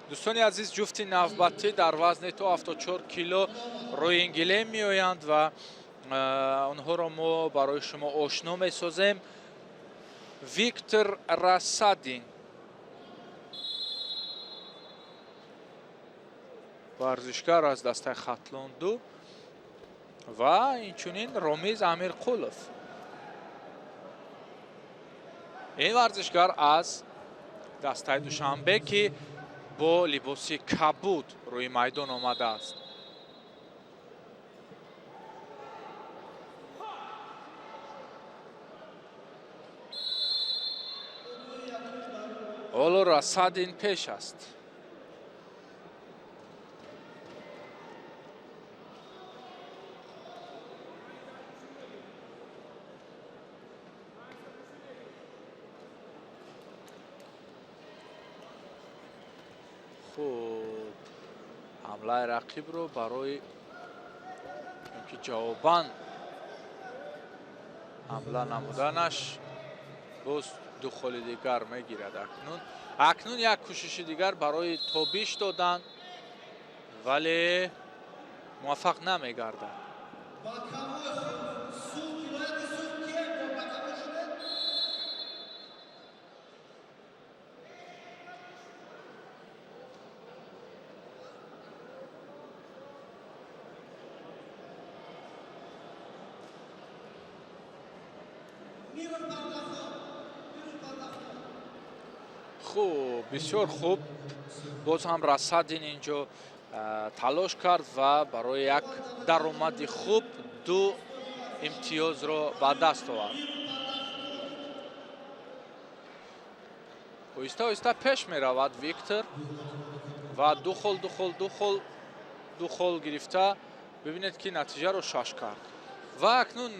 Дӯстони азиз, ҷуфти навбатӣ дар вазни то 74 кило рӯи ин гилем меоянд ва онҳоро мо барои шумо ошно месозем. Виктор Рассадин, варзишгар аз дастаи Хатлон 2, ва инчунин Ромиз Амирқулов, ин варзишгар аз дастаи Душанбе, ки бо либоси кабуд рӯи майдон омадааст. Ҳоло Рассадин пеш аст. Хуб, ҳамлаи рақибро барои ки ҷавобан ҳамла намуданаш боз ду холи дигар мегирад. Акнун як кӯшиши дигар барои тобиш додан, вале муваффақ намегардад. Хуб, бисёр хуб, боз ҳам Рассадин инҷо талош кард ва барои як даромади хуб ду имтиёзро ба даст овард. Оҳиста оҳиста пеш меравад Виктор ва ду хол, ду хол, ду хол, ду хол гирифта, бибинед, ки натиҷаро шаш кард. Ва акнун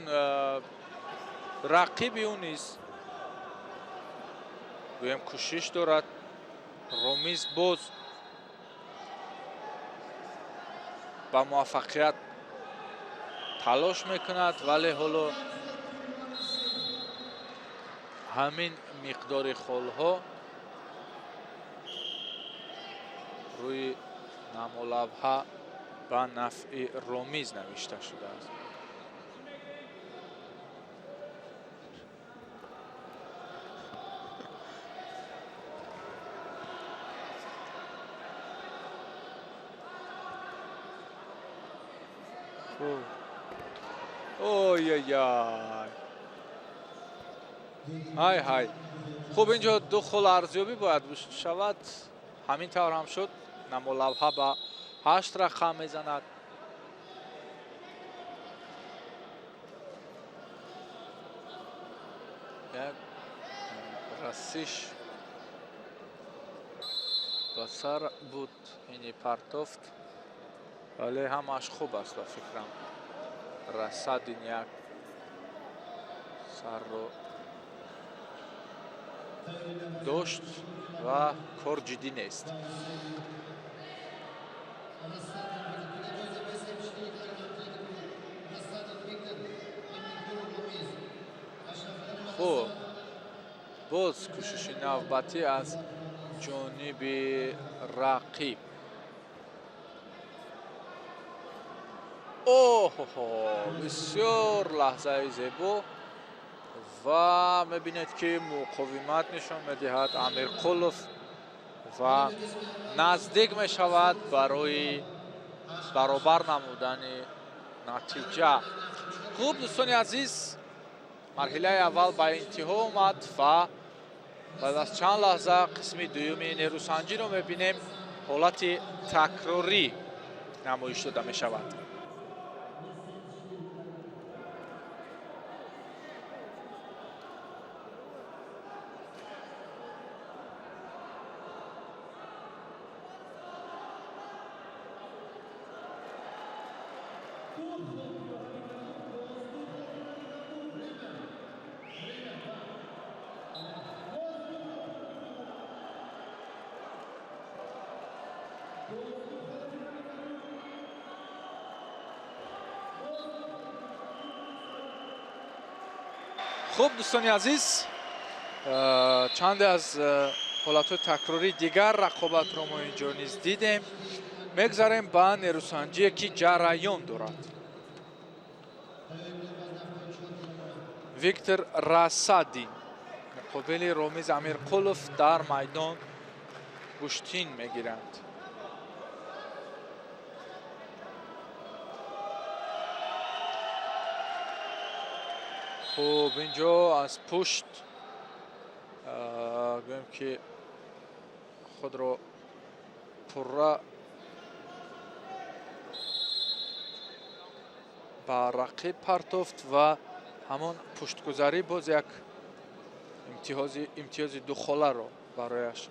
рақиби ӯ низ, гӯем, кӯшиш дорад. Ромиз боз ба муваффақият талош мекунад, вале ҳоло ҳамин миқдори холҳо рӯи намолавҳа ба нафъи Ромиз навишта шудааст. Ой-ой-ой, ҳай ҳай! Хуб, инҷо ду хол арзёбӣ бояд шавад. Ҳамин тавр ҳам шуд. Намолавҳа ба ҳашт рақам мезанад. Як расиш ба сар буд, ини партофт, вале ҳамааш хуб аст ба фикрам. Рассадин як сарро дошт ва кор ҷиддӣ нест. Хуб, боз кӯшиши навбатӣ аз ҷониби рақиб. Оҳо, бисёр лаҳзаи зебо ва мебинед, ки муқовимат нишон медиҳад Амирқулов ва наздик мешавад барои баробар намудани натиҷа. Хуб, дӯстони азиз, марҳилаи аввал ба интиҳо омад ва баъд аз чанд лаҳза қисми дуюми нерӯсанҷиро мебинем. Ҳолати такрорӣ намоиш дода мешавад. Хуб, дӯстони азиз, чанде аз Ҳолатҳои такрории дигар рақобатро мо инҷо низ дидем. Мегзарем ба нерӯсанҷие, ки ҷараён дорад. Виктор Расадин муқобили Ромиз Амирқулов дар майдон гӯштин мегиранд. Хуб, инҷо аз пушт гӯем, ки худро пурра ба рақиб партофт ва ҳамон пуштгузарӣ боз як имтиёзи духоларо барояш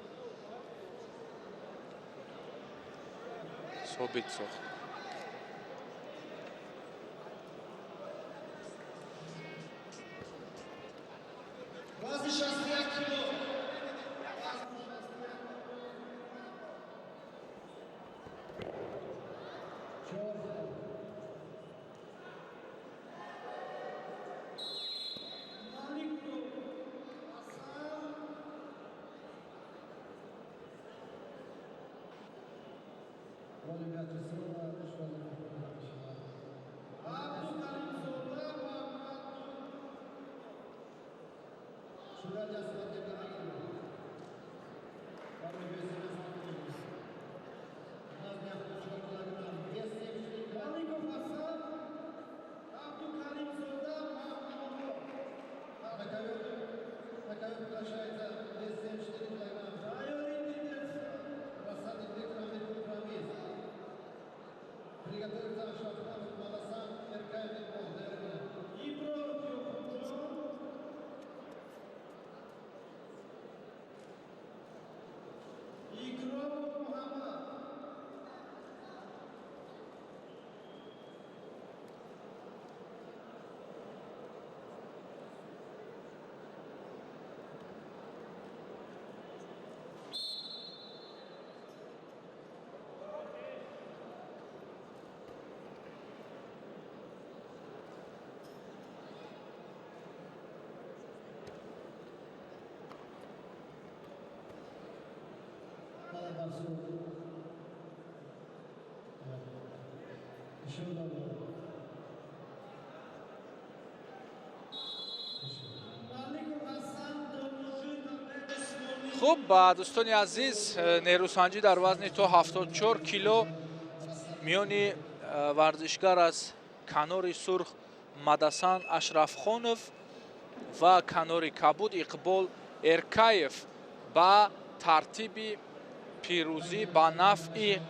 собит сохт. Хуб, ба дӯстони азиз, нерӯсанҷӣ дар вазни то 74 кило миёни варзишгар аз канори сурх Мадасан Ашрафхонов ва канори кабуд Иқбол Эркаев ба тартиби пирӯзӣ ба нафъи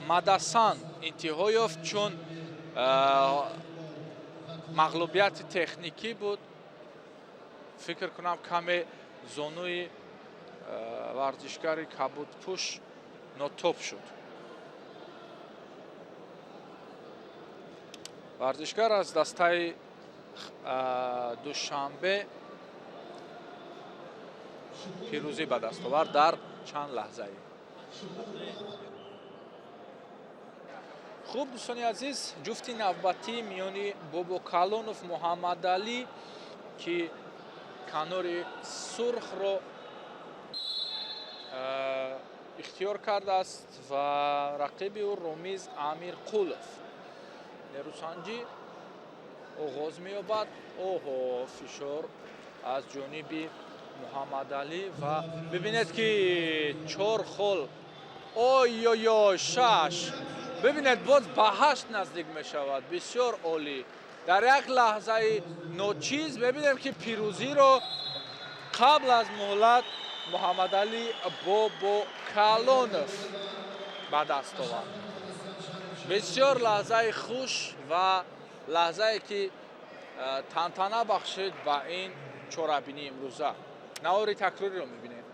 Мадасан интиҳо ёфт, чун мағлубияти техникӣ буд. Фикр кунам, каме зонуи варзишгари кабудпӯш нотоб шуд. Варзишгар аз дастаи Душанбе пирӯзӣ ба даст овард дар чанд лаҳзае. Хуб, дӯстони азиз, ҷуфти навбатӣ миёни Бобокалонов Муҳаммадалӣ, ки канори сурхро ихтиёр кардааст, ва рақиби ӯ Ромиз Амирқулов. Нерӯсанҷӣ оғоз меёбад. Оҳо, фишор аз ҷониби Муҳаммадалӣ ва бибинед, ки чор хол, ой-ой-ой, шаш, бибинед, боз ба ҳашт наздик мешавад. Бисёр олӣ, дар як лаҳзаи ночиз мебинем, ки пирӯзиро қабл аз муҳлат Муҳаммадалӣ Бобокалонов ба даст овард. Бисёр лаҳзаи хуш ва лаҳзае, ки тантана бахшид ба ин чорабинии имрӯза. Навори такрориро мебинем.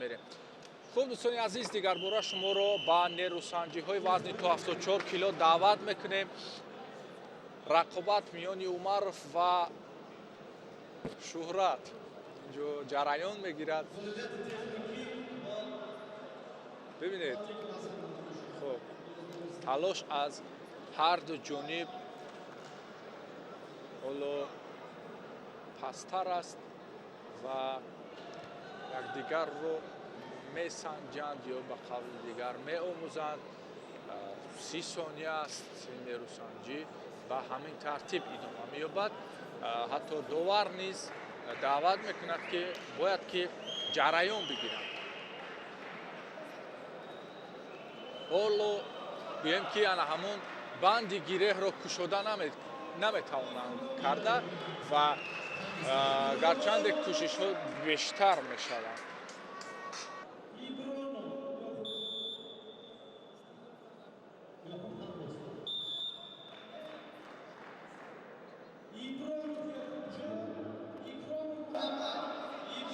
мерем. Хуб, дӯстони азиз, дигарбора шуморо ба нерӯсанҷиҳои вазни то 74 кило даъват мекунем. Рақобат миёни Умаров ва Шӯҳрат инҷо ҷараён мегирад. Бибинед, хуб, талош аз ҳар ду ҷониб ҳоло пасттар аст ва якдигарро месанҷанд ё ба қавли дигар меомӯзанд. 30 сония аст нерӯсанҷӣ ба ҳамин тартиб идома меёбад. Ҳатто довар низ даъват мекунад, ки бояд ки ҷараён бигиранд. Ҳоло гӯем, ки ана ҳамон банди гиреҳро кушода наметавонанд карда ва гарчанде кӯшишҳо бештар мешаванд.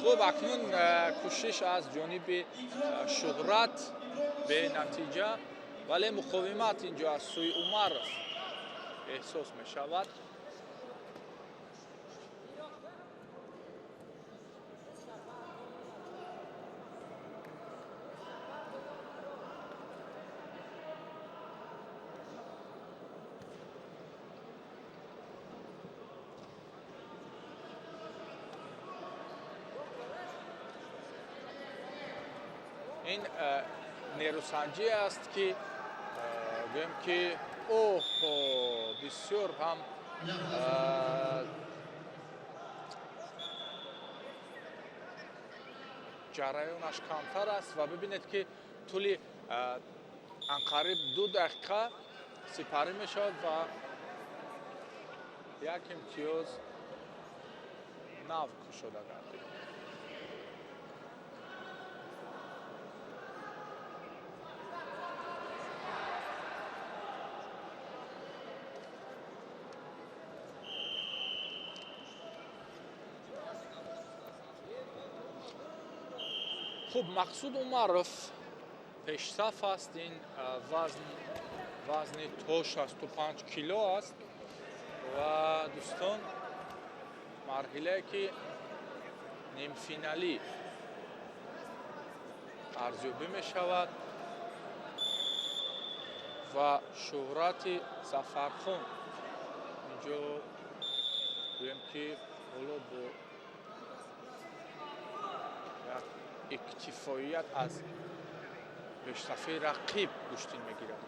Хуб, акнун кӯшиш аз ҷониби Шӯҳрат бенатиҷа, вале муқовимат инҷо аз сӯи Умаров эҳсос мешавад. Ин нерӯсанҷӣ аст, ки гӯем, ки оҳо, бисёр ҳам ҷараёнаш камтар аст ва бибинед, ки тӯли анқариб 2 дақиқа сипарӣ мешавад ва як имтиёз нав кушода гардид. Хуб, Мақсуд Умаров пешсаф аст. Ин вазн вазни то 65 кило аст ва дӯстон, марҳилае ки нимфиналӣ арзёбӣ мешавад ва Шӯҳрати Зафархон инҷо гӯем, ки ҳоло бо як иктифоият аз пешсафи рақиб гӯштин мегирад.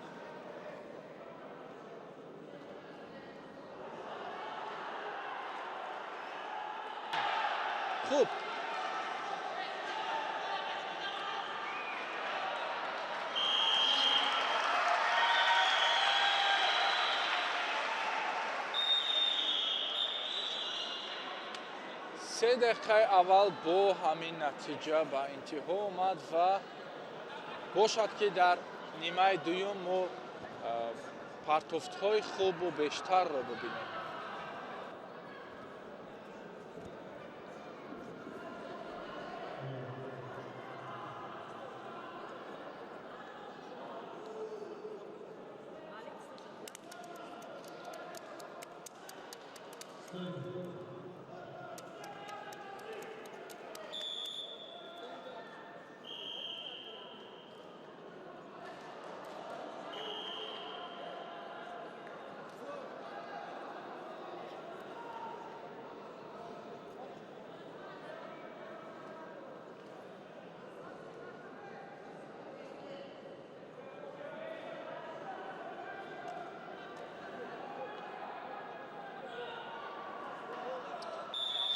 Хуб, 3 дақиқаи аввал бо ҳамин натиҷа ба интиҳо омад ва бошад, ки дар нимаи дуюм мо партофтҳои хубу бештарро бибинем.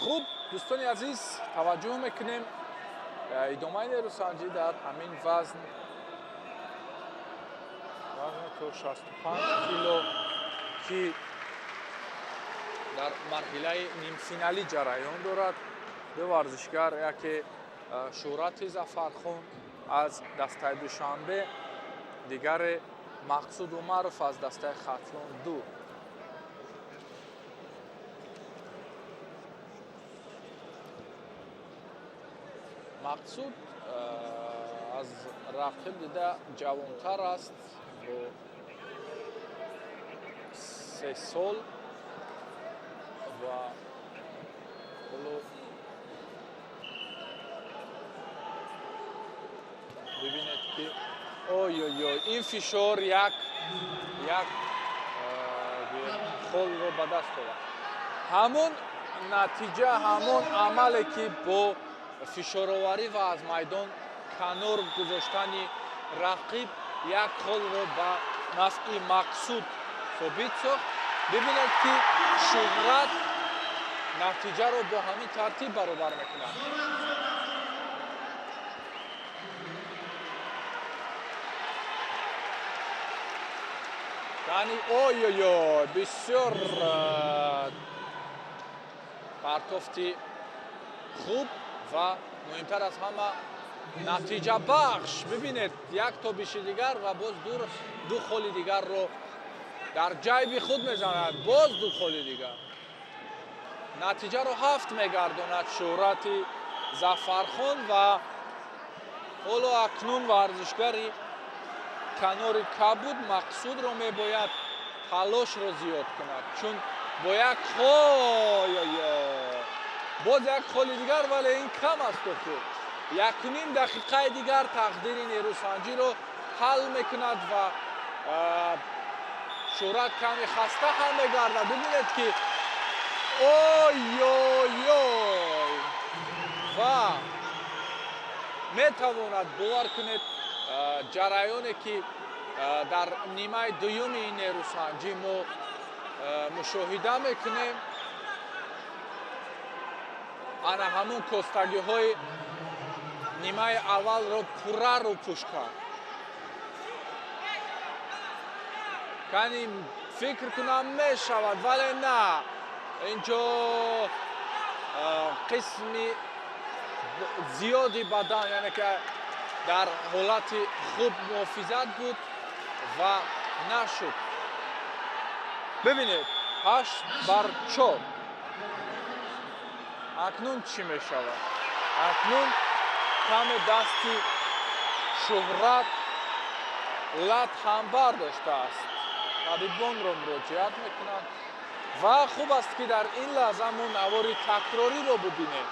Хуб, дӯстони азиз, таваҷҷӯҳ мекунем идомаи нерӯсанҷӣ дар ҳамин вазн, вазни то 65 кило, ки дар марҳилаи нимфиналӣ ҷараён дорад. Ду варзишгар, яке Шӯҳрати Зафархон аз дастаи Душанбе, дигаре Мақсуд Умаров аз дастаи Хатлон 2. Мақсуд Аз рақиб дида ҷавонтар аст бо 3 сол ва ҳоло бибинед, ки ой-ой-ой, ин фишор як холро ба даст овард. Ҳамон натиҷа, ҳамон амале, ки бо фишороварӣ ва аз майдон канор гузоштани рақиб як холро ба нафъи Мақсуд собит сохт. Бибинед, ки Шӯҳрат натиҷаро бо ҳамин тартиб баробар мекунад. Яъни ой-ой-ой, бисёр партофти хуб ва муҳимтар аз ҳама натиҷабахш. Бибинед, як тобиши дигар ва боз ду холи дигарро дар ҷайби худ мезанад. Боз ду холи дигар. Натиҷаро 7 мегардонад Шӯҳрати Зафархон ва ҳоло акнун варзишгари канори кабуд Мақсудро мебояд талошро зиёд кунад, чун бо як хол, боз як холи дигар, вале ин кам аст. Охир 1.5 дақиқаи дигар тақдири нерӯсанҷиро ҳал мекунад ва Шӯҳрат каме хаста ҳам мегардад. Бибинед, ки ой-ой-ой, ва метавонад, бовар кунед, ҷараёне, ки дар нимаи дуюми ин нерӯсанҷӣ мо мушоҳида мекунем, ана ҳамон костагиҳои нимаи аввалро пурра рӯпӯш кард. Кани фикр кунам, мешавад, вале на, инҷо қисми зиёди бадан, яъне ки дар ҳолати хуб муҳофизат буд ва нашуд. Бибинед, 8-4. Акнун чӣ мешавад? Акнун каме дасти Шӯҳрат лат ҳам бардоштааст. Табибонро муроҷиат мекунанд ва хуб аст, ки дар ин лаҳза мо навори такрориро бибинем.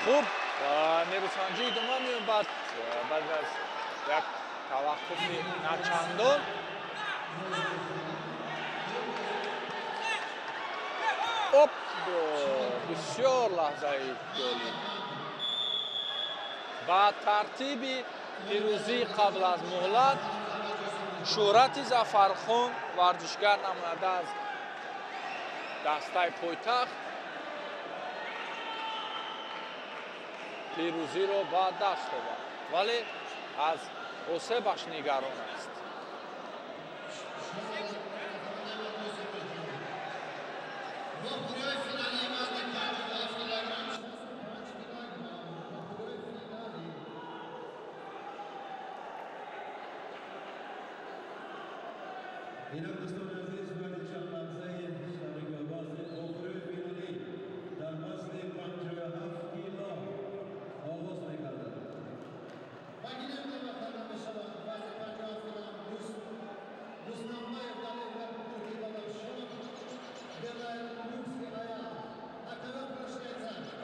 Хуб, нерӯсанҷӣ идома меёбад баъд аз як таваққуфи начандон. Оп, бисёр лаҳзаи ҷолиб. Ба тартиби пирӯзии қабл аз муҳлат Шӯҳрати Зафархон, варзишгар намоянда аз дастаи пойтахт, пирӯзиро ба даст овард, вале аз осебаш нигарон аст. Инак, дӯстони азиз, баъди чанд лаҳзаи шарикобази охири финалӣ дар вазни 57 кило оғоз мегардад. Ба гилем даъват мешавад вазни 57 килограмм Дустамбаев Далер ва Турки Бадахшон, Белаев Нурский Аян. На ковер приглашается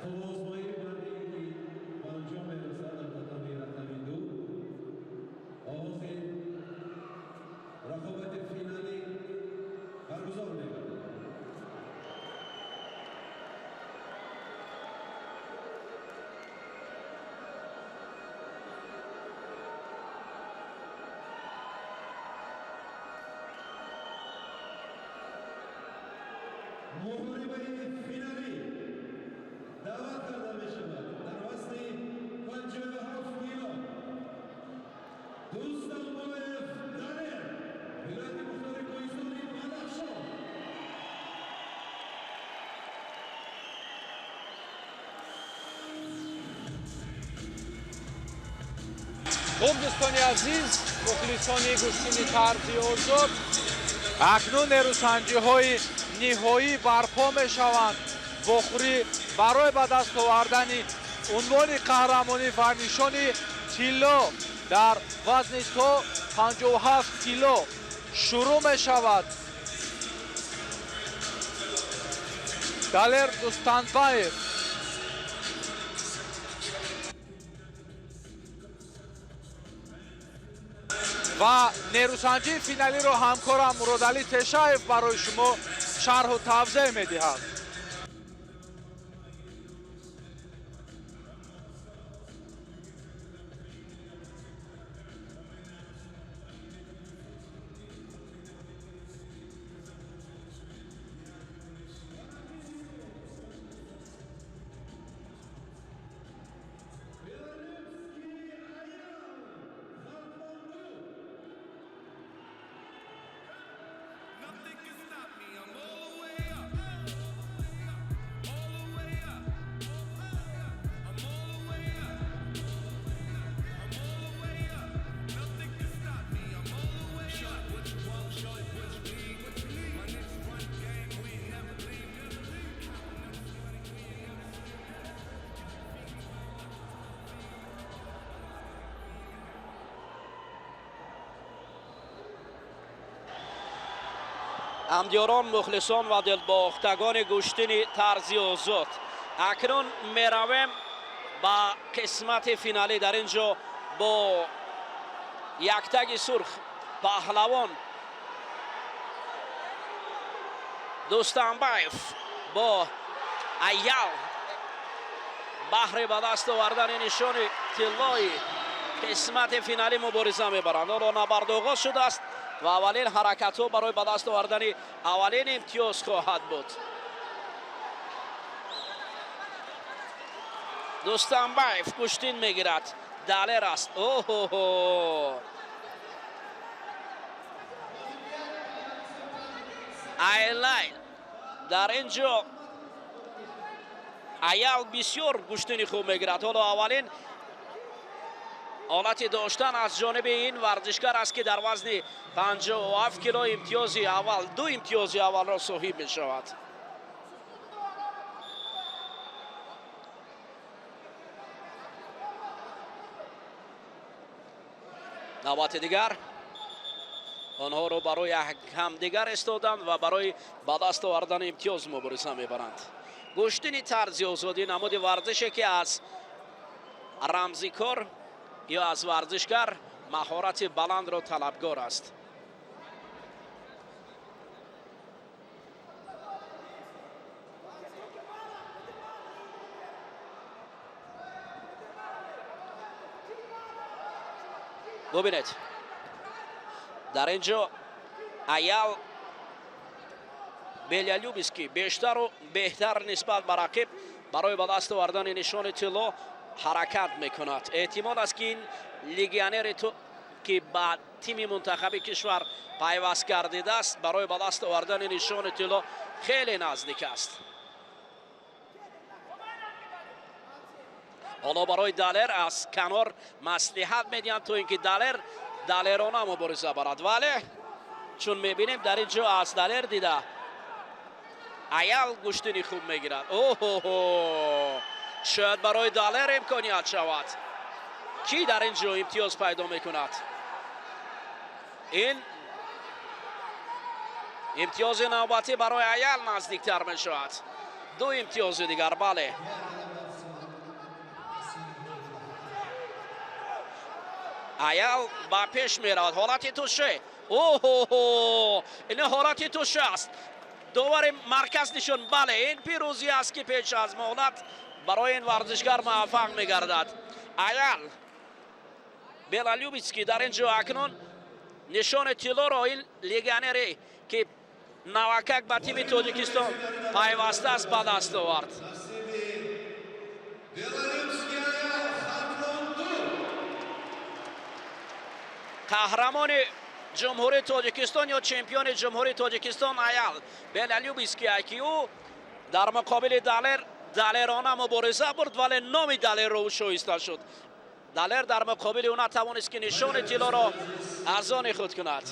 Қувваозмоии мардие ки ба анҷом мерасад дар татами рақами 2, оғози рақобати финалӣ баргузор мегардад. Муҳорибаи финалӣ даъват карда мешавад дар вазни 57 кило Дӯстамбоев Далер, вилояти мухтори Кӯҳистони Бадахшон. Хуб, дӯстони азиз, мухлисони гӯштини тарзи озод, акнун нерӯсанҷиҳои ниҳоӣ барпо мешаванд. Вохӯрӣ барои ба даст овардани унвони қаҳрамонӣ ва нишони тилло дар вазни то 57 кило шурӯъ мешавад. Далер Дустанбаев ва нерӯсанҷии финалиро ҳамкорам Муродалӣ Тешаев барои шумо шарҳу тавзеҳ медиҳад. Nothing can stop me. I'm all the way up. All the way up. I'm all the way up. I'm all the way up. Nothing can stop me. I'm all the way up. What you want, show you what you need. What you need. My niggas run the game, we ain't never leave. Never leave. Counting up this money, we ain't never sleep. Ҳамдиёрон, мухлисон ва дилбохтагони гӯштини тарзи озод, акнун меравем ба қисмати финалӣ. Дар ин ҷо бо яктаги сурх паҳлавон Дӯстамбаев бо Аял баҳри ба даст овардани нишони тиллои қисмати финалӣ мубориза мебаранд. Ҳоло набард оғоз шудааст ва аввалин ҳаракатҳо барои ба даст овардани аввалин имтиёз хоҳад буд. Дӯстамбаев гӯштин мегирад, Далер аст. Оҳоҳо, айлай, дар ин ҷо Аял бисёр гӯштини хуб мегирад. Ҳоло аввалин ҳолати доштан аз ҷониби ин варзишгар аст, ки дар вазни 57 кило имтиёзи аввал, ду имтиёзи аввалро соҳиб мешавад. Навбати дигар онҳоро барои ҳамдигар истоданд ва барои ба даст овардани имтиёз мубориза мебаранд. Гӯштини тарзи озодӣ намуди варзише, ки аз рамзикор ё аз варзишгар маҳорати баландро талабгор аст. Бубинед, дар ин ҷо Аял Белялюбиский бештару беҳтар нисбат ба рақиб барои ба даст овардани нишони тилло ҳаракат мекунад. Эҳтимол аст, ки ин легионери ки ба тими мунтахаби кишвар пайваст гардидааст, барои ба даст овардани нишони тилло хеле наздик аст. Ҳоло барои Далер аз канор маслиҳат медиҳанд, то ин ки Далер далерона мубориза барад, вале чун мебинем, дар ин ҷо аз Далер дида Аял гӯштини хуб мегирад. Оҳоҳо, шояд барои Далер имконият шавад. Кӣ дар ин ҷо имтиёз пайдо мекунад? Ин имтиёзи навбатӣ барои Аял наздиктар мешавад, ду имтиёзи дигар, бале. Аял ба пеш меравад. Ҳолати туше. Оҳо, ин ҳолати туше аст. Довари марказ нишон. Бале, ин пирӯзӣ аст, ки пеш аз муҳлат барои ин варзишгар муваффақ мегардад. Аял Белалюбицкий дар ин ҷо акнун нишони тиллоро ин легионере, ки навакак ба тими Тоҷикистон пайваста аст, ба даст овард. Қаҳрамони Ҷумҳурии Тоҷикистон ё чемпиони Ҷумҳурии Тоҷикистон Аял Белалюбицкий, ки ӯ дар муқобили Далер далерона мубориза бурд, вале номи Далерро ӯ шоиста шуд. Далер дар муқобили ӯ натавонист, ки нишони тиллоро аз они худ кунад.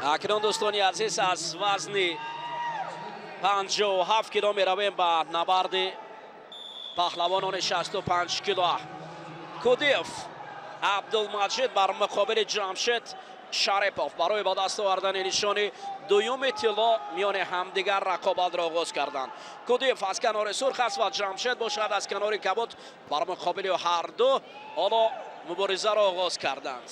Акнун, дӯстони азиз, аз вазни 57 кило меравем ба набарди паҳлавонони 65 кило. Кудиев Абдулмаҷид бар муқобили Ҷамшед Шарипов барои ба даст овардани нишони дуюми тилло миёни ҳамдигар рақобатро оғоз карданд. Кудиев аз канори сурх аст ва Ҷамшед бошад аз канори кабуд. Бар муқобили ҳарду ҳоло муборизаро оғоз карданд.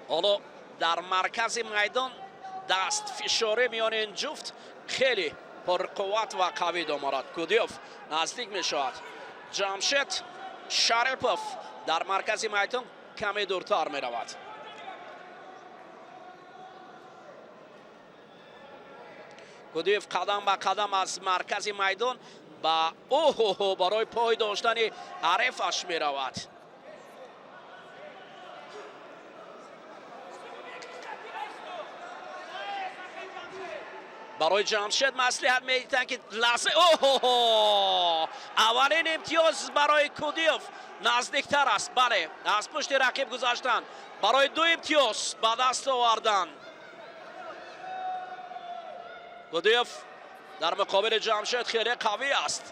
Ҳоло дар маркази майдон дастфишорӣ миёни ин ҷуфт хеле пурқувват ва қавӣ доморад. Кудиев наздик мешавад. Ҷамшед Шарипов дар маркази майдон каме дуртар меравад. Кудиев қадам ба қадам аз маркази майдон ба оҳоҳо барои пой доштани ҳарифаш меравад. Барои Ҷамшед маслиҳат медиҳанд, ки лаҳза оҳоҳо аввалин имтиёз барои Кудиев наздиктар аст. Бале, аз пушти рақиб гузаштан барои ду имтиёз ба даст овардан. Кудиев дар муқобили Ҷамшед хеле қавӣ аст.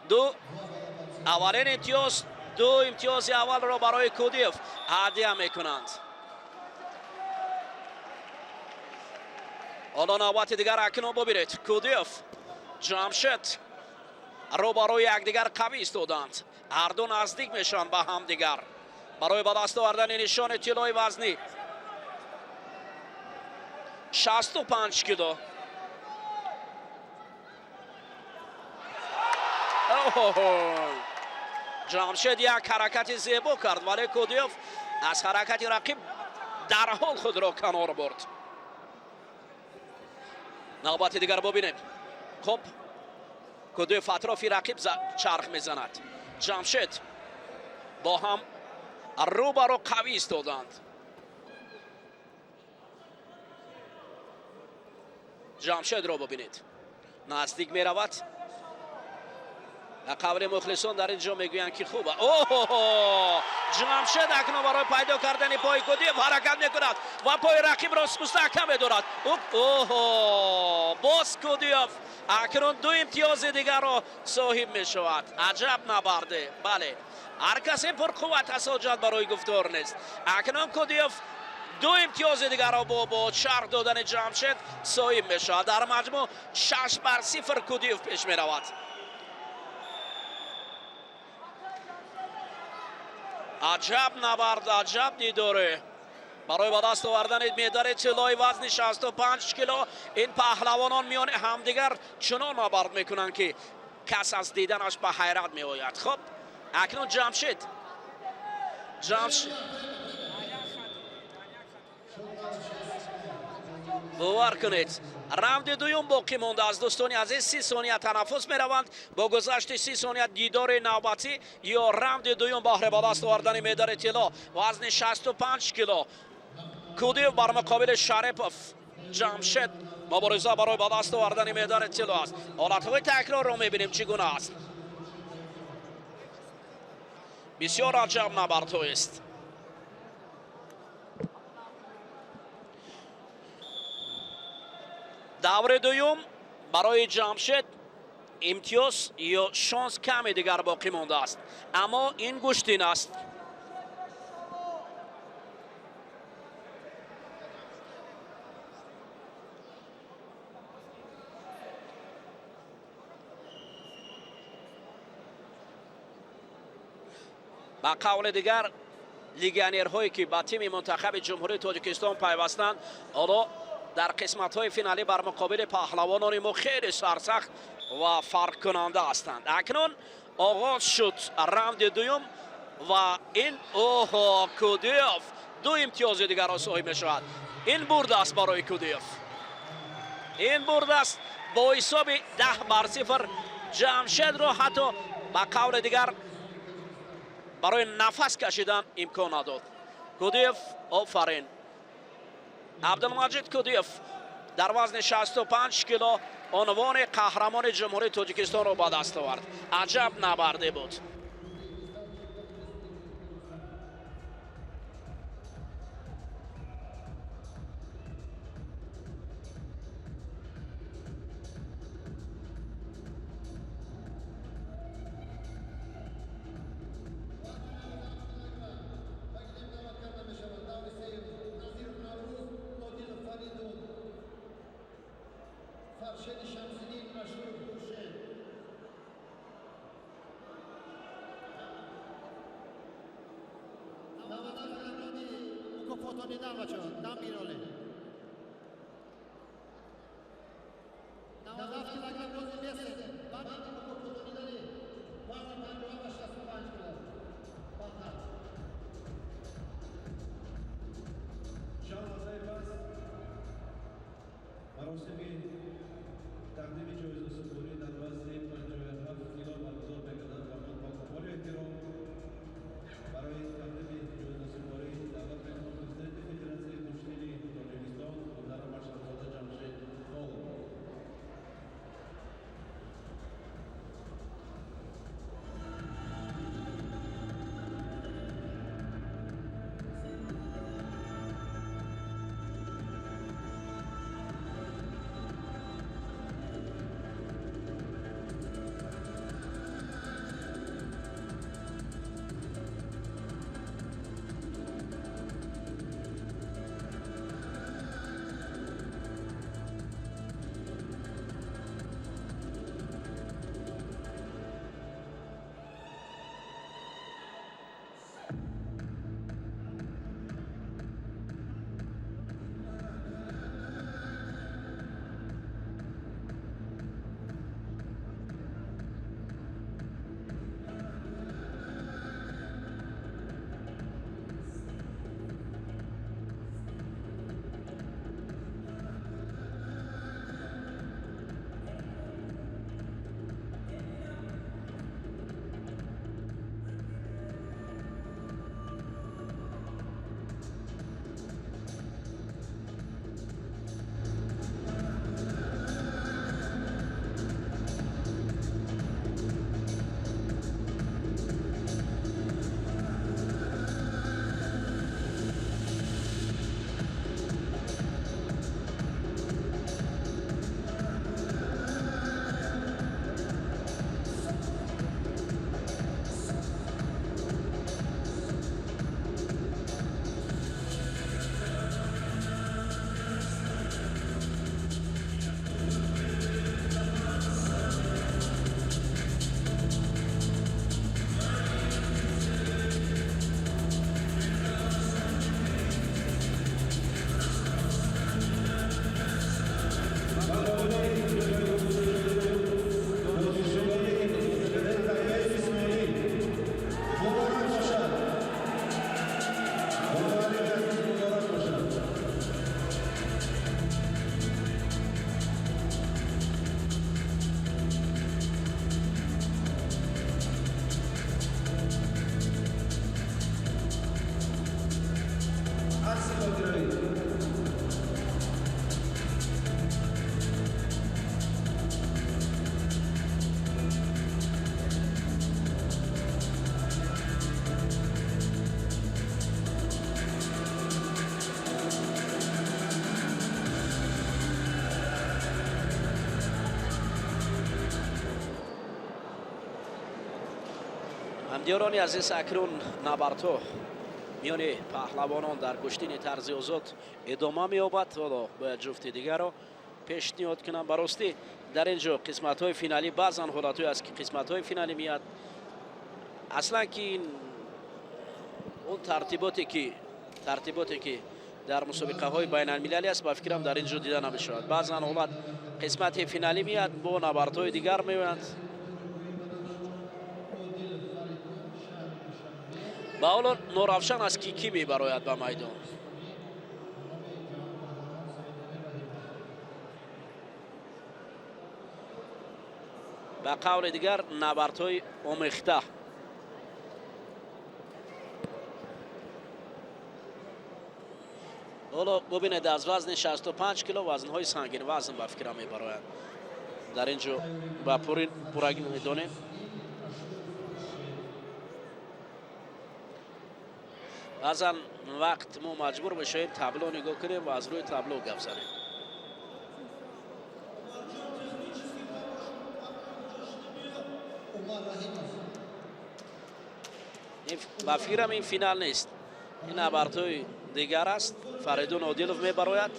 Ду аввалин имтиёз, ду имтиёзи аввалро барои Кудиев ҳадия мекунанд. Ҳоло навбати дигар акнун бубинед. Кудиев, Ҷамшед рӯ барои якдигар қавӣ истоданд. Ҳарду наздик мешаванд ба ҳамдигар барои ба даст овардани нишони тиллои вазнӣ 65 кило. Ҷамшед як ҳаракати зебо кард, вале Кудиев аз ҳаракати рақиб дарҳол худро канор бурд. Навбати дигар бубинем. Хуб, Кудиев атрофи рақиб чарх мезанад. Ҷамшед бо ҳам рӯ ба рӯ қавӣ истоданд. Ҷамшедро бибинед, наздик меравад. Қавли мухлисон дар ин ҷо мегӯянд, ки хуб. Оҳо, Ҷамшед акнун барои пайдо кардани пои Кудиев ҳаракат мекунад ва пои рақибро мустаҳкам медорад. Оҳо, боз Кудиев акнун 2 имтиёзи дигарро соҳиб мешавад. Аҷаб набарде. Бале, ҳар касе пурқувват аст, ҳоҷат барои гуфтор нест. Акнун Кудиев 2 имтиёзи дигарро бо чарх додани Ҷамшед соҳиб мешавад. Дар маҷмӯъ 6-0 Кудиев пеш меравад. Аҷаб набард, аҷаб дидоре. Барои ба даст овардани медали тиллои вазни 65 кило ин паҳлавонон миёни ҳамдигар чунон набард мекунанд, ки кас аз диданаш ба ҳайрат меояд. Хуб, акнун Ҷамшед. Бовар кунед, раунди дуюм боқӣ мондааст. Дӯстони азиз, 30 сония танаффус мераванд. Бо гузашти 30 сония дидори навбатӣ ё раунди дуюм баҳри ба даст овардани медали тилло вазни 65 кило Кудиев бар муқобили Шарипов Ҷамшед мубориза барои ба даст овардани медали тилло аст. Ҳолатҳои такрорро мебинем, чӣ гуна аст. Бисёр аҷаб набардҳоест. Даври дуюм барои Ҷамшед имтиёз ё шонс каме дигар боқӣ мондааст, аммо ин гӯштин аст. Ба қавли дигар, легионерҳое ки ба тими мунтахаби Ҷумҳурии Тоҷикистон пайвастанд, ҳоло дар қисматҳои финалӣ бар муқобили паҳлавонони мо хеле сарсахт ва фарқкунанда ҳастанд. Акнун оғоз шуд раунди дуюм ва ин оҳо, Кудиев 2 имтиёзи дигарро соҳиб мешавад. Ин бурд аст барои Кудиев. Ин бурд аст бо ҳисоби 10-0. Ҷамшедро ҳатто ба қавли дигар барои нафас кашидан имкон надод. Кудиев, офарин. Абдулмаҷид Кудиев дар вазни 65 кило унвони қаҳрамони Ҷумҳурии Тоҷикистонро ба даст овард. Аҷаб набарде буд. Тақдими ҷоизасупорӣ дар вазни 57 кило баргузор мегардад ва ман бо камоли эҳтиром барои тақдими ҷоизасупорӣ даъват мекунам президенти Федератсияи гӯштини Тоҷикистон муҳтарам Ашрафзода Ҷамшед Холов. Ҳамдиёрони азиз, акнун набардҳо миёни паҳлавонон дар гӯштини тарзи озод идома меёбад. Ҳоло бояд ҷуфти дигарро пешниҳод кунам. Ба ростӣ, дар ин ҷо қисматҳои финалӣ, баъзан ҳолатҳое аст, ки қисматҳои финалӣ меяд. Аслан ки он тартиботе ки дар мусобиқаҳои байналмилалӣ аст, ба фикрам, дар ин ҷо дида намешавад. Баъзан ҳолат қисмати финалӣ меяд, бо набардҳои дигар меоянд. Ба ҳоло норавшан аст, ки кӣ мебарояд ба майдон. Ба қавли дигар, набардҳои омехта. Ҳоло бубинед, аз вазни 65 кило вазнҳои сангин вазн, ба фикрам, мебароянд дар ин ҷо. Ба пуррагӣ медонем, баъзан вақт мо маҷбур мешавем табло нигоҳ кунем ва аз рӯи табло гап занем. Технический Умар Раҳимов. Ба фикрам, ин финал нест, ин набардҳои дигар аст. Фаридун Одилов мебарояд.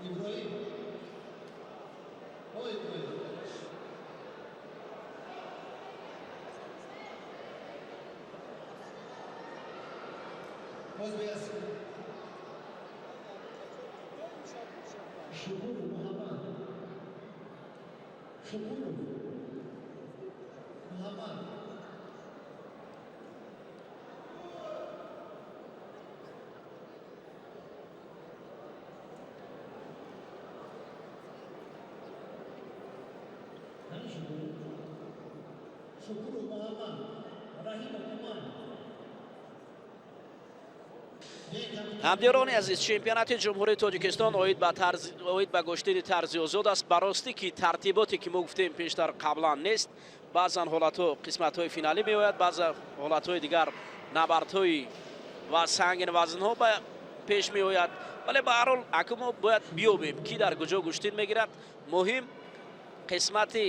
Иброҳим. Ой, Иброҳим. Боз бияс. Шукуров Муҳаммад. Шукуров Муҳаммад. Шукуров. Шукуров Муҳаммад. Раҳимов Умар. Ҳамдиёрони азиз, чемпионати Ҷумҳурии Тоҷикистон оид ба гӯштини тарзи озод аст. Ба ростӣ ки тартиботе ки мо гуфтем пештар, қаблан нест. Баъзан ҳолатҳо қисматҳои финалӣ меояд, баъзан ҳолатҳои дигар набардҳои ва сангин вазнҳо ба пеш меояд. Вале ба ҳар ҳол, аку мо бояд биёбем, ки дар куҷо гӯштин мегирад. Муҳим, қисмати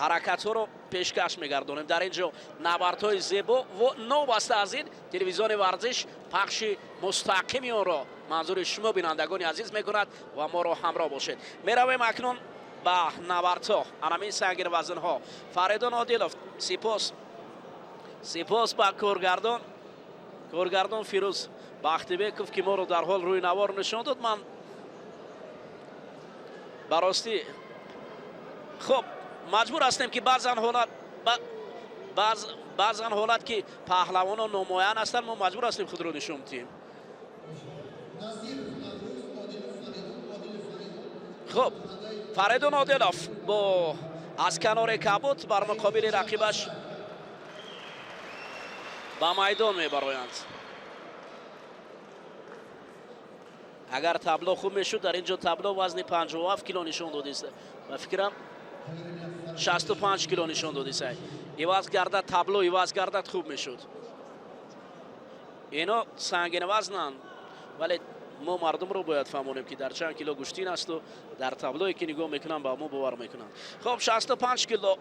ҳаракатҳоро пешкаш мегардонем. Дар ин ҷо набардҳои зебо ва новобаста аз ин, телевизиони Варзиш пахши мустақими онро манзури шумо, бинандагони азиз, мекунад ва моро ҳамроҳ бошед. Меравем акнун ба набардҳо, анамин сангин вазнҳо. Фаридун Одилов. Сипос, сипос ба коргардон Фирӯз Бахтибеков, ки моро дар ҳол рӯи навор нишон дод. Ман ба ростӣ, хуб, маҷбур ҳастем, ки баъзан ҳолат ки паҳлавонон номоян ҳастанд, мо маҷбур ҳастем худро нишон диҳем. Назиров Наврӯз, Одилов Фаридун, Одилов Фаридун. Хуб, Фаридун Одилов бо аз канори кабуд бар муқобили рақибаш ба майдон мебароянд. Агар табло хуб мешуд, дар ин ҷо табло вазни 57 кило нишон додист, ба фикрам, 65 кило нишон додисай. Иваз гардад табло, иваз гардад, хуб мешуд. Ино сангин вазнанд, вале мо мардумро бояд фаҳмонем, ки дар чанд кило гӯштин асту дар таблое ки нигоҳ мекунанд, ба мо бовар мекунанд. Хуб, 65 кило,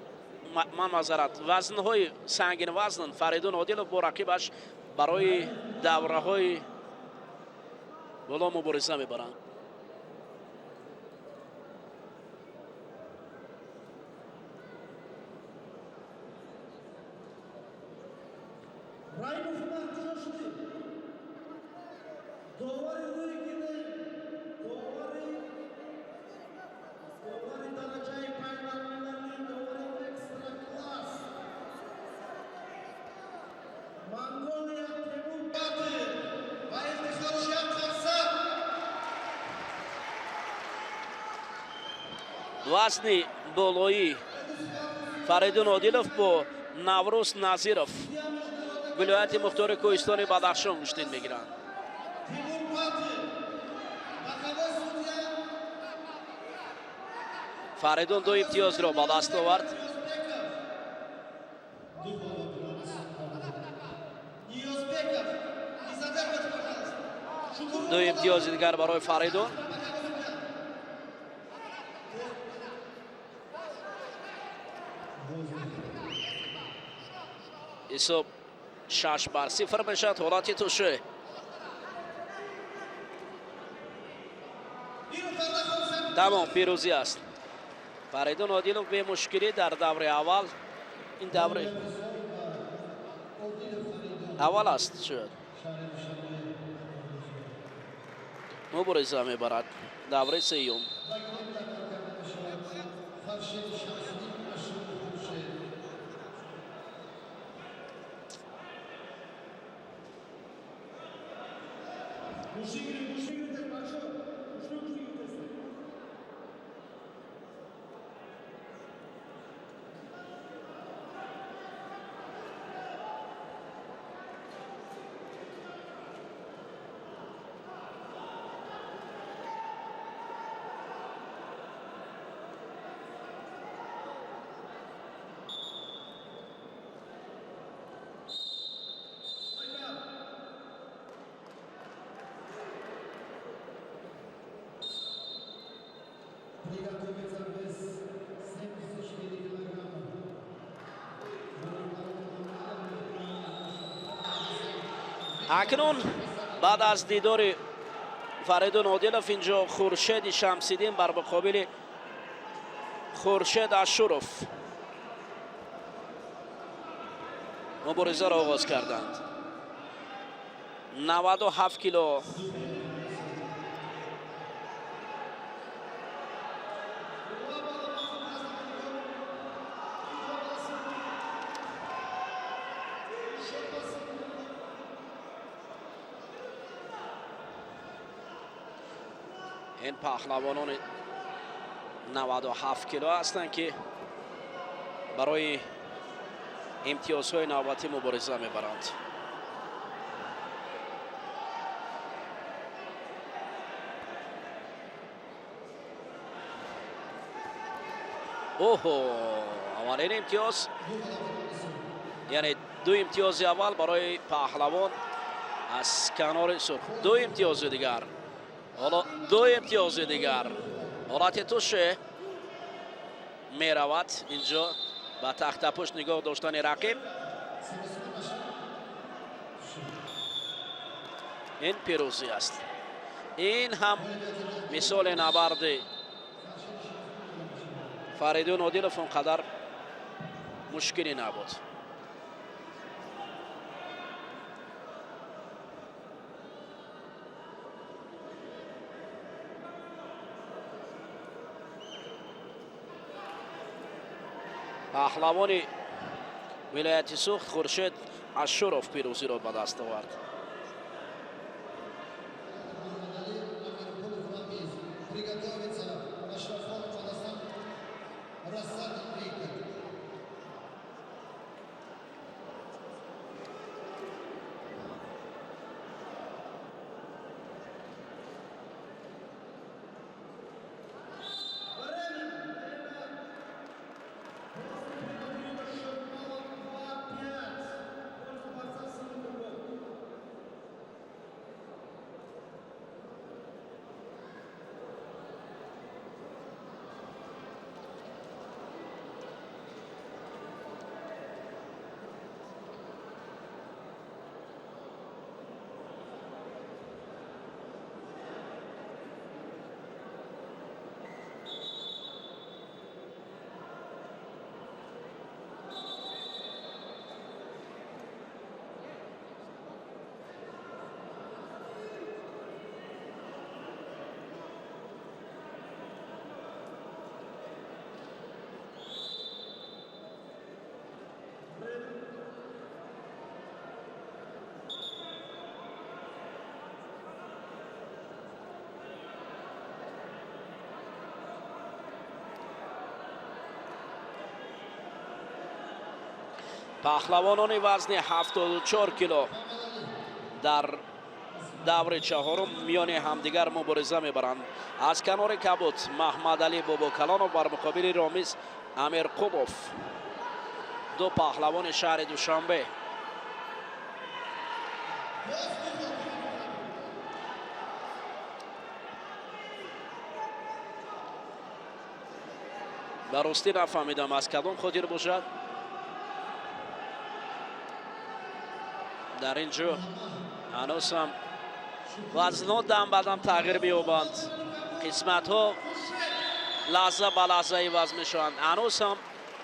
ман маъзарат, вазнҳои сангин вазн. Фаридун Одилов бо рақибаш барои давраҳои боло мубориза мебаранд. Раимов Умар, куҷо шудӣ? Довари рӯи гилем, довари дараҷаи байналмилалӣ, довари экстра класс. Монголия, Темур Батыр. Ба ифтихориш як қарсак. Вазни болоӣ, Фаридун Одилов бо Наврӯз Назиров. Вилояти Мухтори Кӯҳистони Бадахшон гӯштин мегиранд. Фаридун ду имтиёзро ба даст овард. Ду имтиёзи дигар барои Фаридун. Ҳисоб 6-0 мешавад. Ҳолати туше. Тамом, пирӯзӣ аст. Фаридун Одилов бемушкилӣ дар даври аввал, ин даври аввал аст, шояд мубориза мебарад даври сеюм. Акнун баъд аз дидори Фаридун Одилов инҷо Хуршеди Шамсиддин бар муқобили Хуршед Ашуров муборизаро оғоз карданд. 97 кило. Ин паҳлавонони 97 кило ҳастанд, ки барои имтиёзҳои навбатӣ мубориза мебаранд. Оҳо, аввалин имтиёз, яъне ду имтиёзи аввал барои паҳлавон аз канори сурх. Ду имтиёзи дигар, ҳоло ду имтиёзи дигар. Ҳолати туше меравад инҷо ба тахтапушт нигоҳ доштани рақиб. Ин пирӯзӣ аст. Ин ҳам мисоли набарди Фаридун Одилов он қадар мушкилӣ набуд. Паҳлавони вилояти Сухт Хуршед Ашуров пирӯзиро ба даст овард. Паҳлавонони вазни 74 кило дар даври чаҳорум миёни ҳамдигар мубориза мебаранд. Аз канори кабуд Маҳмадалӣ Бобокалонов бар муқобили Ромиз Амирқубов, ду паҳлавони шаҳри Душанбе. Ба ростӣ нафаҳмидам, аз кадом хотир бошад. Дар ин ҷо ҳанӯз ҳам вазнҳо дам ба дам тағйир меёбанд, қисматҳо лаҳза ба лаҳза иваз мешаванд. Ҳанӯз ҳам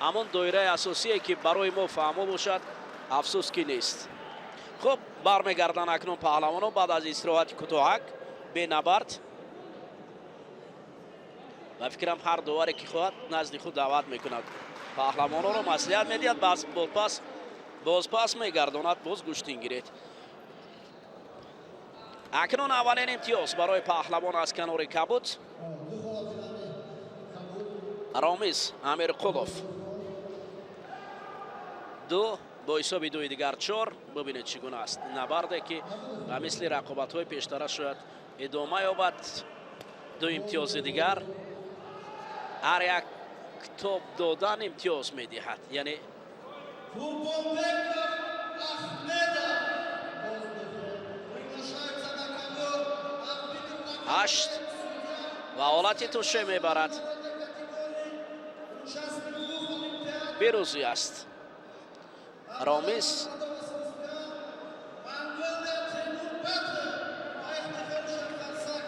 ҳамон доираи асосие, ки барои мо фаҳмо бошад, афсӯс ки нест. Хуб, бармегарданд акнун паҳлавонон баъд аз истироҳати кӯтоҳак бенабард. Ба фикрам, ҳар доваре ки хоҳад, назди худ даъват мекунад, паҳлавононро маслиҳат медиҳад, бозпас мегардонад, боз гӯштин гиред. Акнун аввалин имтиёз барои паҳлавон аз канори кабуд Ромиз Амирқулов. Ду бо ҳисоби дуи дигар чор. Бубинед, чӣ гуна аст набарде, ки ба мисли рақобатҳои пештара шояд идома ёбад. Ду имтиёзи дигар, ҳар як тоб додан имтиёз медиҳад, яъне Курбонбеков Ахмедов приглашается на ковер арбитр на ҳашт ва ҳолати туше мебарад. Участник двух олимпиад Пирӯзӣ аст Ромиз. Монголия, Тимур Батыр. Ба ифтихори Шаҳрсак.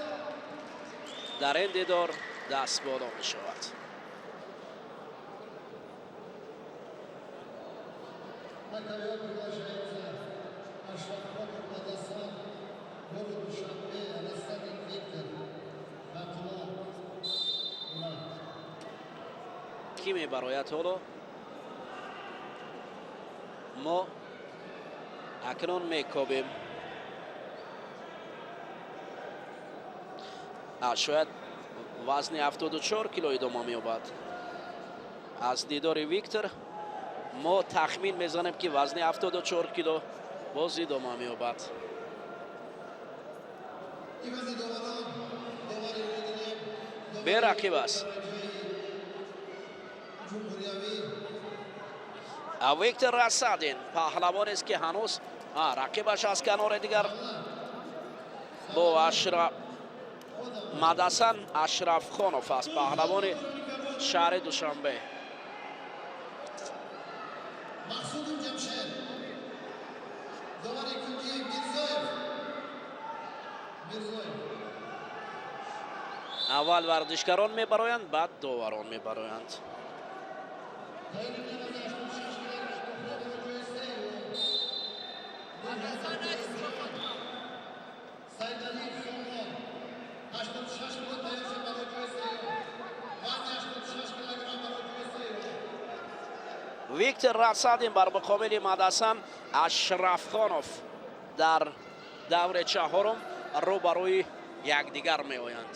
Дар ин дидор даст боло мешавад. На ковер приглашается Ашрафхонов Мадасан, город Душанбе, Рассадин Виктор, Батулла. Кӣ мебарояд ҳоло, мо акнун мекобем. Шояд вазни 74 кило идома меёбад. Аз дидори Виктор мо тахмин мезанем, ки вазни 74 кило боз идома меёбад. Ивази доварон, довари рӯйгилем, Берақиб аст. Ҷумҳуриявӣ. Виктор Расадин паҳлавонест, ки ҳанӯз рақибаш аз канори дигар бо Ашра Мадасан Ашрафхонов аст, паҳлавони шаҳри Душанбе. Мақсудов Ҷамшед. Довари кунҷӣ Мирзоев. Мирзоев. Аввал варзишгарон мебароянд, баъд доварон мебароянд. Тайёрӣ вазни 86 килограмм барои ҷои сеюм. Сайдалиев Сомон. 86 кило тайёр шуд барои ҷои сеюм. Вазни 86 килограмм барои ҷои сеюм. Виктор Расадин бар муқобили Мадасан Ашрафхонов дар даври чаҳорум рӯбарӯи якдигар меоянд.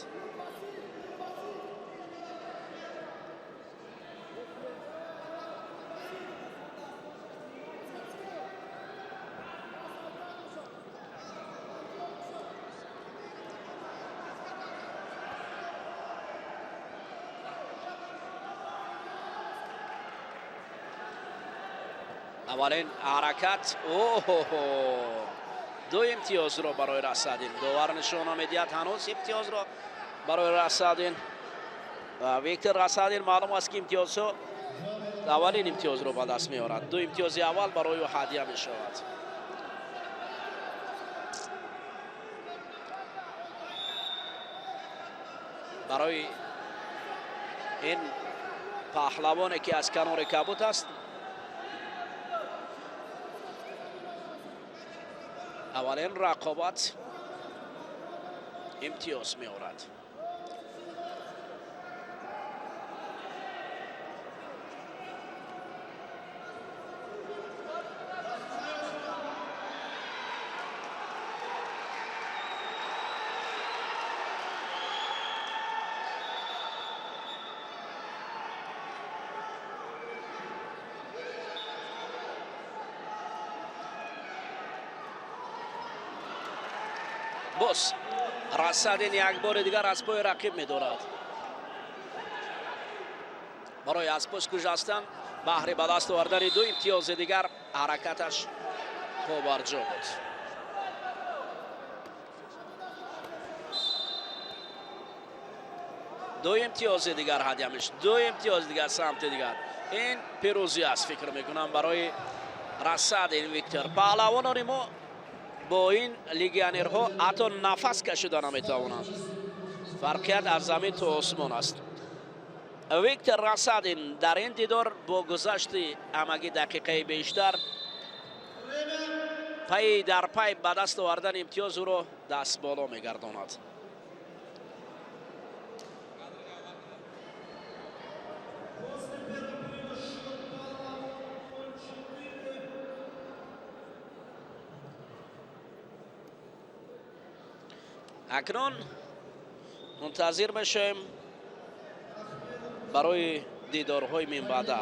Аввалин ҳаракат, оҳо, ду имтиёзро барои Расадин довар нишона медиҳад. Ҳанӯз имтиёзро барои Расадин. Виктор Расадин, маълум аст, ки имтиёзҳо, аввалин имтиёзро ба даст меорад. Ду имтиёзи аввал барои ӯ ҳадя мешавад. Барои ин паҳлавоне, ки аз канори кабуд аст, аввалин рақобат имтиёз меорад. Боз Расадин як бори дигар аз пои рақиб медорад. Барои аз пушт гузаштан баҳри ба даст овардани ду имтиёзи дигар ҳаракаташ побарҷо буд. Ду имтиёзи дигар ҳадя мешуд, ду имтиёзи дигар самти дигар. Ин пирӯзӣ аст, фикр мекунам, барои Расадин Виктор. Паҳлавонони мо бо ин легионерҳо ҳатто нафас кашида наметавонанд. Фарқият аз замин то осмон аст. Виктор Расадин дар ин дидор бо гузашти ҳамагӣ дақиқаи бештар пай дар пай ба даст овардани имтиёз ӯро дастболо мегардонад. Акнун мунтазир мешавем барои дидорҳои минбаъда.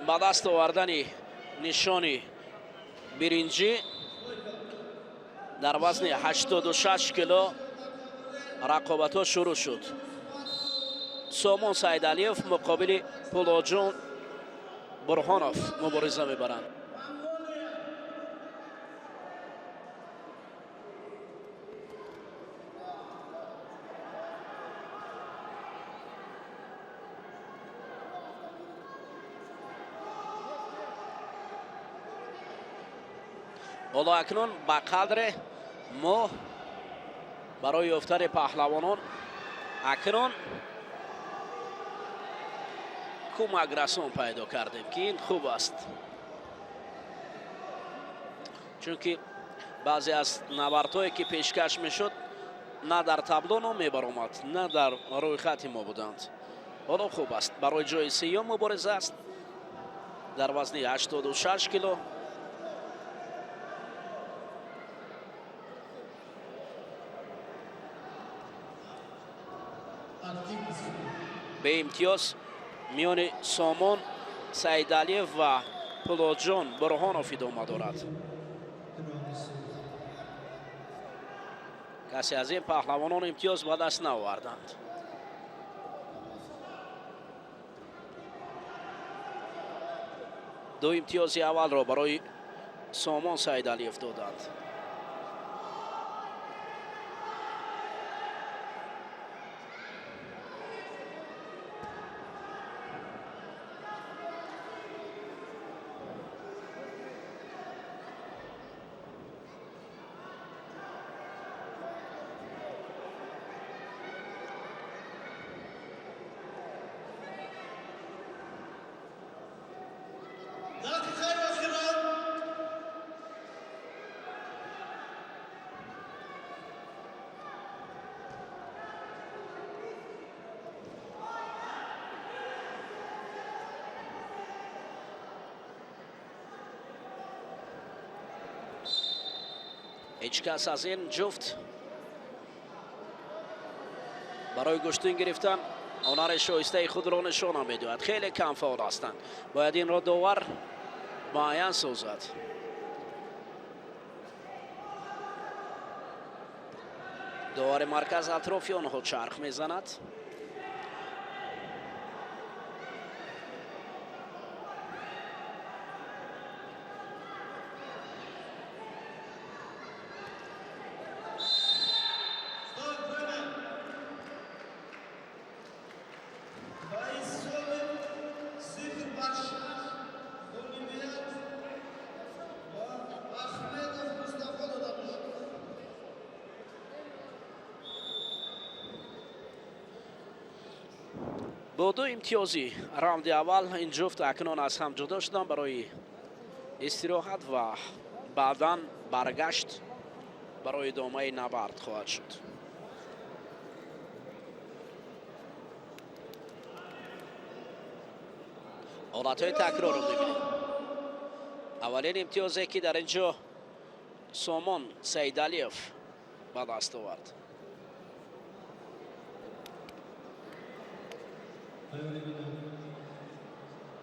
Ба даст овардани нишони биринҷӣ дар вазни 86 кило рақобатҳо шурӯъ шуд. Сомон Саидалиев муқобили Пулоҷон Бурҳонов мубориза мебаранд. Ҳоло акнун ба қадре мо барои ёфтани паҳлавонон акнун кӯмакрасон пайдо кардем, ки ин хуб аст, чунки баъзе аз набардҳое ки пешкаш мешуд на дар табло ном мебаромад, на дар рӯйхати мо буданд. Ҳоло хуб аст, барои ҷои сеюм мубориза аст дар вазни 86 кило. Беимтиёз миёни Сомон Саидалиев ва Пулоҷон Бурҳонов идома дорад. Касе аз ин паҳлавонон имтиёз ба даст наоварданд. Ду имтиёзи аввалро барои Сомон Саидалиев доданд. Ҳеҷ кас аз ин ҷуфт барои гӯштин гирифтан ҳунари шоистаи худро нишона медиҳад. Хеле камфаъол ҳастанд. Бояд инро довар муайян созад. Довари марказ атрофи онҳо чарх мезанад. Бо ду имтиёзи раунди аввал ин ҷуфт акнун аз ҳам ҷудо шуданд барои истироҳат ва баъдан баргашт барои идомаи набард хоҳад шуд. Ҳолатҳои такрорро мебинем. Аввалин имтиёзе, ки дар ин ҷо Сомон Саидалиев ба даст овард.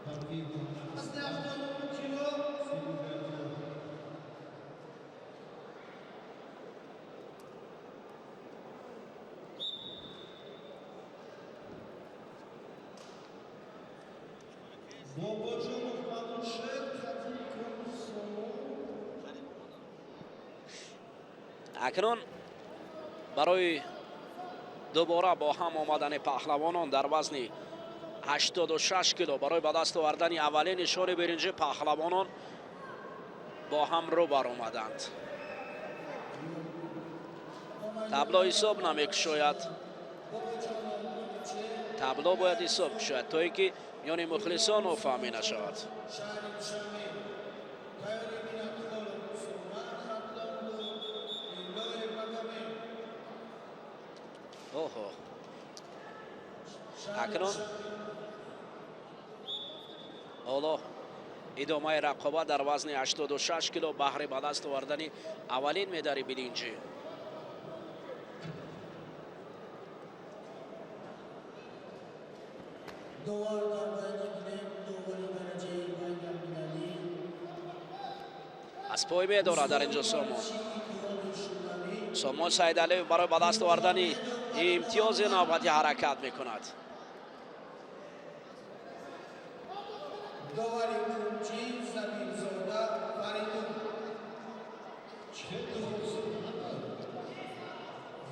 Вазни 79 кило. Бобоҷонов Манучер қати Сомон. Акнун барои дубора бо ҳам омадани паҳлавонон дар вазни 86 кило барои ба даст овардани аввалин нишони биринҷӣ паҳлавонон бо ҳам рӯ баромаданд. Табло ҳисоб намекушояд. Табло бояд ҳисоб кушояд, то ин ки миёни мухлисон нофаҳмӣ нашавад. Шаҳри Душанбе тайёрӣ бинад Суман Хатлонлу Иллоев Магомед. Оҳо, акнун ҳоло идомаи рақобат дар вазни 86 кило баҳри ба даст овардани аввалин медали биринҷӣ. Довар дар байни гилем, довари дараҷаи байналмилалӣ. Аз пой медорад дар инҷо Сомон. Сомон Саидалиев барои ба даст овардани имтиёзи навбатӣ ҳаракат мекунад. Довари кунҷӣ Забирзода Фаридун. Хеле хуб,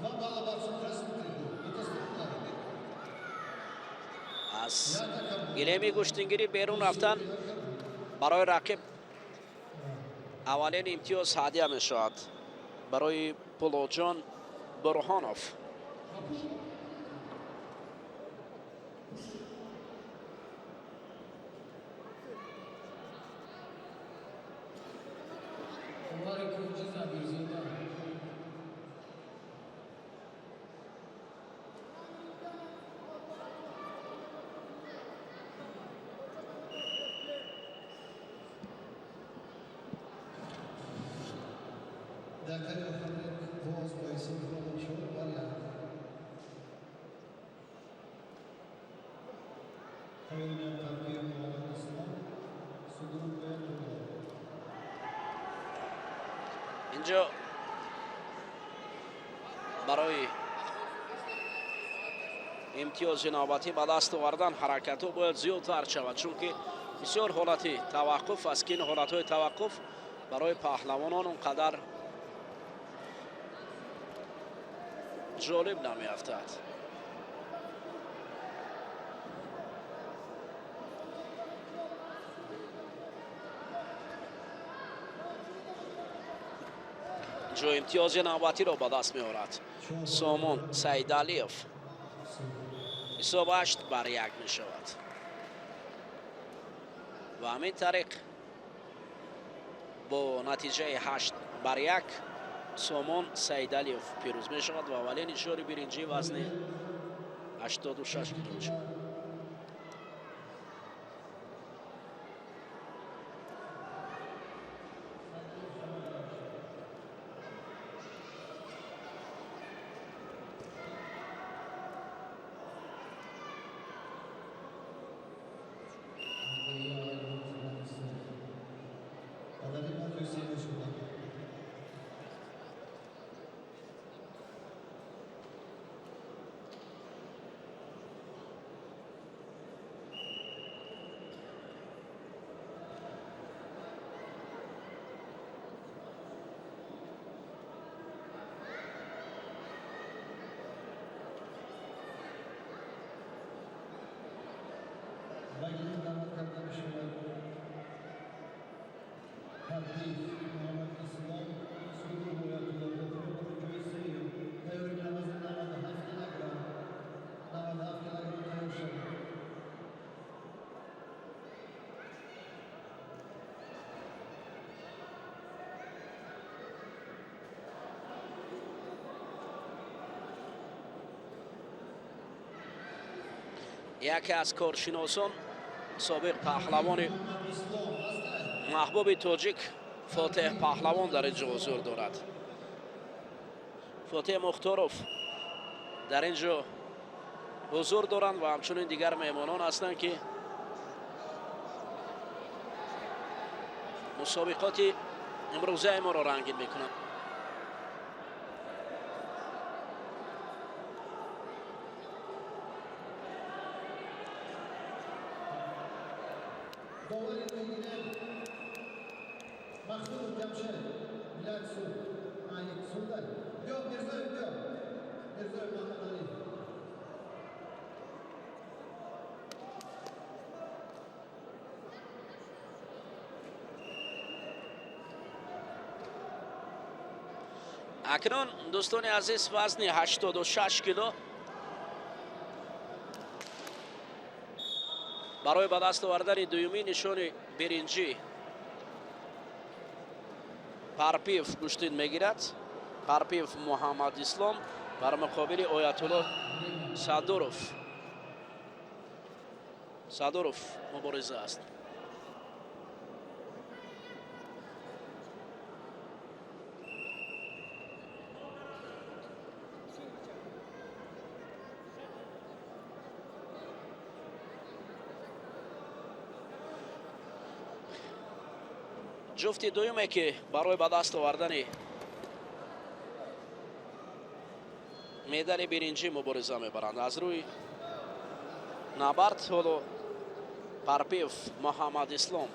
2 балла бар красный трибун. Это странно. Аз гилеми гӯштингирӣ берун рафтан барои рақиб аввалин имтиёз ҳадя мешавад барои Пулоҷон Бурҳонов. Довари кунҷӣ Забирзода. Дақиқаи охири боз бо ҳисоби 4-1. Тайёрӣ Тарбия Муҳаммад Ислом Судур Тугол. Инҷо барои имтиёзи навбатӣ ба даст овардан ҳаракатҳо бояд зиёдтар шавад, чунки бисёр ҳолати таваққуф аст, ки ин ҳолатҳои таваққуф барои паҳлавонон он қадар ҷолиб намеафтад. Ҷо имтиёзи навбатиро ба даст меорад Сомон Саидалиев. Ҳисоб 8-1 мешавад ва ҳамин тариқ бо натиҷаи 8-1 Сомон Саидалиев пирӯз мешавад ва аввалин нишони биринҷии вазни 86 кило мешавад. Падари ман ҷойи шудам. Ба гилем даъват карда мешавад Пардиев Муҳаммад. Яке аз коршиносон, собиқ паҳлавони маҳбуби тоҷик Фотеҳ Паҳлавон дар ин ҷо ҳузур дорад. Фотеҳ Мухторов дар ин ҷо ҳузур доранд ва ҳамчунин дигар меҳмонон ҳастанд, ки мусобиқоти имрӯзаи моро рангин мекунанд. Довари рӯйгилем Махсудов Ҷамшед, вилояти Суғд. Суғдай. Биё, Мирзоев, биё. Мирзоев Маҳмадалӣ. Акнун, дӯстони азиз, вазни 86 кило барои ба даст овардани дуюмин нишони биринҷӣ Парпиев гӯштин мегирад. Парпиев Муҳаммадислом бар муқобили Оятулло Садуров мубориза аст. Ҷуфти дуюме, ки барои ба даст овардани медали биринҷӣ мубориза мебаранд аз рӯи набард, ҳоло Парпиев Муҳаммадислом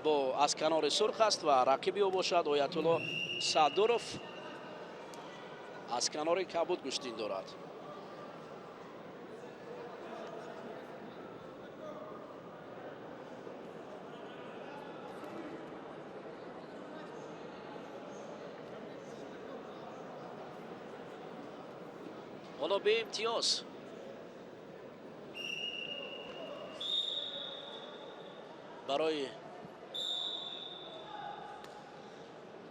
бо аз канори сурх аст ва рақиби ӯ бошад Оятулло Садуров аз канори кабуд гӯштин дорад. Ҳоло беимтиёз барои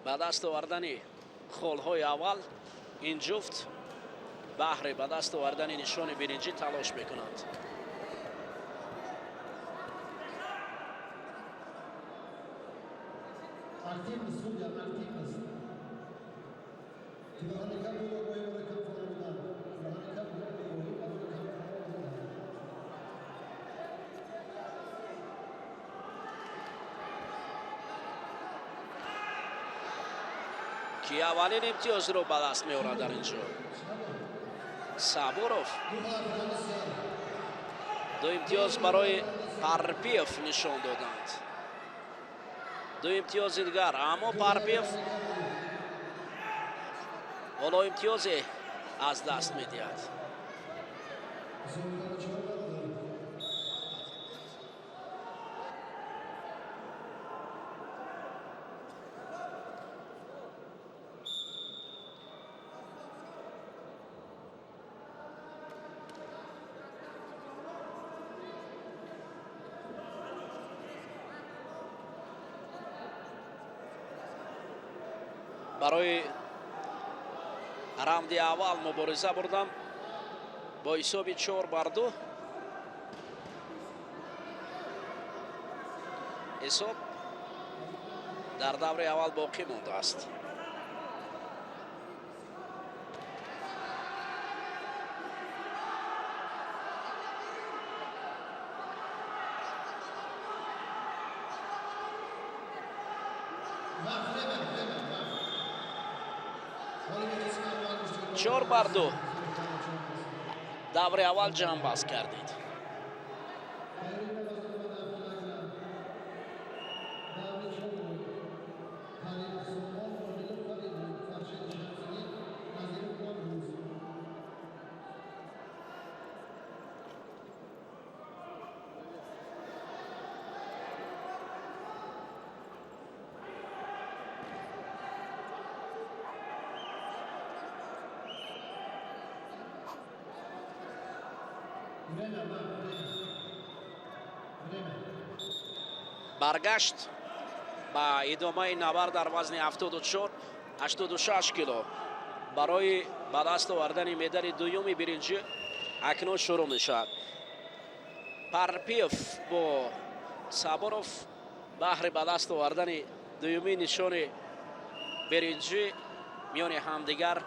ба даст овардани холҳои аввал ин ҷуфт баҳри ба даст овардани нишони биринҷӣ талош мекунанд. Активность, судья, активность. Тилоҳани кабуд огоҳӣ барои камфора будан. Тилоҳани кабуд огоҳӣ барои камфора будан. Ки аввалин имтиёзро ба даст меорад дар ин ҷо? Сабуров. Ду имтиёз барои Парпиев нишон доданд, ду имтиёзи дигар, аммо Парпиев ҳоло имтиёзе аз даст медиҳад. Мусобиқаро чор бародар. Барои раунди аввал мубориза бурдам бо ҳисоби 4-2. Ҳисоб дар даври аввал боқӣ мондааст. Вақт, время, время, вақт. Ғолиби қисми аввал гӯштигир. 4-2 даври аввал ҷамъбаст кардид. Тайёрӣ ба вазни 97 килограмм. Даври чорум. Халилов Сомон, Одилов Фаридун, Фаршид Шамсиддин, Назиров Наврӯз. Время, вақт, время. Время. Баргашт ба идомаи набард дар вазни 74 86 кило барои ба даст овардани медали дуюми биринҷӣ акнун шурӯъ мешавад. Парпиев бо Сабуров баҳри ба даст овардани дуюмин нишони биринҷӣ миёни ҳамдигар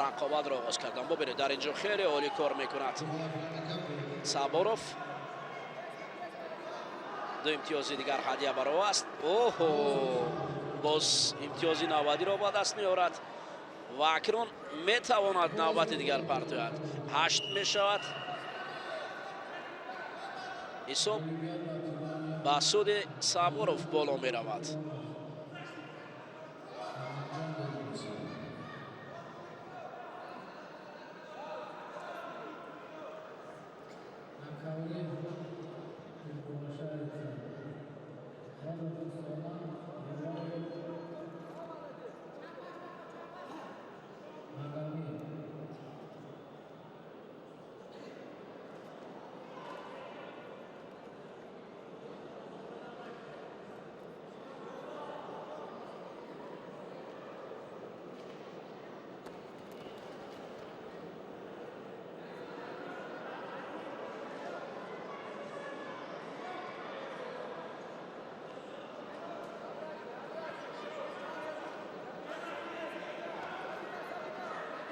рақобатро оғоз карданд. Бубинед, дар ин ҷо хеле олӣ кор мекунад Сабуров. Ду имтиёзи дигар ҳадя бар ӯ аст. Оҳо, боз имтиёзи навбатиро ба даст меорад ва акнун метавонад навбати дигар партояд. 8 мешавад. Ҳисоб ба суди Сабуров боло меравад.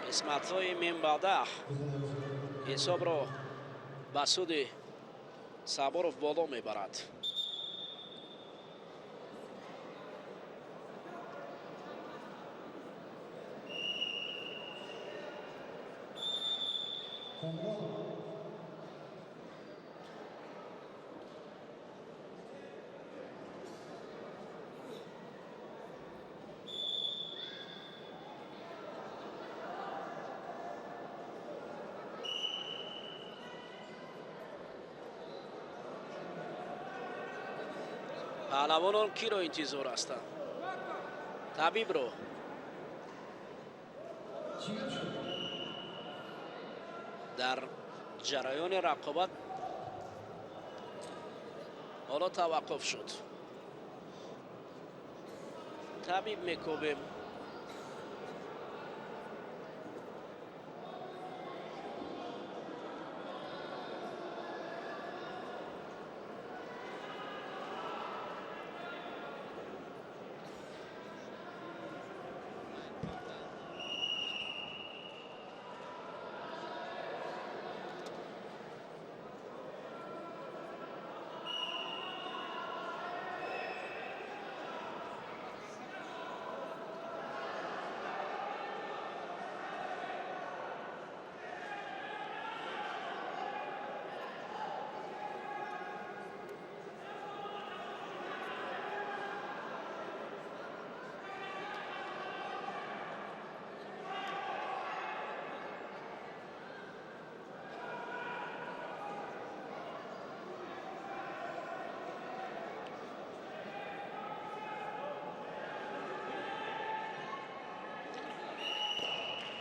Қисматҳои минбаъда ҳисобро ба суди Сабуров боло мебарад. Паҳлавонон киро интизор ҳастанд? Табибро. Дар ҷараёни рақобат ҳоло таваққуф шуд. Табиб мекобем.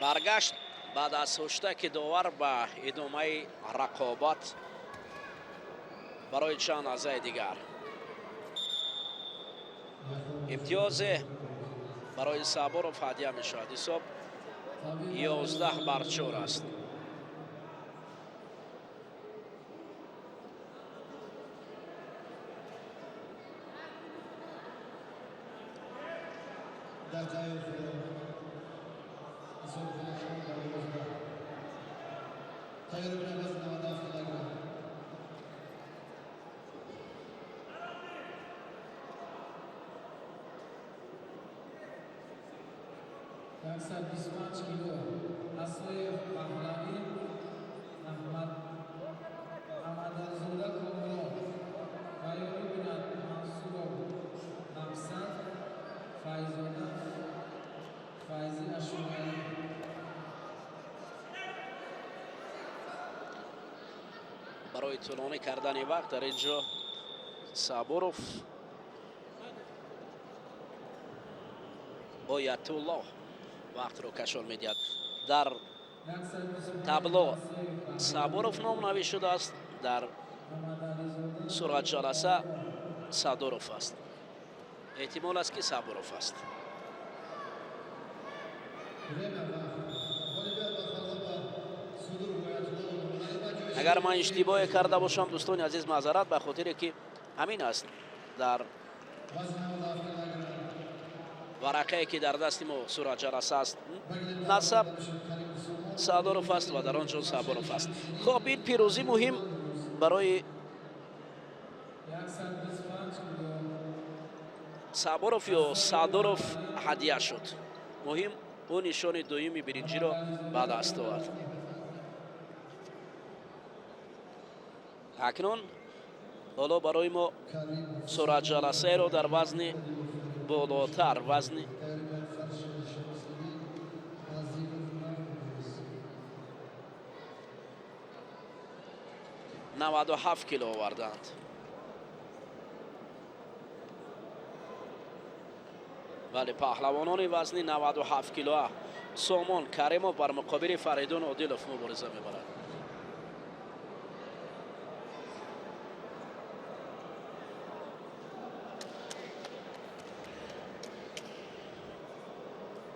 Баргашт баъд аз ҳуштаки довар ба идомаи рақобат барои чанд лаҳзаи дигар. Имтиёзе барои Сабуров ҳадя мешавад. Ҳисоб 11-4 аст. 125 кило Асоев Паҳлавӣ, Аҳмадалзода Комрон, тайёрӣ бинад Мансуров Мақсад, Файзода Файзи Ашуралӣ. Барои тӯлонӣ кардани вақт дар ин ҷо Сабуров Оятуллоҳ вақтро кашол медиҳад. Дар табло Сабуров ном навишт шудааст, дар суратҷаласа Садуров аст. Эҳтимол аст, ки Сабуров аст. Агар ман иштибоҳе карда бошам, дӯстони азиз, маъзарат, ба хотире ки ҳамин аст дар варақае ки дар дасти мо суратҷаласа аст, насаб Саъдоров аст ва дар он ҷо Сабуров аст. Хоб, ин пирӯзӣ муҳим барои Сабуров ё Саъдоров ҳадия шуд. Муҳим, ӯ нишони дуюми биринҷиро ба даст овард. Акнун ҳоло барои мо суратҷаласаеро дар вазни болотар, вазни 97 кило овардаанд. Бале, паҳлавонони вазни 97 килоа Сомон Каримов бар муқобили Фаридун Одилов мубориза мебарад.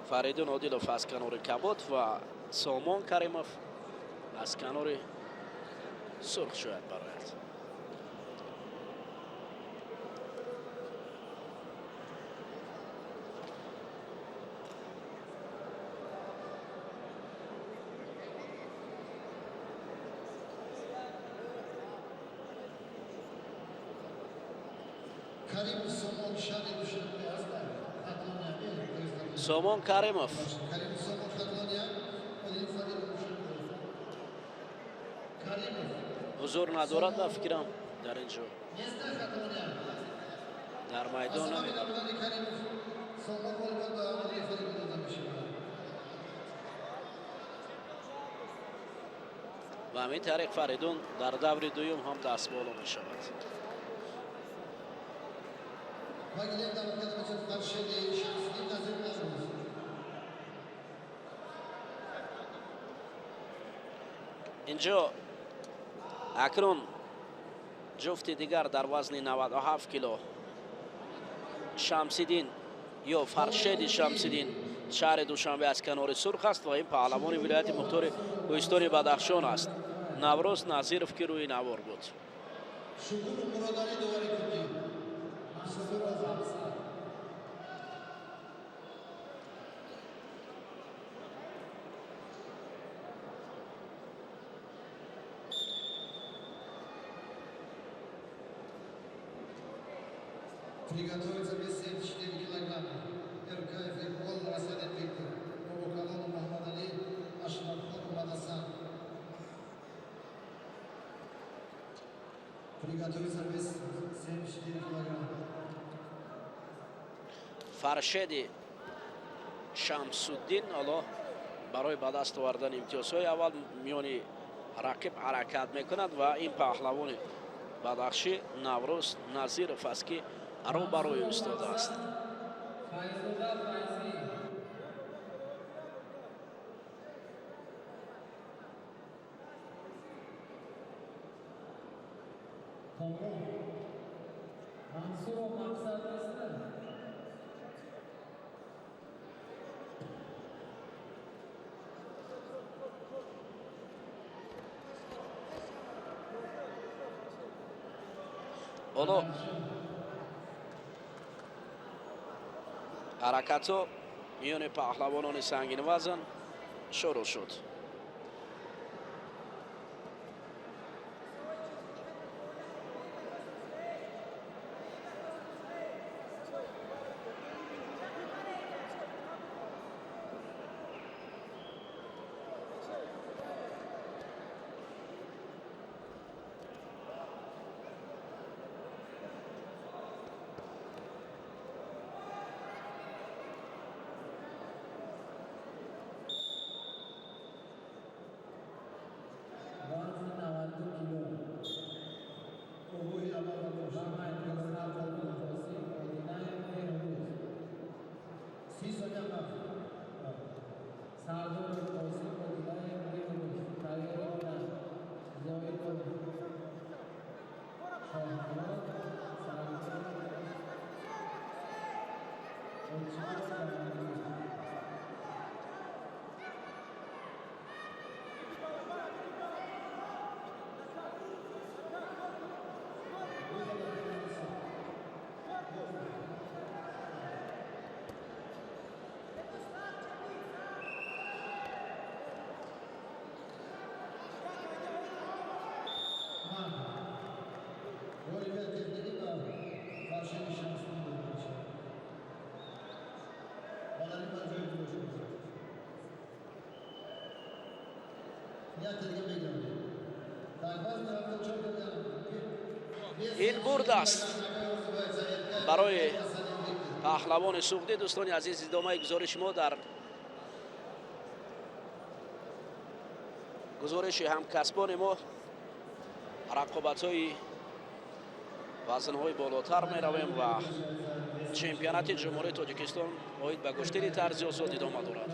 Фаридун Одилов аз канори кабуд ва Сомон Каримов аз канори сурх шояд барояд. Сомон Каримов ҳузур надорад ба фикрам, дар ин ҷо дар майдон намедонам. Ва ҳамин тариқ Фаридун дар даври дуюм ҳам дастболо мешавад. Инҷо акнун ҷуфти дигар дар вазни 97 кило Шамсиддин ё Фаршеди Шамсиддин, шаҳри Душанбе, аз канори сурх аст ва ин паҳлавони вилояти мухтори кӯҳистони Бадахшон аст, Наврӯз Назиров, ки рӯи навор буд. Приготовиться вес 74 килограмма. Эркаев Иқбол Расадин Виктор. Бобокалон Муҳаммад Али, Ашрафхон Мадасан. Приготовиться вес 74 килограмма. Фаршеди Шамсуддин ҳоло барои ба даст овардани имтиёзҳои аввал миёни рақиб ҳаракат мекунад ва ин паҳлавони бадахшӣ Наврӯз Назиров аст, ки рӯ ба рӯи устодааст. Ҳоло ҳаракатҳо миёни паҳлавонони сангинвазн шурӯъ шуд. Ин бурд аст барои паҳлавони суғдӣ. Дӯстони азиз, идомаи гузориши мо дар гузориши ҳамкасбони мо рақобатҳои вазнҳои болотар меравем ва чемпионати Ҷумҳурии Тоҷикистон оид ба гӯштини тарзи озод идома дорад.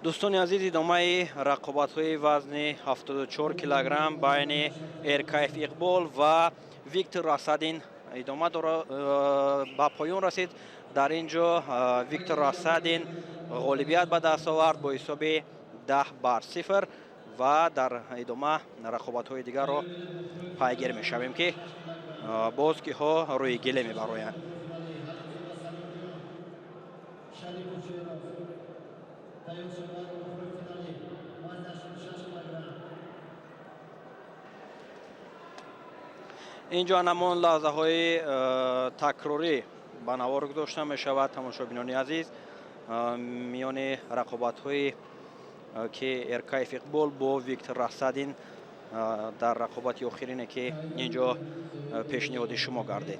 Дӯстони азиз, идомаи рақобатҳои вазни 74 килограмм байни Эркаев Иқбол ва Виктор Расадин идома дора, ба поён расид. Дар ин ҷо Виктор Расадин ғолибият ба даст овард бо ҳисоби 10-0 ва дар идома рақобатҳои дигарро пайгир мешавем, ки боз киҳо рӯи гиле мебароянд. Инҷо ҳамон лаҳзаҳои такрорӣ ба навор гузошта мешавад, тамошобинони азиз, миёни рақобатҳои ки Эркаев Иқбол бо Виктор Расадин дар рақобати охирине, ки инҷо пешниҳоди шумо гардид.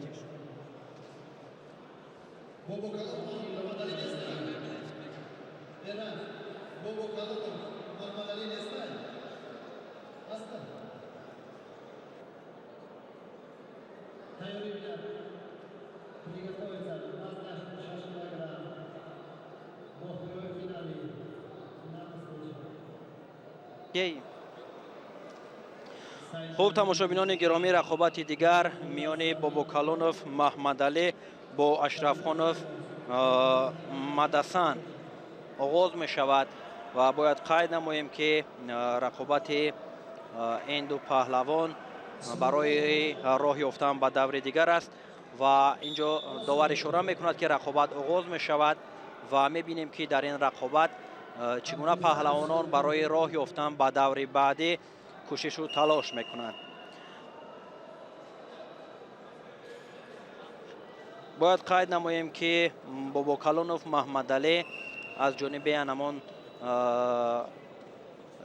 Хуб, тамошобинони гиромӣ, рақобати дигар миёни Бобокалонов Маҳмадалӣ бо Ашрафхонов Мадасан оғоз мешавад ва бояд қайд намоем, ки рақобати ин ду паҳлавон барои роҳ ёфтан ба даври дигар аст ва инҷо довар ишора мекунад, ки рақобат оғоз мешавад ва мебинем, ки дар ин рақобат чӣ гуна паҳлавонон барои роҳ ёфтан ба даври баъдӣ кӯшишу талош мекунанд. Бояд қайд намоем, ки Бобокалонов Маҳмадалӣ аз ҷониби анамон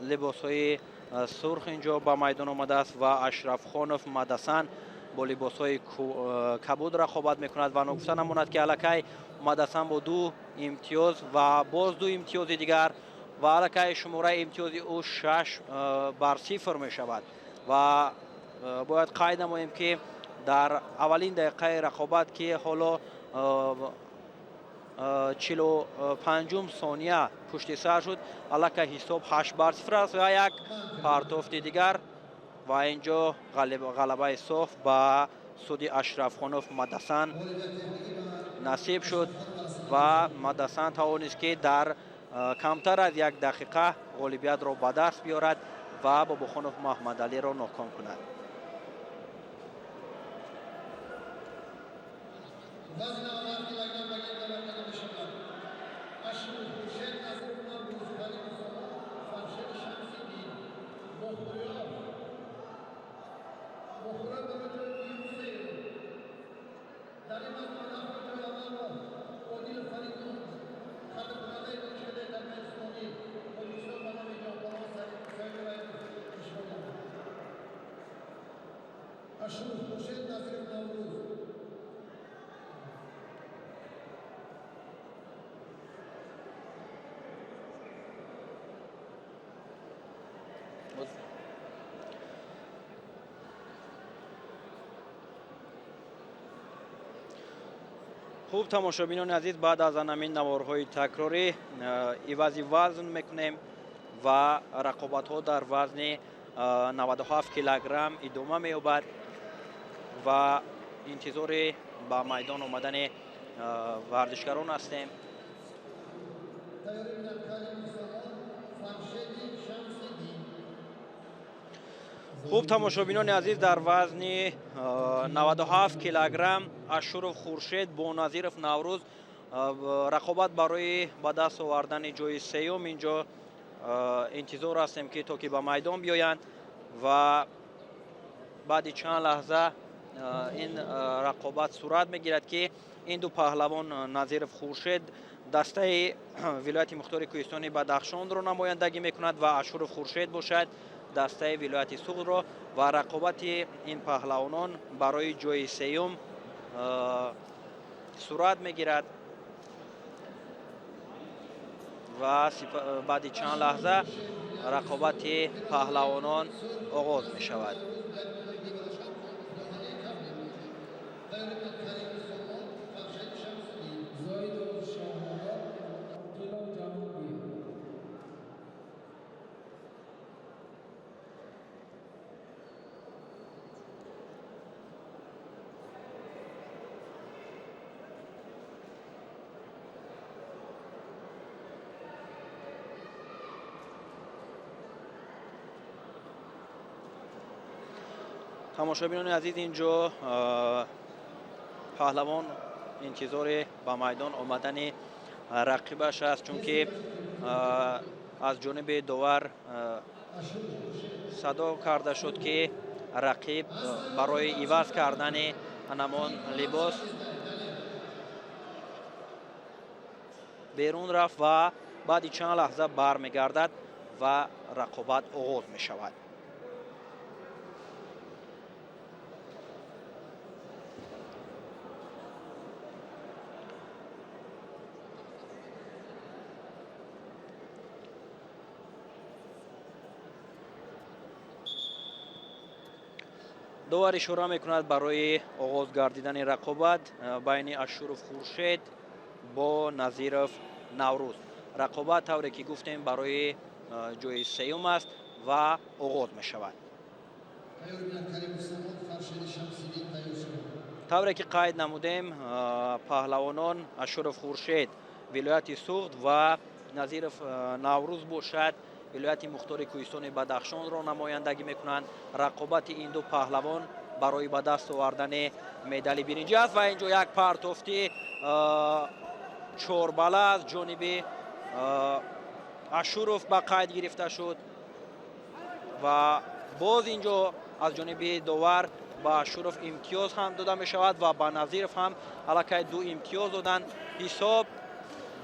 либосҳои сурх инҷо ба майдон омадааст ва Ашрафхонов Мадасан бо либосҳои кабуд рақобат мекунад ва ногуфта намонад, ки аллакай Мадасан бо 2 имтиёз ва боз 2 имтиёзи дигар ва аллакай шумораи имтиёзи ӯ 6-0 мешавад ва бояд қайд намоем, ки дар аввалин дақиқаи рақобат, ки ҳоло 45-ум сония пушти сар шуд, аллакай ҳисоб 8-0 аст ва як партофти дигар ва инҷо ғалабаи соф ба суди Ашрафхонов Мадасан насиб шуд ва Мадасан тавонист, ки дар камтар аз як дақиқа ғолибиятро ба даст биёрад ва Бобохонов Маҳмадалиро ноком кунад. Хуб, тамошобинони азиз, баъд аз анамин наворҳои такрорӣ ивази вазн мекунем ва рақобатҳо дар вазни 97 килограмм идома меёбад ва интизори ба майдон омадани варзишгарон ҳастем. Хуб, тамошобинони азиз, дар вазни 97 килограмм Ашуров Хуршед бо Назиров Наврӯз рақобат барои ба даст овардани ҷои сеюм. Инҷо интизор ҳастем, ки то ки ба майдон биёянд ва баъди чанд лаҳза ин рақобат сурат мегирад, ки ин ду паҳлавон, Назиров Хуршед дастаи вилояти мухтори кӯҳистони Бадахшонро намояндагӣ мекунад ва Ашуров Хуршед бошад дастаи вилояти Суғдро, ва рақобати ин паҳлавонон барои ҷои сеюм сурат мегирад ва баъди чанд лаҳза рақобати паҳлавонон оғоз мешавад. Тамошобинони азиз, инҷо паҳлавон интизори ба майдон омадани рақибаш аст, чунки аз ҷониби довар садо карда шуд, ки рақиб барои иваз кардани анамон либос берун рафт ва баъди чанд лаҳза бармегардад ва рақобат оғоз мешавад. Довар ишора мекунад барои оғоз гардидани рақобат байни Ашуров Хуршед бо Назиров Наврӯз. Рақобат, тавре ки гуфтем, барои ҷои сеюм аст ва оғоз мешавад. Тавре ки қайд намудем, паҳлавонон Ашуров Хуршед вилояти Суғд ва Назиров Наврӯз бошад вилояти мухтори кӯҳистони Бадахшонро намояндагӣ мекунанд. Рақобати ин ду паҳлавон барои ба даст овардани медали биринҷӣ аст ва инҷо як партофти чорбала аз ҷониби Ашуров ба қайд гирифта шуд ва боз инҷо аз ҷониби довар ба Ашуров имтиёз ҳам дода мешавад ва ба Назиров ҳам аллакай ду имтиёз доданд. Ҳисоб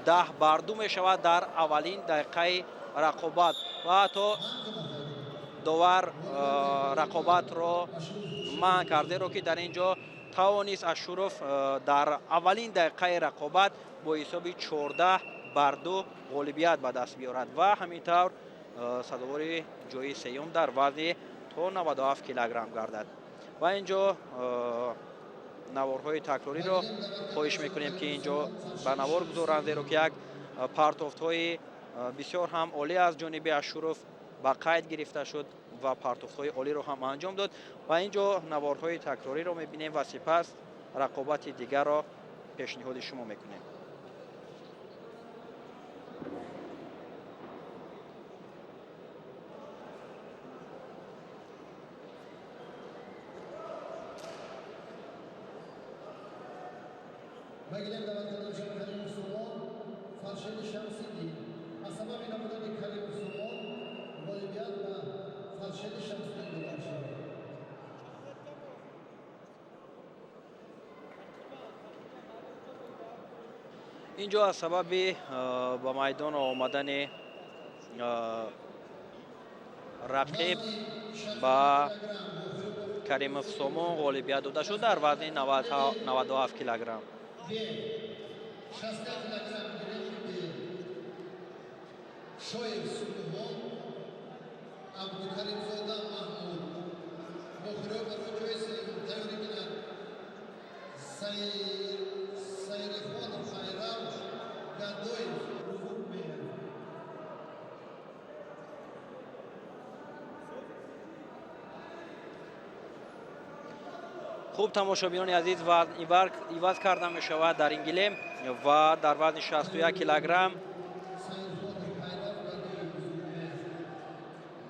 10-2 мешавад дар аввалин дақиқаи рақобат ва ҳатто довар рақобатро манъ кард, зеро ки дар ин ҷо тавонист Ашуров дар аввалин дақиқаи рақобат бо ҳисоби 14-2 ғолибият ба даст биёрад ва ҳамин тавр сазовори ҷои сеюм дар вазни то 97 килограмм гардад. Ва ин ҷо наворҳои такрориро хоҳиш мекунем, ки ин ҷо ба навор гузоранд, зеро ки як партофтҳои бисёр ҳам олӣ аз ҷониби Ашуров ба қайд гирифта шуд ва партофтҳои олиро ҳам анҷом дод. Ва ин ҷо наворҳои такрориро мебинем ва сипас рақобати дигарро пешниҳоди шумо мекунем. Инҷо аз сабаби ба майдон омадани рақиб ба Каримов Сомон ғолибият дода шуд дар вазни 97 килограмм. Шоев Субҳон, Абдукаримзода Маҳмуд. Бохиро барои ҷои сеюм тайёрӣ бинанд. Хуб, тамошобинони азиз, вазн иваз карда мешавад дар ин гилем ва дар вазни 61 килограмм,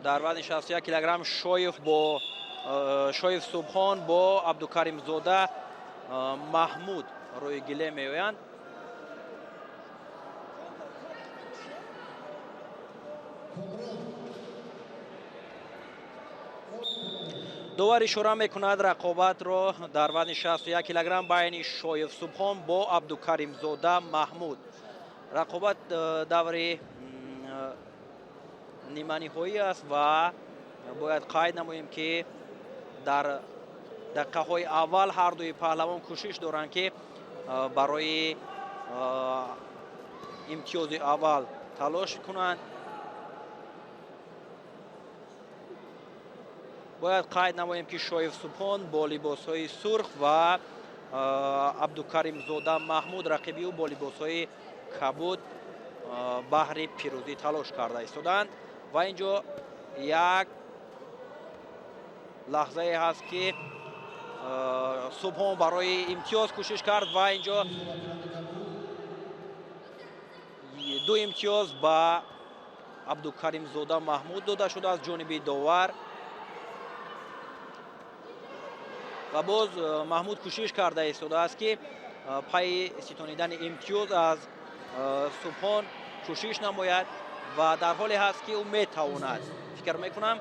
дар вазни 61 килограмм Шоев бо Шоев Субҳон бо Абдукаримзода Маҳмуд рӯи гилем меоянд. Довар ишора мекунад рақобатро дар вазни 61 килограмм байни Шоев Субҳон бо Абдукаримзода Маҳмуд. Рақобат даври ниманиҳоӣ аст ва бояд қайд намоем, ки дар дақиқаҳои аввал ҳар дуи паҳлавон кӯшиш доранд, ки барои имтиёзи аввал талош кунанд. Бояд қайд намоем, ки Шоев Субҳон бо либосҳои сурх ва Абдукаримзода Маҳмуд, рақиби ӯ, бо либосҳои кабуд баҳри пирӯзӣ талош карда истодаанд. Ва ин ҷо як лаҳзае ҳаст, ки Субҳон барои имтиёз кӯшиш кард ва ин ҷо ду имтиёз ба Абдукаримзода Маҳмуд дода шуда аз ҷониби довар. Ва боз Маҳмуд кӯшиш карда истодааст, ки пайи ситонидани имтиёз аз Субҳон кӯшиш намояд ва дар ҳоле ҳаст, ки ӯ метавонад, фикр мекунам.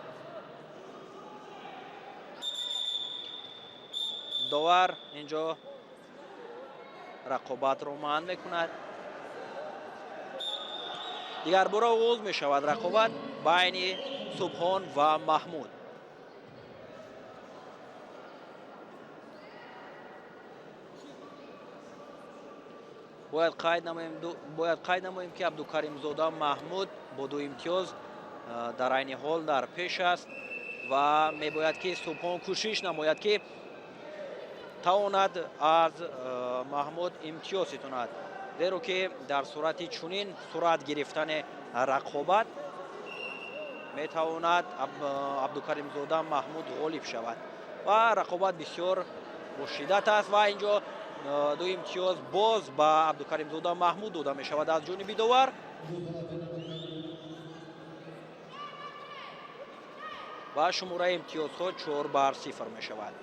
Довар инҷо рақобатро манъ мекунад. Дигарбора оғоз мешавад рақобат байни Субҳон ва Маҳмуд. Бояд қайд намоем, ки Абдукаримзода Маҳмуд бо ду имтиёз дар айни ҳол дар пеш аст ва мебояд, ки Субҳон кӯшиш намояд, ки тавонад аз Маҳмуд имтиёз ситонад, зеро ки дар сурати чунин сурат гирифтани рақобат метавонад Абдукаримзода Маҳмуд ғолиб шавад. Ва рақобат бисёр бошиддат аст ва инҷо ду имтиёз боз ба Абдукаримзода Маҳмуд дода мешавад аз ҷониби довар. Ва шумораи имтиёзҳо 4-0 мешавад.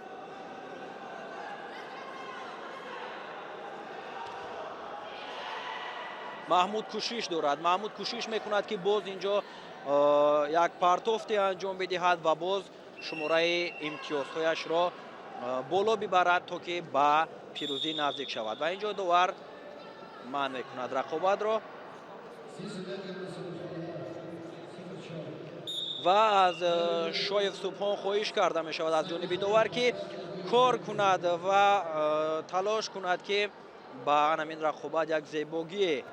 Маҳмуд кӯшиш дорад, Маҳмуд кӯшиш мекунад, ки боз инҷо як партофте анҷом бидиҳад ва боз шумораи имтиёзҳояшро боло бибарад, то ки ба пирӯзӣ наздик шавад. Ва инҷо довар манъ мекунад рақобатро ва аз Шоев Субҳон хоҳиш карда мешавад аз ҷониби довар, ки кор кунад ва талош кунад, ки ба ҳамин рақобат як зебогие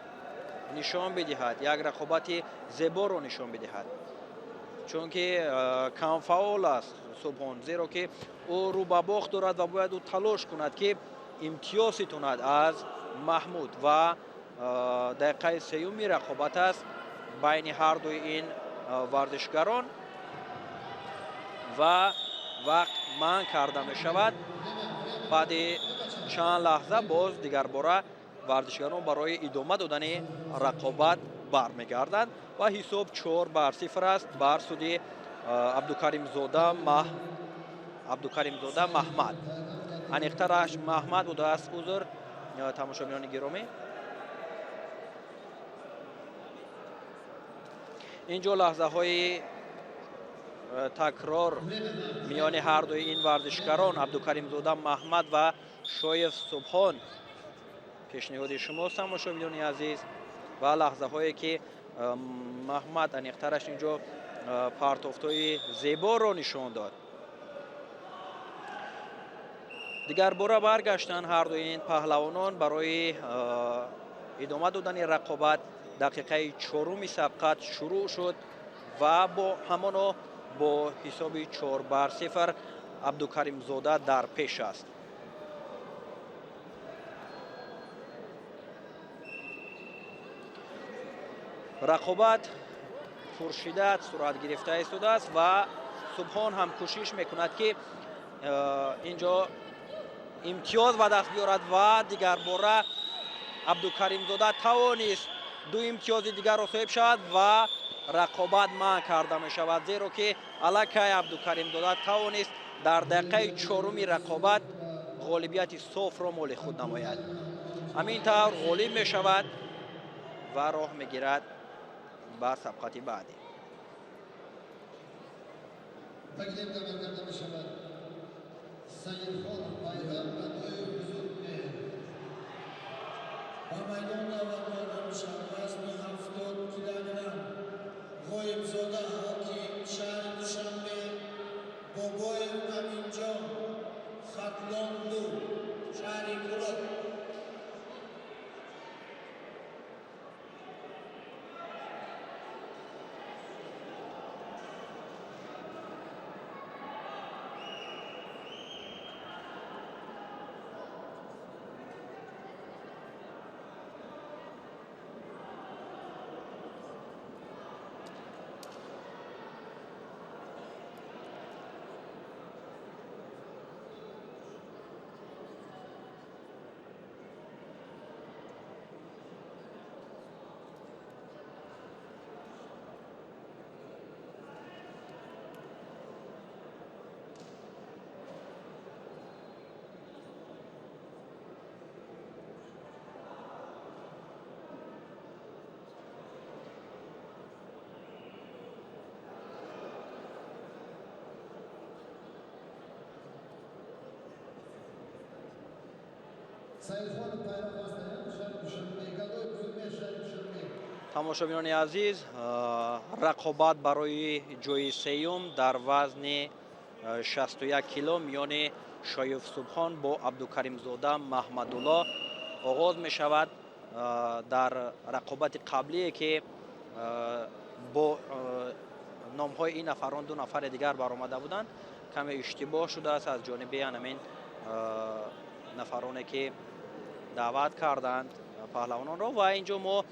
нишон бидиҳад, як рақобати зеборо нишон бидиҳад, чунки камфаъол аст Субҳон, зеро ки ӯ рӯ ба бохт дорад ва бояд ӯ талош кунад, ки имтиёз ситонад аз Маҳмуд. Ва дақиқаи сеюми рақобат аст байни ҳардуи ин варзишгарон ва вақт манъ карда мешавад. Баъди чанд лаҳза боз дигарбора варзишгарон барои идома додани рақобат бармегарданд ва ҳисоб 4-0 аст бар суди Абдукаримзода Маҳмад, аниқтараш Маҳмад будааст, узр, тамошобинони гиромӣ. Инҷо лаҳзаҳои такрор миёни ҳардуи ин варзишгарон, Абдукаримзода Маҳмад ва Шоев Субҳон, пешниҳоди шумост, тамошобинони азиз. Ва лаҳзаҳое ки Маҳмад, аниқтараш инҷо, партофтҳои зеборо нишон дод. Дигарбора баргаштанд ҳардуи ин паҳлавонон барои идома додани рақобат. Дақиқаи чоруми сабқат шурӯъ шуд ва бо ҳамоно бо ҳисоби 4-0 Абдукаримзода дар пеш аст. Рақобат пуршиддат сурат гирифта истодааст ва Субҳон ҳам кӯшиш мекунад, ки инҷо Имтиёз ба даст биёрад ва дигарбора Абдукаримзода тавонист ду имтиёзи дигарро соҳиб шавад ва рақобат манъ карда мешавад, зеро ки аллакай Абдукаримзода тавонист дар дақиқаи чоруми рақобат ғолибияти софро моли худ намояд. Ҳамин тавр ғолиб мешавад ва роҳ мегирад ба сабқати баъдӣ. Ба гилем даъват карда мешавад Саидхон Байрам, Гадои Бузургмеҳр. Ба майдон даъват карда мешавад вазни 70 килограмм Ғоибзода Ҳоким, шаҳри Душанбе, Бобоев Аминҷон, Хатлон ду, шаҳри Кӯлоб. Саидхон Байрам ҳастанд, шаҳри Душанбе, Гадои Бузургмеҳр, шаҳри Душанбе. Тамошобинони азиз, рақобат барои ҷои сеюм дар вазни 61 кило миёни Шоев Субҳон бо Абдукаримзода Маҳмадулло оғоз мешавад. Дар рақобати қаблие ки бо номҳои ин нафарон ду нафари дигар баромада буданд, каме иштибоҳ шудааст аз ҷониби ҳамин нафароне ки даъват карданд паҳлавононро. Ва ин ҷо мо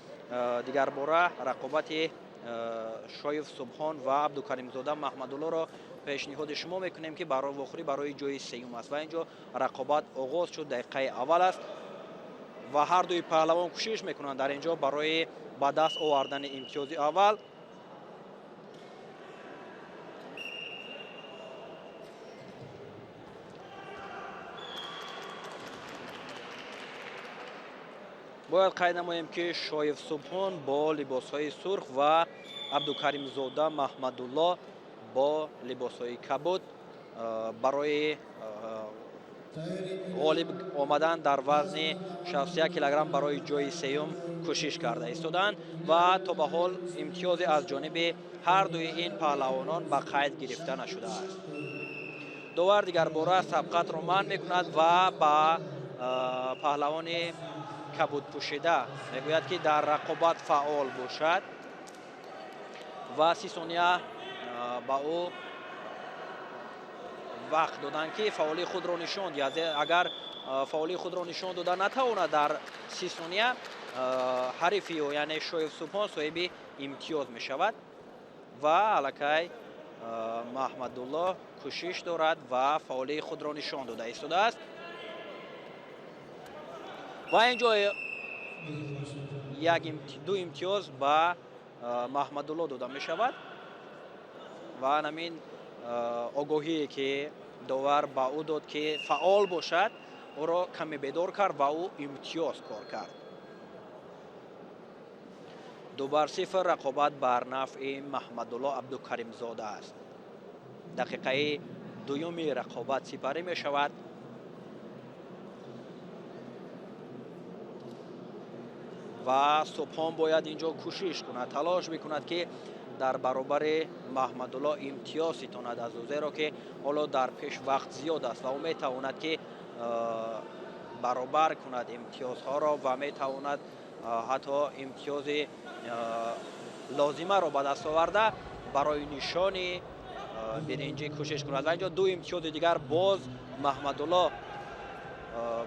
дигарбора рақобати Шоев Субҳон ва Абдукаримзода Маҳмадуллоро пешниҳоди шумо мекунем, ки барои вохӯрӣ барои ҷои сеюм аст. Ва ин ҷо рақобат оғоз шуд, дақиқаи аввал аст ва ҳар дуи паҳлавон кӯшиш мекунанд дар ин ҷо барои ба даст овардани имтиёзи аввал. Бояд қайд намоем, ки Шоев Субҳон бо либосҳои сурх ва Абдукаримзода Маҳмадулло бо либосҳои кабуд барои ғолиб омадан дар вазни 61 килограмм барои ҷои сеюм кӯшиш карда истоданд ва то ба ҳол имтиёзе аз ҷониби ҳар дуи ин паҳлавонон ба қайд гирифта нашудааст. Довар дигарбора сабқатро манъ мекунад ва ба паҳлавони кабудпӯшида мегӯяд, ки дар рақобат фаъол бошад ва 30 сония ба ӯ вақт доданд, ки фаъолии худро нишон диҳад. Агар фаъолии худро нишон дода натавонад дар 30 сония, ҳарифи ӯ, яъне Шоев Субҳон, соҳиби имтиёз мешавад. Ва аллакай Маҳмадулло кӯшиш дорад ва фаъолии худро нишон дода истодааст. Ва ин ҷо ду имтиёз ба Маҳмадулло дода мешавад ва ҳамин огоҳие ки довар ба ӯ дод, ки фаъол бошад, ӯро каме бедор кард ва ӯ имтиёз кор кард. 2-0 рақобат бар нафъи Маҳмадулло Абдукаримзода аст. Дақиқаи дуюми рақобат сипарӣ мешавад ва Субҳон бояд ин ҷо кӯшиш кунад, талош мекунад, ки дар баробари Маҳмадулло имтиёз ситонад аз ӯ, зеро ки ҳоло дар пеш вақт зиёд аст ва ӯ метавонад, ки баробар кунад имтиёзҳоро ва метавонад ҳатто имтиёзи лозимаро ба даст оварда барои нишони биринҷӣ кӯшиш кунад. Ва инҷо ду имтиёзи дигар боз Маҳмадулло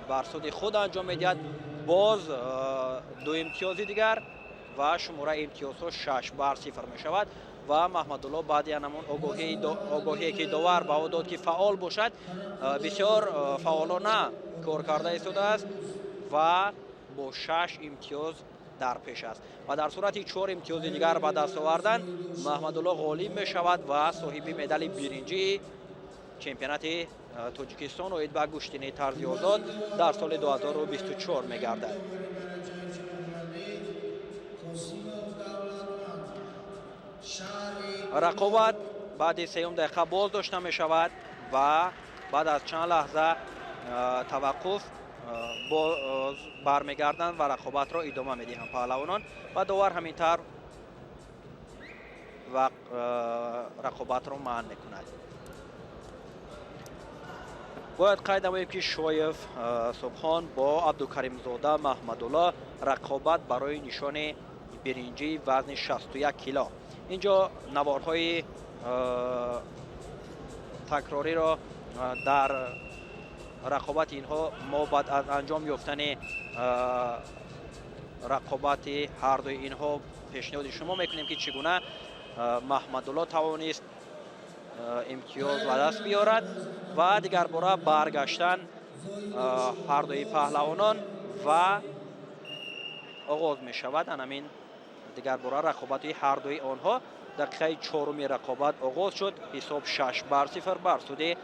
бар суди худ анҷом медиҳад. Боз ду имтиёзи дигар ва шумораи имтиёзҳо 6-0 мешавад. Ва Маҳмадулло баъди ҳамон огоҳие, ки довар ба ӯ дод, ки фаъол бошад, бисёр фаъолона кор карда истодааст ва бо 6 имтиёз дар пеш аст. Ва дар сурати 4 имтиёзи дигар ба даст овардан, Маҳмадулло ғолиб мешавад ва соҳиби медали биринҷии чемпионати Тоҷикистон оид ба гӯштини тарзи озод дар соли 2024 мегардад. Рақобат баъди сеюм дақиқа боз дошта мешавад ва баъд аз чанд лаҳза таваққуф боз бармегарданд ва рақобатро идома медиҳанд паҳлавонон ва довар ҳамин тавр ва рақобатро манъ мекунад. Бояд қайд намоем, ки Шоев Субҳон бо Абдукаримзода Маҳмадулло рақобат барои нишони биринҷии вазни 61 кило. Инҷо наворҳои такрориро дар рақобати инҳо мо баъд аз анҷом ёфтани рақобати ҳардуи инҳо пешниҳоди шумо мекунем, ки чӣ гуна Маҳмадулло тавонист имтиёз ба даст биёрад ва дигарбора баргаштан ҳардуи паҳлавонон ва оғоз мешавад анамин дигарбора рақобати ҳардуи онҳо. Дақиқаи чоруми рақобат оғоз шуд. Ҳисоб 6-0 бар суди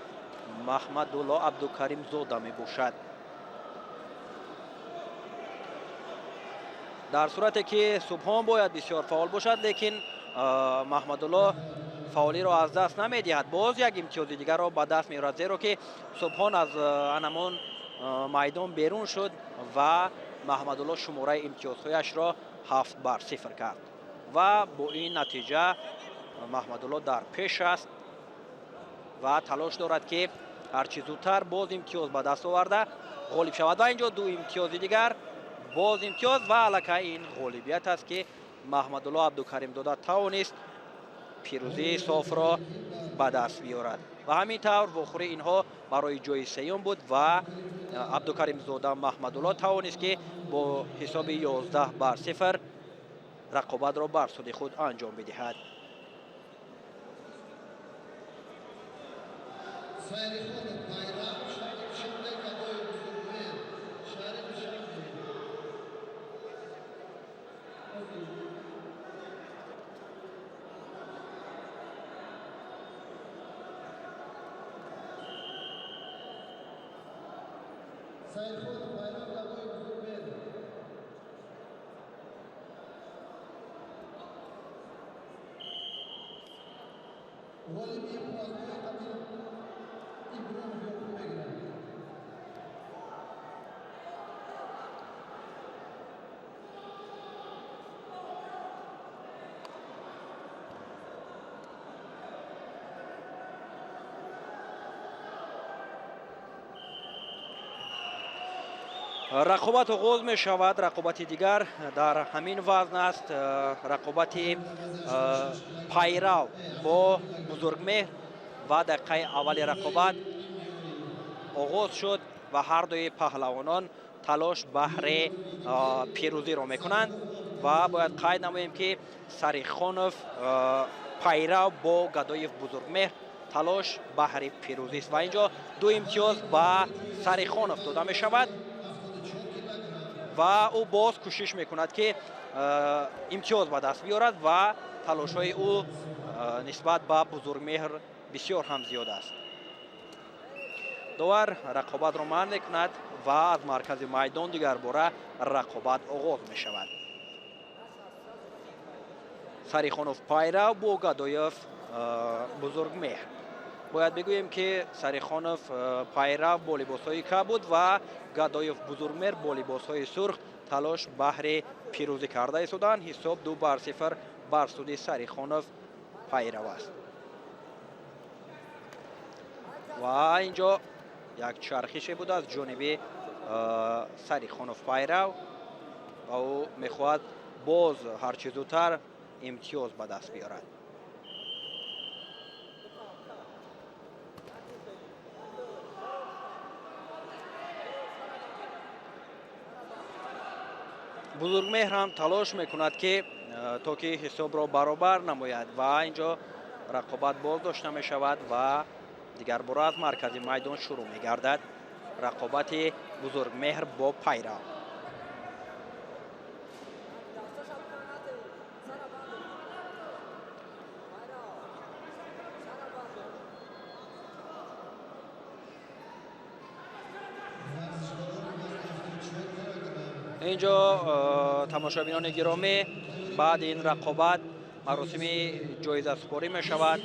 Маҳмадулло Абдукаримзода мебошад. Дар сурате ки Субҳон бояд бисёр фаъол бошад, лекин Маҳмадулло фаъолиро аз даст намедиҳад, боз як имтиёзи дигарро ба даст меорад, зеро ки Субҳон аз анамон майдон берун шуд ва Маҳмадулло шумораи имтиёзҳояшро 7-0 кард ва бо ин натиҷа Маҳмадулло дар пеш аст ва талош дорад, ки ҳарчи зудтар боз имтиёз ба даст оварда ғолиб шавад. Ва инҷо ду имтиёзи дигар, боз имтиёз ва аллакай ин ғолибият аст, ки Маҳмадулло Абдукаримзода тавонист пирӯзии софро ба даст биёрад. Ва ҳамин тавр вохӯрии инҳо барои ҷои сеюм буд ва Абдукаримзода Маҳмадулло тавонист, ки бо ҳисоби 11-0 рақобатро бар суди худ анҷом бидиҳад. Рақобат оғоз мешавад. Рақобати дигар дар ҳамин вазн аст, рақобати Пайрав бо Бузургмеҳр. Ва дақиқаи аввали рақобат оғоз шуд ва ҳардуи паҳлавонон талош баҳри пирӯзиро мекунанд. Ва бояд қайд намоем, ки Сарихонов Пайрав бо Гадоев Бузургмеҳр талош баҳри пирӯзист ва инҷо ду имтиёз ба Сарихонов дода мешавад ва ӯ боз кӯшиш мекунад, ки имтиёз ба даст биёрад ва талошҳои ӯ нисбат ба Бузургмеҳр бисёр ҳам зиёд аст. Довар рақобатро манъ мекунад ва аз маркази майдон дигарбора рақобат оғоз мешавад. Сарихонов Пайрав бо Гадоев Бузургмеҳр. Бояд бигӯем, ки Сарихонов Пайрав бо либосҳои кабуд ва Гадоев Бузургмеҳр бо либосҳои сурх талош баҳри пирӯзӣ карда истоданд. Ҳисоб 2-0 бар суди Сарихонов Пайрав аст. Ва инҷо як чархише буд аз ҷониби Сарихонов Пайрав ва ӯ мехоҳад боз ҳарчи зудтар имтиёз ба даст биёрад. Бузургмеҳр ҳам талош мекунад, ки то ки ҳисобро баробар намояд ва инҷо рақобат боз дошта мешавад ва дигарбора аз маркази майдон шурӯъ мегардад рақобати Бузургмеҳр бо Пайрав. Инҷо, тамошобинони гиромӣ, баъди ин рақобат маросими ҷоизасупорӣ мешавад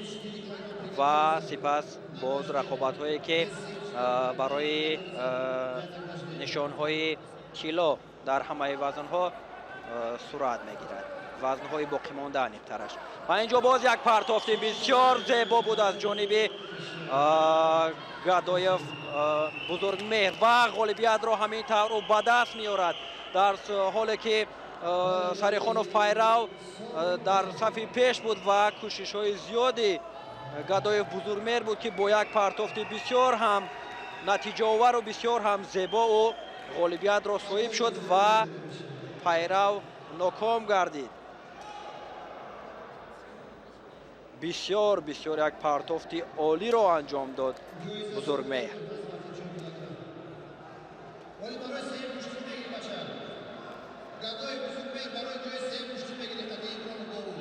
ва сипас боз рақобатҳое, ки барои нишонҳои тилло дар ҳамаи вазнҳо сурат мегирад, вазнҳои боқимонда аниқтараш. Ва инҷо боз як партофти бисёр зебо буд аз ҷониби Гадоев Бузургмеҳр ва ғолибиятро ҳамин тавр ӯ ба даст меорад, дар ҳоле ки Сарихонов Пайрав дар сафи пеш буд ва кӯшишҳои зиёди Гадоев Бузургмеҳр буд, ки бо як партофти бисёр ҳам натиҷаовару бисёр ҳам зебо ӯ ғолибиятро соҳиб шуд ва Пайрав ноком гардид. Бисёр, бисёр як партофти олиро анҷом дод Бузургмеҳр. Вале барои сеюм гӯштӣ мегирӣ, бача. Гадои Бузургмеҳр барои ҷои сеюм гӯштӣ мегирӣ қади Иброҳим Довуд.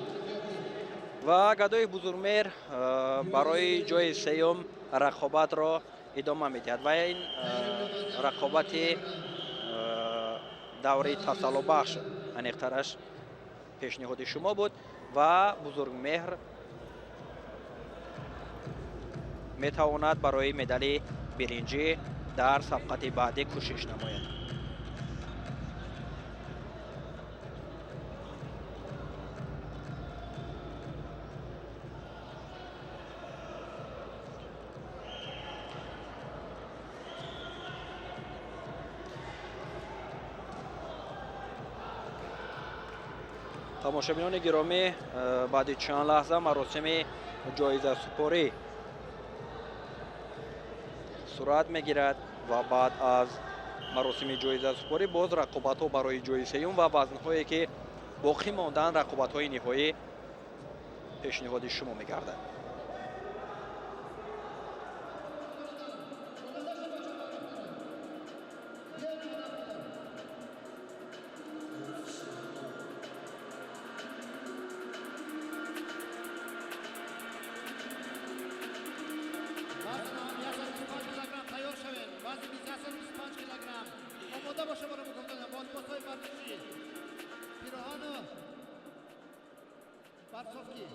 Ва Гадои Бузургмеҳр барои ҷои сеюм рақобатро идома медиҳад ва ин рақобати даври тасаллобахш, аниқтараш, пешниҳоди шумо буд ва Бузургмеҳр метавонад барои медали биринҷӣ дар сабқати баъдӣ кӯшиш намояд. Тамошобинони гиромӣ, баъди чанд лаҳза маросими ҷоизасупорӣ сурат мегирад ва баъд аз маросими ҷоизасупорӣ боз рақобатҳо барои ҷои сеюм ва вазнҳое, ки боқӣ монданд, рақобатҳои ниҳоӣ пешниҳоди шумо мегардад. Вазн 125 килограмм тайёр шавед. Вазни 125 килограмм. Омода боша барои мукофот бо либосҳои варзишӣ. Пироҳану борцовки.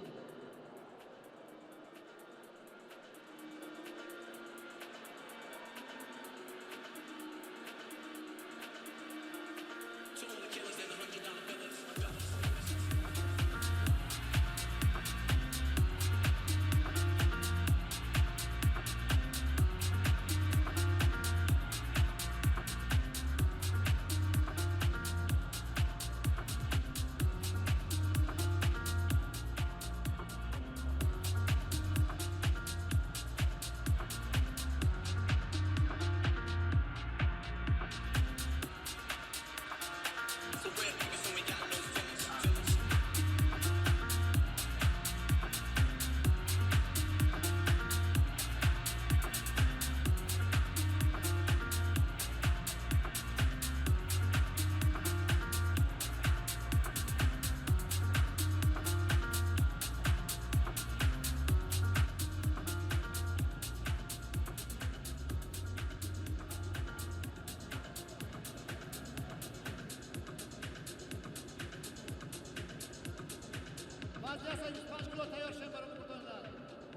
Вазни 125 кило тайёр шавем барои мукофот.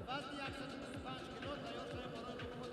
Вазни 125 кило тайёр шавем барои мукофот.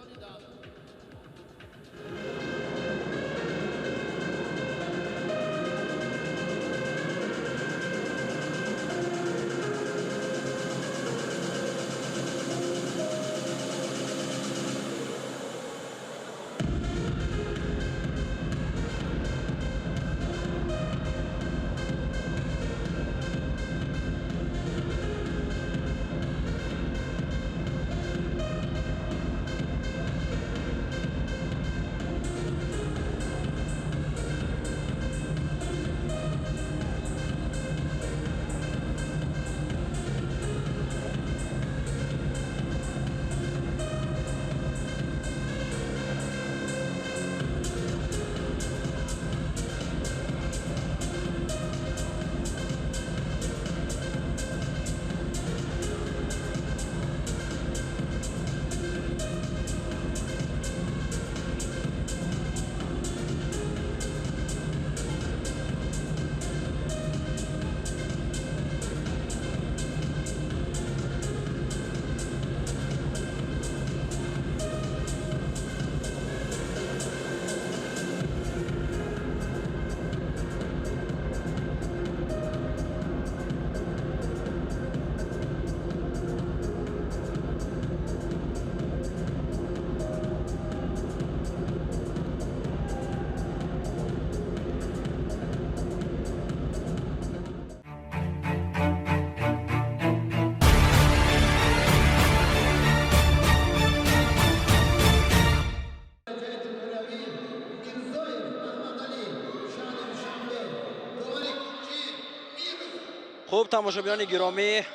Хуб, тамошобинони гиромӣ,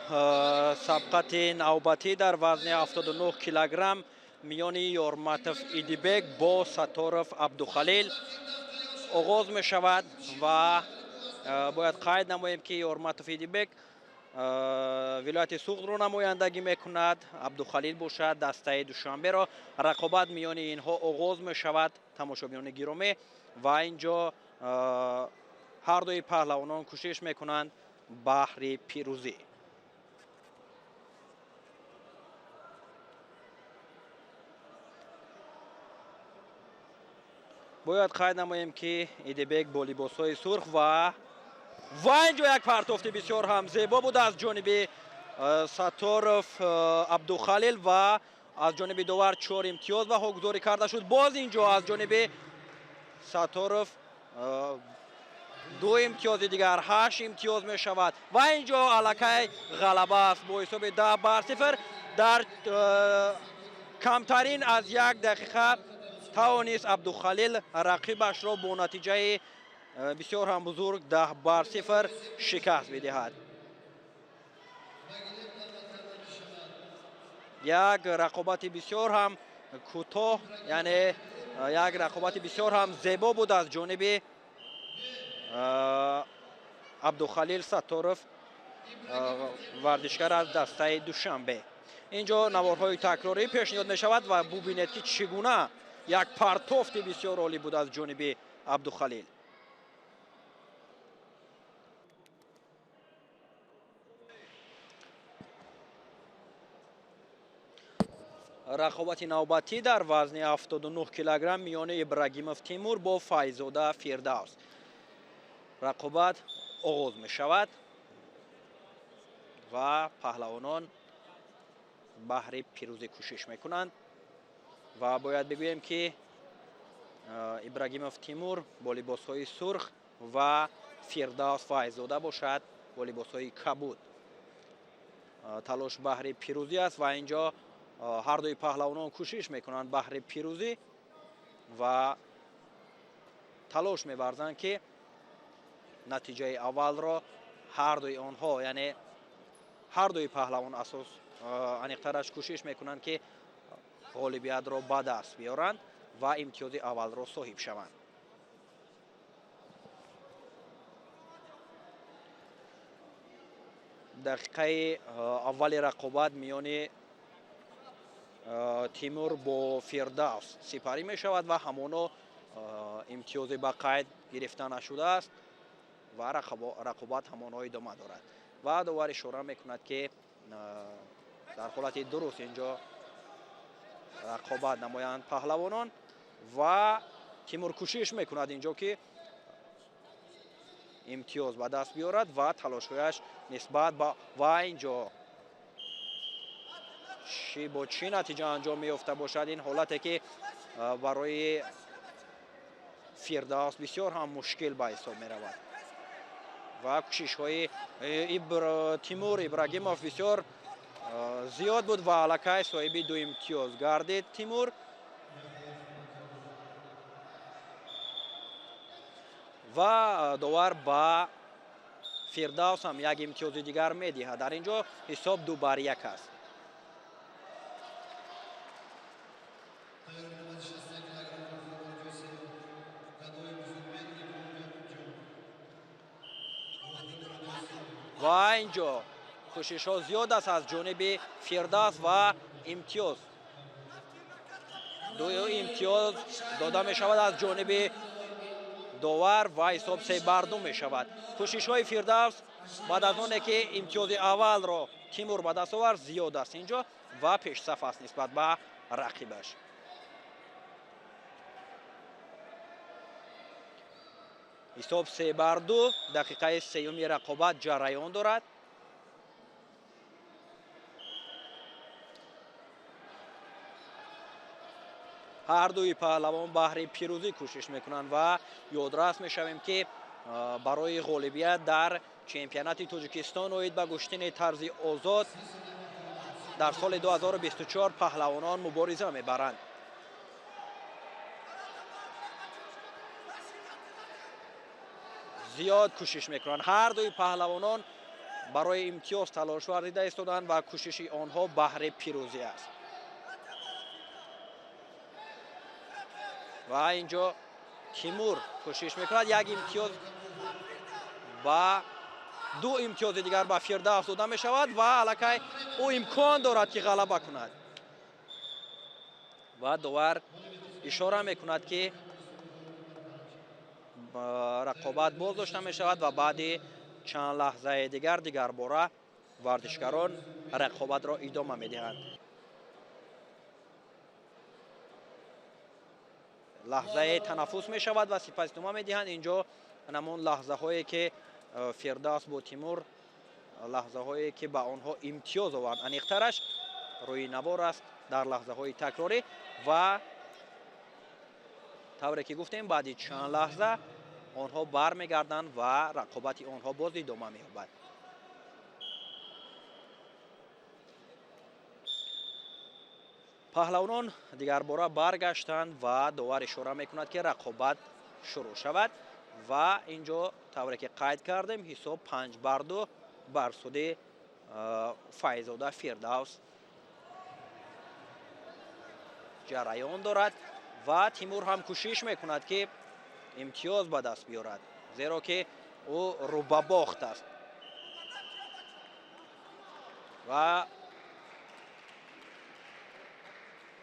сабқати навбатӣ дар вазни 79 килограмм миёни Ёрматов Идибек бо Сатторов Абдухалил оғоз мешавад ва бояд қайд намоем, ки Ёрматов Идибек вилояти Суғдро намояндагӣ мекунад, Абдухалил бошад дастаи Душанберо. Рақобат миёни инҳо оғоз мешавад, тамошобинони гиромӣ, ва ин ҷо ҳардуи паҳлавонон кӯшиш мекунанд баҳри пирӯзӣ. Бояд қайд намоем, ки Идибек бо либосҳои сурх ва ин ҷо як партофти бисёр ҳам зебо буд аз ҷониби Сатторов Абдухалил ва аз ҷониби довар чор имтиёз баҳогузорӣ карда шуд. Боз ин ҷо аз ҷониби Сатторов ду имтиёзи дигар, ҳашт имтиёз мешавад ва ин ҷо аллакай ғалаба аст бо ҳисоби 10-0. Дар камтарин аз як дақиқа тавонист Абдухалил рақибашро бо натиҷаи бисёр ҳам бузург 10-0 шикаст бидиҳад. Як рақобати бисёр ҳам кӯтоҳ, яъне як рақобати бисёр ҳам зебо буд аз ҷониби Абдухалил Сатторов, варзишгар аз дастаи Душанбе. Ин ҷо наворҳои такрорӣ пешниҳод мешавад ва бубинед, ки чӣ гуна як партофти бисёр олӣ буд аз ҷониби Абдухалил. Рақобати навбатӣ дар вазни 79 килограмм миёни Ибрагимов Тимур бо Файзода Фирдавс. Рақобат оғоз мешавад ва паҳлавонон баҳри пирӯзӣ кӯшиш мекунанд ва бояд бигӯем, ки Ибрагимов Тимур бо либосҳои сурх ва Фирдавс Файзода бошад бо либосҳои кабуд. Талош баҳри пирӯзӣ аст ва ин ҷо ҳардуи паҳлавонон кӯшиш мекунанд баҳри пирӯзӣ ва талош меварзанд, ки натиҷаи аввалро ҳардуи онҳо, яъне ҳардуи паҳлавон асос аниқтараш кӯшиш мекунанд, ки ғолибиятро ба даст биёранд ва имтиёзи аввалро соҳиб шаванд. Дақиқаи аввали рақобат миёни Тимур бо Фирдавс сипарӣ мешавад ва ҳамоно имтиёзе ба қайд гирифта нашудааст ва рақобат ҳамоно идома дорад ва довар ишора мекунад, ки дар ҳолати дуруст ин ҷо рақобат намоянд паҳлавонон ва Тимур кӯшиш мекунад ин ҷо, ки имтиёз ба даст биёрад ва талошҳояш нисбат ба ва ин ҷо чӣ бо чӣ натиҷа анҷом меёфта бошад. Ин ҳолате, ки барои Фирдавс бисёр ҳам мушкил ба ҳисоб меравад ва кӯшишҳои Тимур Ибрагимов бисёр зиёд буд ва аллакай соҳиби ду имтиёз гардид Тимур. Ва довар ба Фирдавс ҳам як имтиёзи дигар медиҳад. Дар ин ҷо ҳисоб 2-1 аст. Ва ин ҷо кӯшишҳо зиёд аст аз ҷониби Фирдавс ва имтиёз, ду имтиёз дода мешавад аз ҷониби довар ва ҳисоб 3-2 мешавад. Кӯшишҳои Фирдавс баъд аз оне ки имтиёзи аввалро Тимур ба даст овард зиёд аст ин ҷо ва пешсаф аст нисбат ба рақибаш. Ҳисоб 3-2, дақиқаи сеюми рақобат ҷараён дорад. Ҳардуи паҳлавон баҳри пирӯзӣ кӯшиш мекунанд ва ёдрас мешавем, ки барои ғолибият дар чемпионати Тоҷикистон оид ба гӯштини тарзи озод дар соли 2024 паҳлавонон мубориза мебаранд. Зиёд кӯшиш мекунанд ҳардуи паҳлавонон. Барои имтиёз талош варзида истоданд ва кӯшиши онҳо баҳри пирӯзӣ аст. Ва инҷо Тимур кӯшиш мекунад як имтиёз ва ду имтиёзи дигар ба Фирдавс дода мешавад ва аллакай ӯ имкон дорад, ки ғалаба кунад. Ва довар ишора мекунад, ки рақобат боз дошта мешавад ва баъди чанд лаҳзаи дигар дигарбора варзишгарон рақобатро идома медиҳанд. Лаҳзаи танаффус мешавад ва сипас идома медиҳанд. Инҷо ҳамон лаҳзаҳое, ки Фирдавс бо Тимур, лаҳзаҳое, ки ба онҳо имтиёз овард, аниқтараш рӯи навор аст дар лаҳзаҳои такрорӣ. Ва тавре ки гуфтем, баъди чанд лаҳза онҳо бармегарданд ва рақобати онҳо боз идома меёбад. Паҳлавонон дигарбора баргаштанд ва довар ишора мекунад, ки рақобат шурӯъ шавад. Ва инҷо тавре ки қайд кардем, ҳисоб 5-2 бар суди Файзода Фирдавс ҷараён дорад ва Тимур ҳам кӯшиш мекунад, ки имтиёз ба даст биёрад, зеро ки ӯ рӯбабохт аст. Ва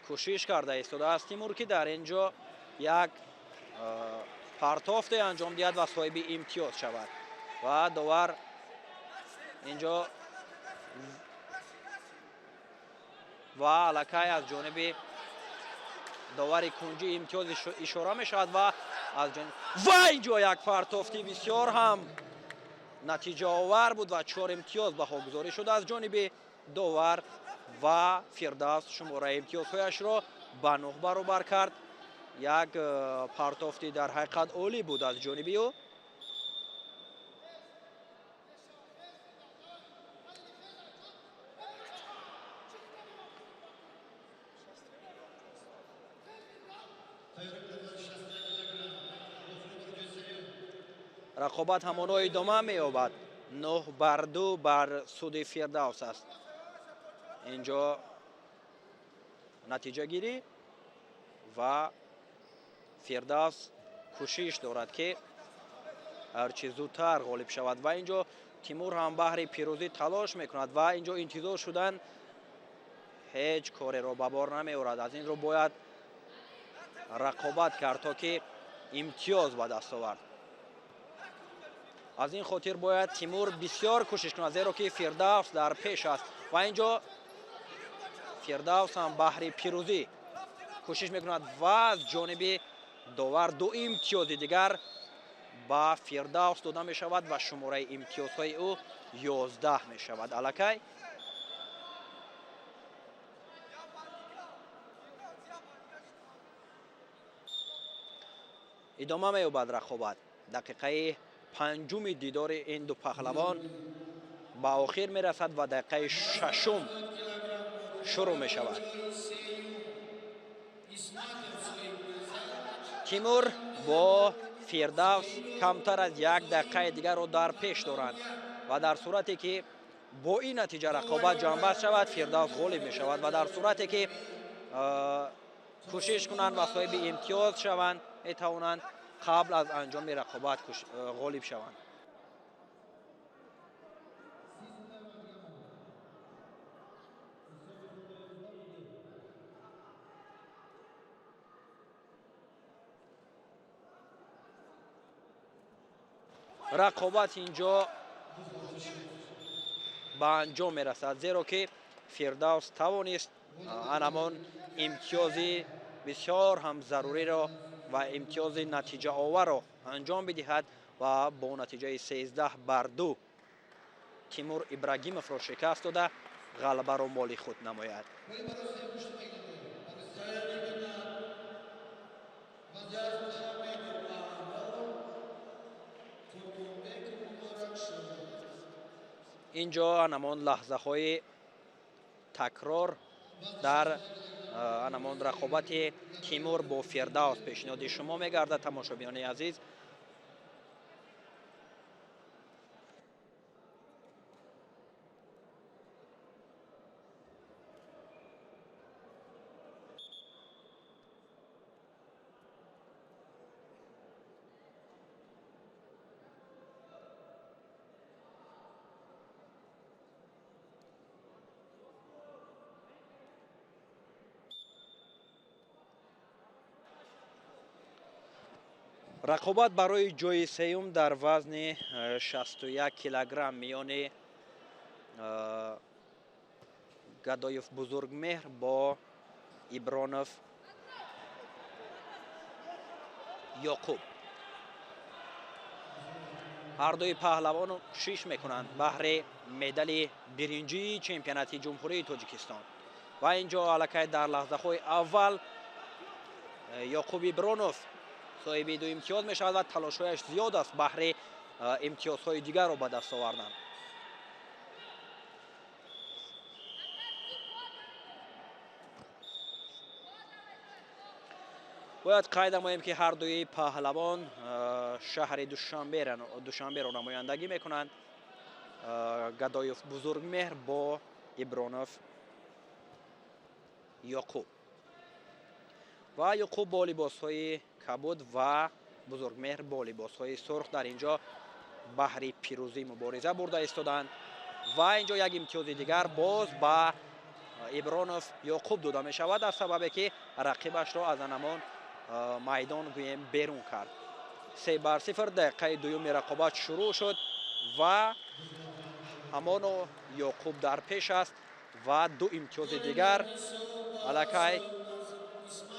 кӯшиш карда истодааст Тимур, ки дар ин ҷо як партофте анҷом диҳад ва соҳиби имтиёз шавад. Ва довар инҷо ва аллакай аз ҷониби довари кунҷӣ имтиёз ишора мешавад ва аз ҷониб ва инҷо як партофти бисёр ҳам натиҷаовар буд ва 4 имтиёз баҳогузорӣ шуд аз ҷониби довар ва Фирдавс шумораи имтиёзҳояшро ба 9 баробар кард. Як партофти дар ҳақиқат олӣ буд аз ҷониби ӯ. Рақобат ҳамоно идома меёбад. 9-2 бар суди Фирдавс аст. Инҷо натиҷагирӣ ва Фирдавс кӯшиш дорад, ки ҳарчи зудтар ғолиб шавад ва инҷо Тимур ҳам баҳри пирӯзӣ талош мекунад ва инҷо интизор шудан ҳеҷ кореро ба бор намеорад. Аз ин рӯ бояд рақобат кард, то ки имтиёз ба даст овард. Аз ин хотир бояд Тимур бисёр кӯшиш кунад, зеро ки Фирдавс дар пеш аст ва инҷо Фирдавс ҳам баҳри пирӯзӣ кӯшиш мекунад ва аз ҷониби довар 2 имтиёзи дигар ба Фирдавс дода мешавад ва шумораи имтиёзҳои ӯ 11 мешавад. Аллакай идома меёбад рақобат. Дақиқаи панҷуми дидори ин ду паҳлавон ба охир мерасад ва дақиқаи шашум шурӯъ мешавад. Тимур бо Фирдавс камтар аз як дақиқаи дигарро дар пеш доранд ва дар сурате ки бо ин натиҷа рақобат ҷамъбаст шавад, Фирдавс ғолиб мешавад ва дар сурате ки кӯшиш кунанд ва соҳиби имтиёз шаванд, метавонанд қабл аз анҷоми рақобат ғолиб шаванд. Рақобат инҷо ба анҷом мерасад, зеро ки Фирдавс тавонист анамон имтиёзи бисёр ҳам заруриро ва имтиёзи натиҷаоварро анҷом бидиҳад ва бо натиҷаи 13-2 Тимур Ибрагимовро шикаст дода ғалабаро моли худ намояд. Инҷо анамон лаҳзаҳои такрор дар анамон рақобати Тимур бо Фирдавс пешниҳоди шумо мегардад, тамошобинони азиз. Рақобат барои ҷои сеюм дар вазни 61 килограмм миёни Гадоев Бузургмеҳр бо Ибронов Ёқуб. Ҳардуи паҳлавон кӯшиш мекунанд баҳри медали биринҷии чемпионати Ҷумҳурии Тоҷикистон. Ва инҷо аллакай дар лаҳзаҳои аввал Ёқуб Ибронов соҳиби ду имтиёз мешавад ва талошҳояш зиёд аст баҳри имтиёзҳои дигарро ба даст овардан. Бояд қайд намоем, ки ҳардуи паҳлавон шаҳри Душанберо намояндагӣ мекунанд. Гадоев Бузургмеҳр бо Ибронов Ёқуб. Ва Ёқуб бо либосҳои кабуд ва Бузургмеҳр бо либосҳои сурх дар инҷо баҳри пирӯзӣ мубориза бурда истоданд. Ва инҷо як имтиёзи дигар боз ба Ибронов Ёқуб дода мешавад, аз сабабе ки рақибашро аз анамон майдон гӯем берун кард. 3-0 дақиқаи дуюми рақобат шурӯъ шуд ва ҳамоно Ёқуб дар пеш аст ва ду имтиёзи дигар аллакай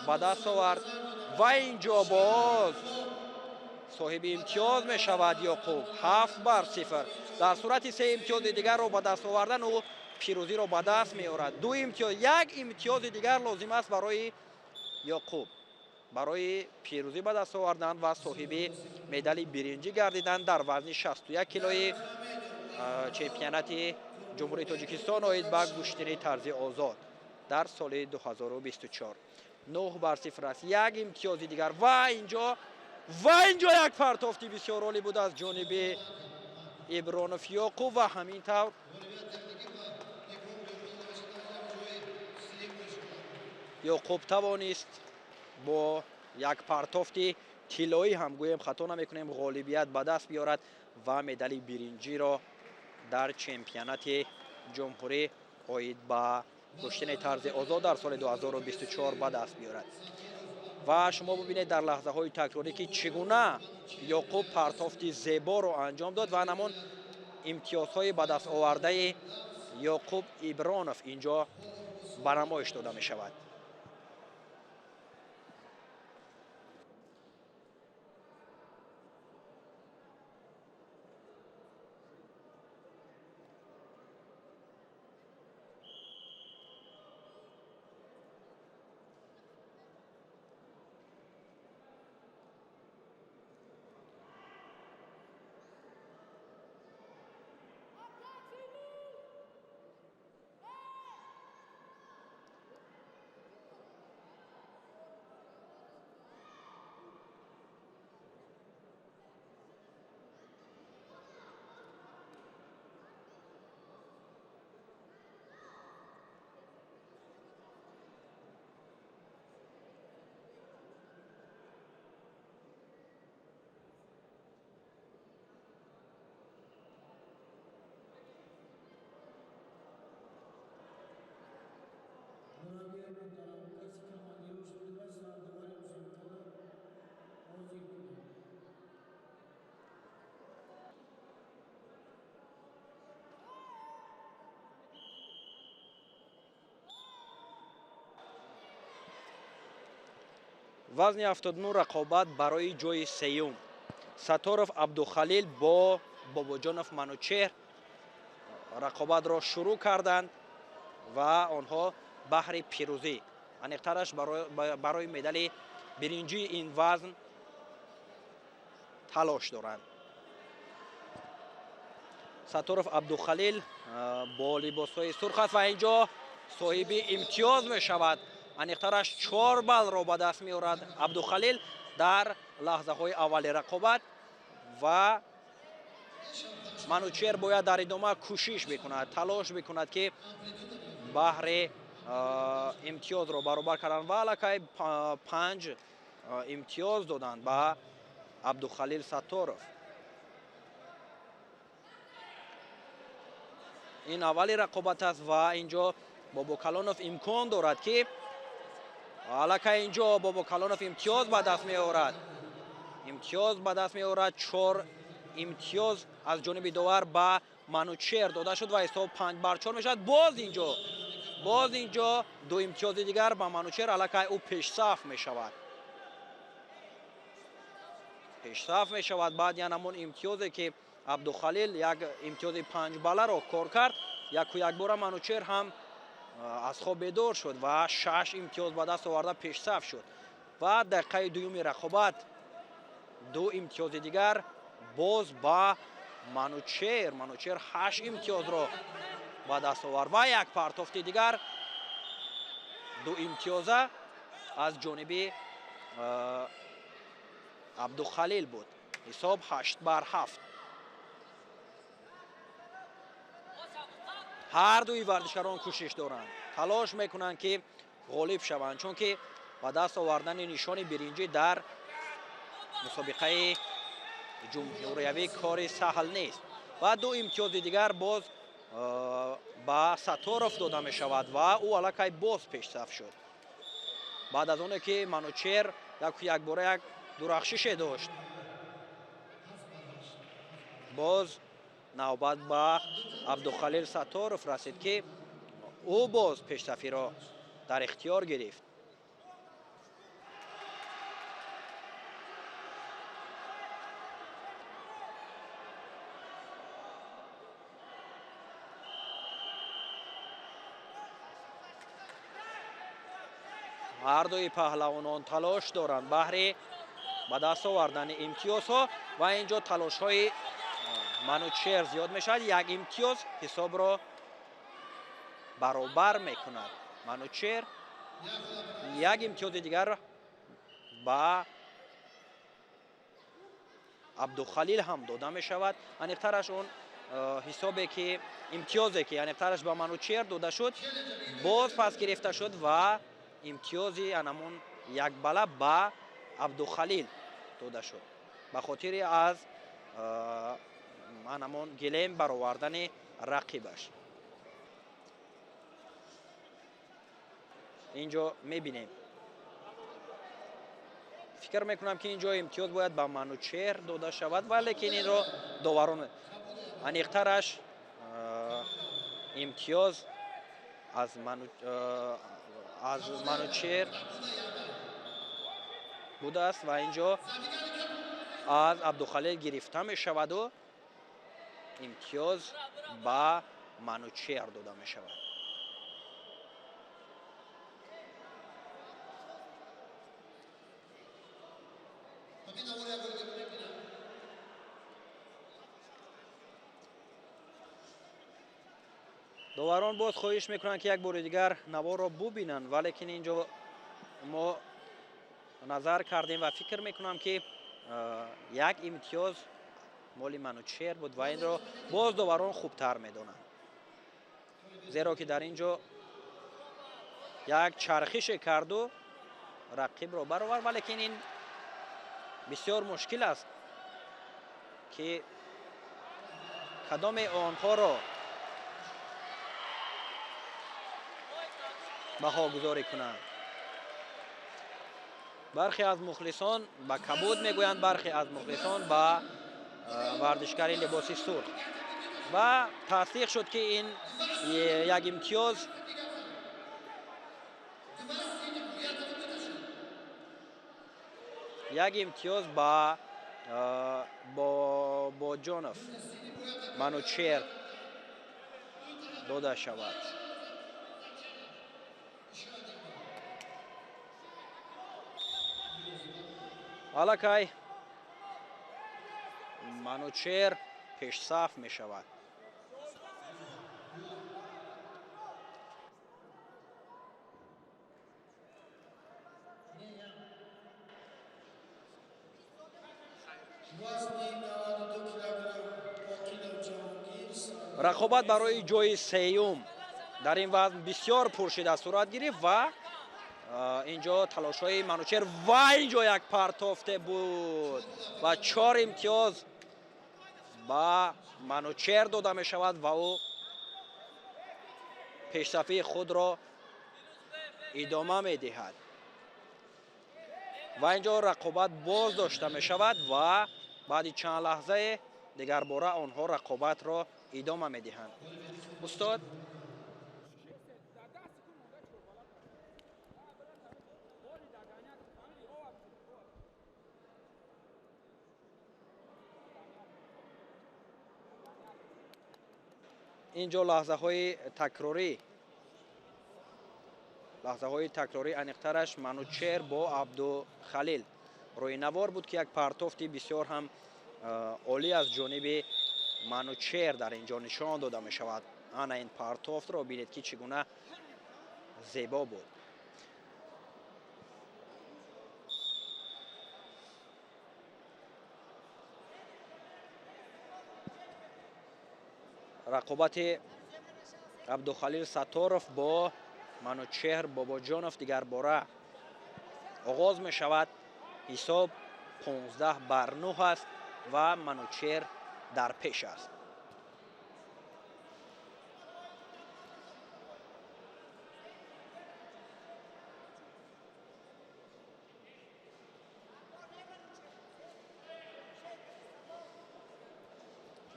ба даст овард. Ва инҷо боз соҳиби имтиёз мешавад Ёқуб, 7-0. Дар сурати се имтиёзи дигарро ба даст овардан ӯ пирӯзиро ба даст меорад. Ду имтиёз, як имтиёзи дигар лозим аст барои Ёқуб барои пирӯзӣ ба даст овардан ва соҳиби медали биринҷӣ гардидан дар вазни 61 килои чемпионати Ҷумҳурии Тоҷикистон оид ба гӯштини тарзи озод дар соли 2024. 9-0 аст. Як имтиёзи дигар ва инҷо як партофти бисёр олӣ буд аз ҷониби Ибронов Ёқуб ва ҳамин тавр Ёқуб тавонист бо як партофти тиллоӣ ҳам гӯем хато намекунем ғолибият ба даст биёрад ва медали биринҷиро дар чемпионати ҷумҳурӣ оид ба гӯштини тарзи озод дар соли 2024 ба даст биёрад. Ва шумо бибинед дар лаҳзаҳои такрорӣ, ки чӣ гуна Ёқуб партофти зеборо анҷом дод ва ҳамон имтиёзҳои ба даст овардаи Ёқуб Ибронов инҷо ба намоиш дода мешавад. Вазни 79 рақобат барои ҷои сеюм. Сатторов Абдухалил бо Бобоҷонов Манучеҳр рақобатро шурӯъ карданд ва онҳо баҳри пирӯзӣ, аниқтараш барои медали биринҷии ин вазн талош доранд. Сатторов Абдухалил бо либосҳои сурх аст ва инҷо соҳиби имтиёз мешавад. Аниқтараш 4 баллро ба даст меорад Абдухалил дар лаҳзаҳои аввали рақобат ва Манучеҳр бояд дар идома кӯшиш бикунад, талош бикунад, ки баҳри имтиёзро баробар кардан ва аллакай 5 имтиёз доданд ба Абдухалил Сатторов. Ин аввали рақобат аст ва инҷо Бобокалонов имкон дорад, ки аллакай инҷо Бобокалонов имтиёз ба даст меорад. Имтиёз ба даст меорад. 4 имтиёз аз ҷониби довар ба Манучер дода шуд ва ҳисоб 5-4 мешавад. Боз инҷо 2 имтиёзи дигар ба Манучер, аллакай ӯ пешсаф мешавад. Пешсаф мешавад баъд ян ҳамон имтиёзе ки Абдухалил як имтиёзи 5 балларо кор кард. Яку якбора Манучер ҳам аз хоб бедор шуд ва 6 имтиёз ба даст оварда пешсаф шуд. Ва дақиқаи дуюми рақобат 2 имтиёзи дигар боз ба Манучер. Манучер 8 имтиёзро ба даст овард ва як партофти дигар 2 имтиёза аз ҷониби Абдухалил буд. Ҳисоб 8-7. Ҳар дуи варзишгарон кӯшиш доранд, талош мекунанд ки ғолиб шаванд, чунки ба даст овардани нишони биринҷӣ дар мусобиқаи ҷумҳуриявӣ кори саҳл нест. Ва 2 имтиёзи дигар боз ба Сатторов дода мешавад ва ӯ аллакай боз пешсаф шуд. Баъд аз оне ки Манучер якбора як дурахшише дошт, боз навбат ба Абдухалил Сатторов расид ки ӯ боз пешсафиро дар ихтиёр гирифт. Ҳар дуи паҳлавонон талош доранд баҳри ба даст овардани имтиёзҳо ва инҷо талошҳои Манучер зиёд мешавад. Як имтиёз ҳисобро баробар мекунад. Манучер як имтиёзи дигар ба Абдухалил ҳам дода мешавад. Аниқтараш он ҳисобе ки имтиёзе ки аниқтараш ба Манучер дода шуд, боз пас гирифта шуд ва имтиёзи анамон як бала ба Абдухалил дода шуд ба хотири аз анамон гилем баровардани рақибаш. Инҷо мебинем, фикр мекунам ки инҷо имтиёз бояд ба Манучер дода шавад, валекин инро доварон аниқтараш имтиёз аз Манучер будааст ва инҷо аз Абдухалил гирифта мешаваду имтиёз ба Манучер дода мешавад. Доварон боз хоҳиш мекунанд ки як бори дигар наворро бубинанд, валекин инҷо мо назар кардем ва фикр мекунам ки як имтиёз моли Манучер буд ва инро боз доварон хубтар медонанд, зеро ки дар инҷо як чархише карду рақибро баровард, валекин ин бисёр мушкил аст ки кадоме онҳоро баҳогузорӣ кунанд. Бархе аз мухлисон ба кабуд мегӯянд, бархе аз мухлисон ба варзишгари либоси сурх. Ва тасдиқ шуд ки ин як имтиёз ба Боҷонов Манучер дода шавад. Аллакай Манучер пешсаф мешавад. Рақобат барои ҷои сеюм дар ин вазн бисёр пуршида сурат гирифт ва инҷо талошҳои Манучер ва инҷо як партофте буд ва 4 имтиёз ба Манучер дода мешавад ва ӯ пешсафии худро идома медиҳад. Ва инҷо рақобат боз дошта мешавад ва баъди чанд лаҳзае дигарбора онҳо рақобатро идома медиҳанд. Устод, инҷо лаҳзаҳои такрорӣ, аниқтараш Манучер бо Абдухалил рӯи навор буд, ки як партофти бисёр ҳам олӣ аз ҷониби Манучер дар инҷо нишон дода мешавад. Ана ин партофтро бинед, ки чӣ гуна зебо буд. Рақобати Абдухалил Сатторов бо Манучеҳр Бобоҷонов дигарбора оғоз мешавад. Ҳисоб 15-9 аст ва Манучеҳр дар пеш аст.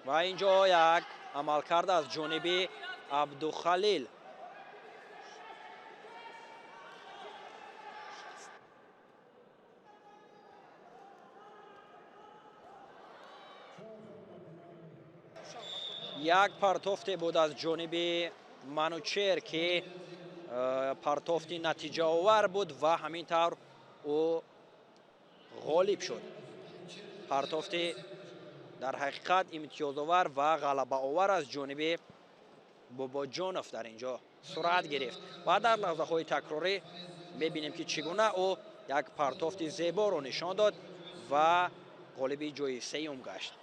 Ва инҷо як амалкард аз ҷониби Абдухалил. Як партофте буд аз ҷониби Манучер, ки партофти натиҷаовар буд ва ҳамин тавр ӯ ғолиб шуд. Партофти дар ҳақиқат имтиёзовар ва ғалабаовар аз ҷониби Бобоҷонов дар инҷо сурат гирифт ва дар лаҳзаҳои такрорӣ мебинем, ки чӣ гуна ӯ як партофти зеборо нишон дод ва ғолиби ҷои сеюм гашт.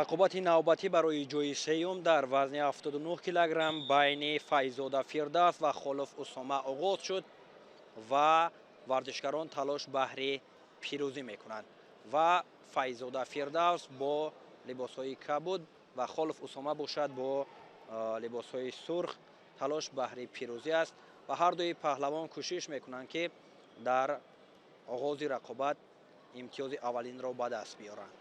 Рақобати навбатӣ барои ҷои сеюм дар вазни 79 килограмм байни Файзода Фирдавс ва Холов Усома оғоз шуд ва варзишгарон талош баҳри пирӯзӣ мекунанд. Ва Файзода Фирдавс бо либосҳои кабуд ва Холов Усома бошад бо либосҳои сурх талош баҳри пирӯзӣ аст ва ҳар дуи паҳлавон кӯшиш мекунанд, ки дар оғози рақобат имтиёзи аввалинро ба даст биёранд.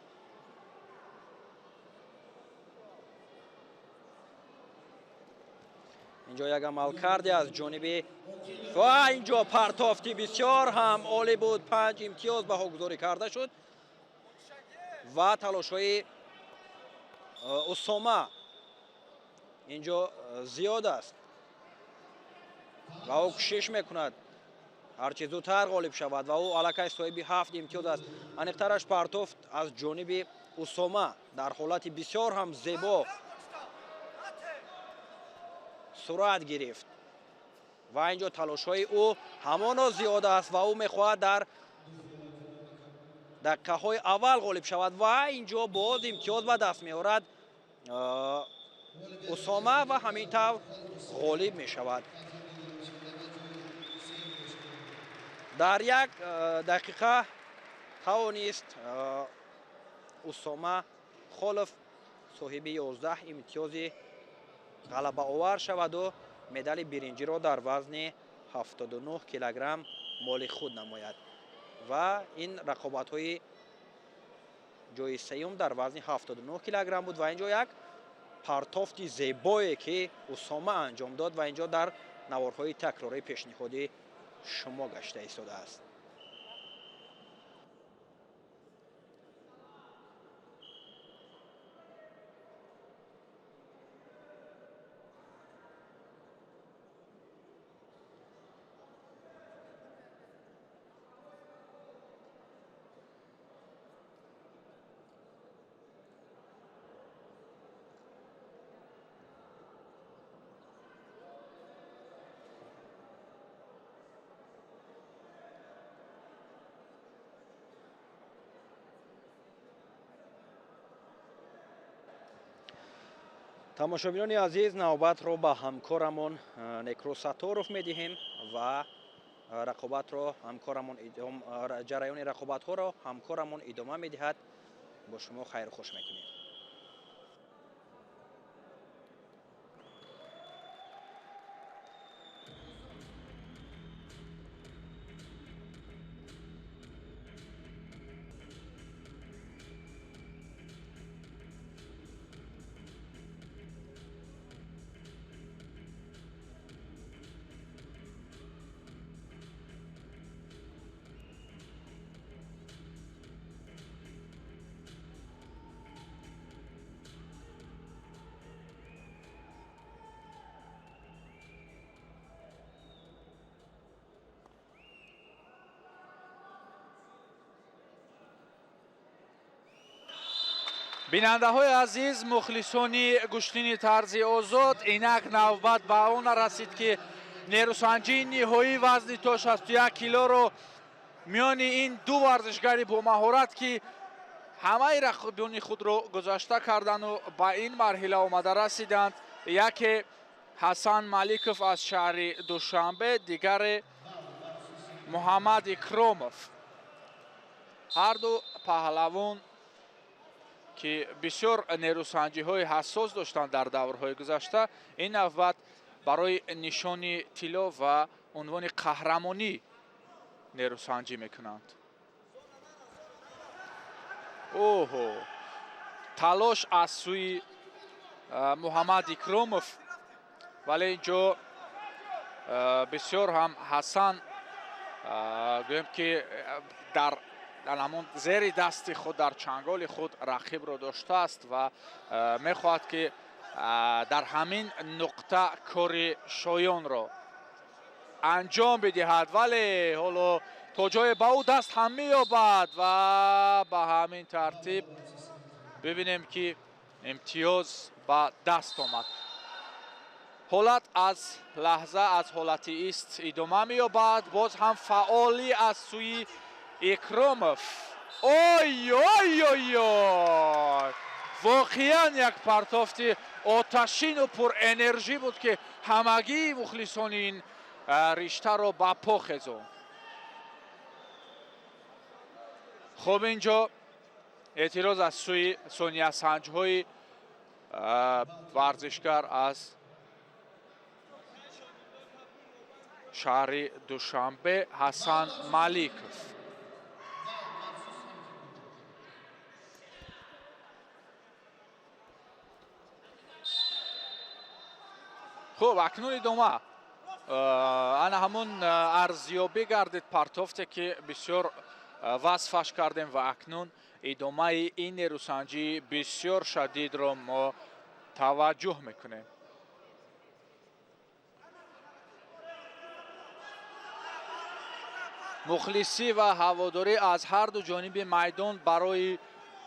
Инҷо як амалкарде аз ҷониби ва инҷо партофти бисёр ҳам олӣ буд. 5 имтиёз баҳогузорӣ карда шуд ва талошҳои Усома инҷо зиёд аст ва ӯ кӯшиш мекунад ҳарчи зудтар ғолиб шавад ва ӯ аллакай соҳиби 7 имтиёз аст. Аниқтараш партофт аз ҷониби Усома дар ҳолати бисёр ҳам зебо сурат гирифт ва инҷо талошҳои ӯ ҳамоно зиёд аст ва ӯ мехоҳад дар дақиқаҳои аввал ғолиб шавад ва инҷо боз имтиёз ба даст меорад Усома ва ҳамин тавр ғолиб мешавад. Дар як дақиқа тавонист Усома Холов соҳиби 11 имтиёзи ғалабаовар шаваду медали биринҷиро дар вазни 79 килограмм моли худ намояд. Ва ин рақобатҳои ҷои сеюм дар вазни 79 килограмм буд ва инҷо як партофти зебое, ки Усома анҷом дод ва инҷо дар наворҳои такрорӣ пешниҳоди шумо гашта истодааст. Тамошобинони азиз, навбатро ба ҳамкорамон Некрӯз Сатторов медиҳем ва рақобатро ҳамкорамон, ҷараёни рақобатҳоро ҳамкорамон идома медиҳад. Бо шумо хайру хуш мекунем. Бинандаҳои азиз, мухлисони гӯштини тарзи озод, инак навбат ба он расид, ки нерӯсанҷии ниҳоии вазни то 61 килоро миёни ин ду варзишгари бомаҳорат, ки ҳамаи рақибони худро гузашта кардану ба ин марҳила омада расиданд, яке Ҳасан Маликов аз шаҳри Душанбе, дигаре Муҳаммад Икромов. Ҳарду паҳлавон, ки бисёр нерӯсанҷиҳои ҳассос доштанд дар даврҳои гузашта, ин навбат барои нишони тилло ва унвони қаҳрамонӣ нерӯсанҷӣ мекунанд. Оҳо, талош аз сӯи Муҳаммад Икромов, вале инҷо бисёр ҳам Ҳасан, гӯем ки дар ҳамон зери дасти худ, дар чанголи худ рақибро доштааст ва мехоҳад, ки дар ҳамин нуқта кори шоёнро анҷом бидиҳад, вале ҳоло то ҷое ба ӯ даст ҳам меёбад ва ба ҳамин тартиб бибинем, ки имтиёз ба даст омад. Ҳолат аз лаҳза аз ҳолати ист идома меёбад. Боз ҳам фаъолӣ аз сӯи Икромов. Ой, ой, ой, ой, воқеан як партофти оташину пурэнержӣ буд, ки ҳамагии мухлисони ин риштаро ба по хезонд. Хуб, инҷо эътироз аз сӯи сониясанҷҳои варзишгар аз шаҳри Душанбе Ҳасан Маликов. Хуб, акнун идома ана ҳамун арзёбӣ гардид партофте, ки бисёр васфаш кардем, ва акнун идомаи ин нерӯсанҷии бисёр шадидро мо таваҷҷӯҳ мекунем. Мухлисӣ ва ҳаводорӣ аз ҳар ду ҷониби майдон барои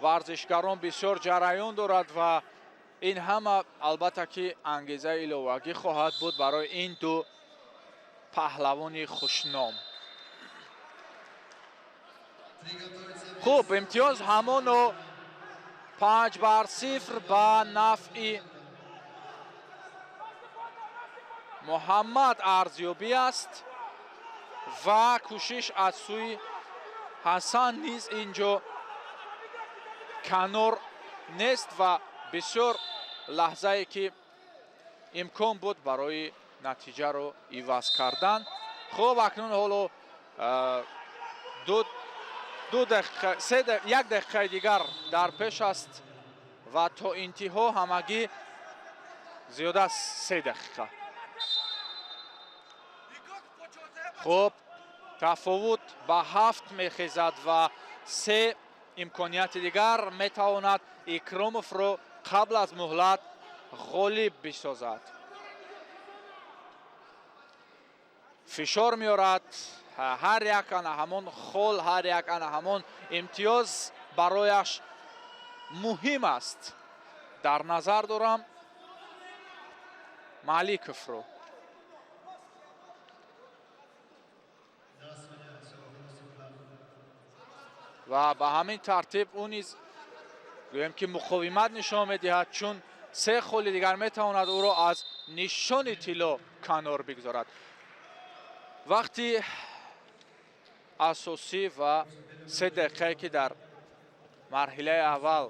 варзишгарон бисёр ҷараён дорад ва ин ҳама албатта ки ангезаи иловагӣ хоҳад буд барои ин ду паҳлавони хушном. Хуб, имтиёз ҳамоно 5-0 ба нафъи Муҳаммад арзёбӣ аст ва кӯшиш аз сӯи Ҳасан низ инҷо канор нест ва бисёр лаҳзае, ки имкон буд барои натиҷаро иваз кардан. Хуб, акнун ҳоло ду дақиқа, як дақиқаи дигар дар пеш аст ва то интиҳо ҳамагӣ зиёда аз 3 дақиқа. Хуб, тафовут ба 7 мехезад ва 3 имконияти дигар метавонад Икромовро қабл аз муҳлат ғолиб бисозад. Фишор меорад, ҳар як ана ҳамон хол, ҳар як ана ҳамон имтиёз барояш муҳим аст. Дар назар дорам Маликовро. Ва ба ҳамин тартиб ӯ низ гӯем ки муқовимат нишон медиҳад, чун 3 холи дигар метавонад ӯро аз нишони тилло канор бигзорад. Вақти асосӣ ва 3 дақиқае ки дар марҳилаи аввал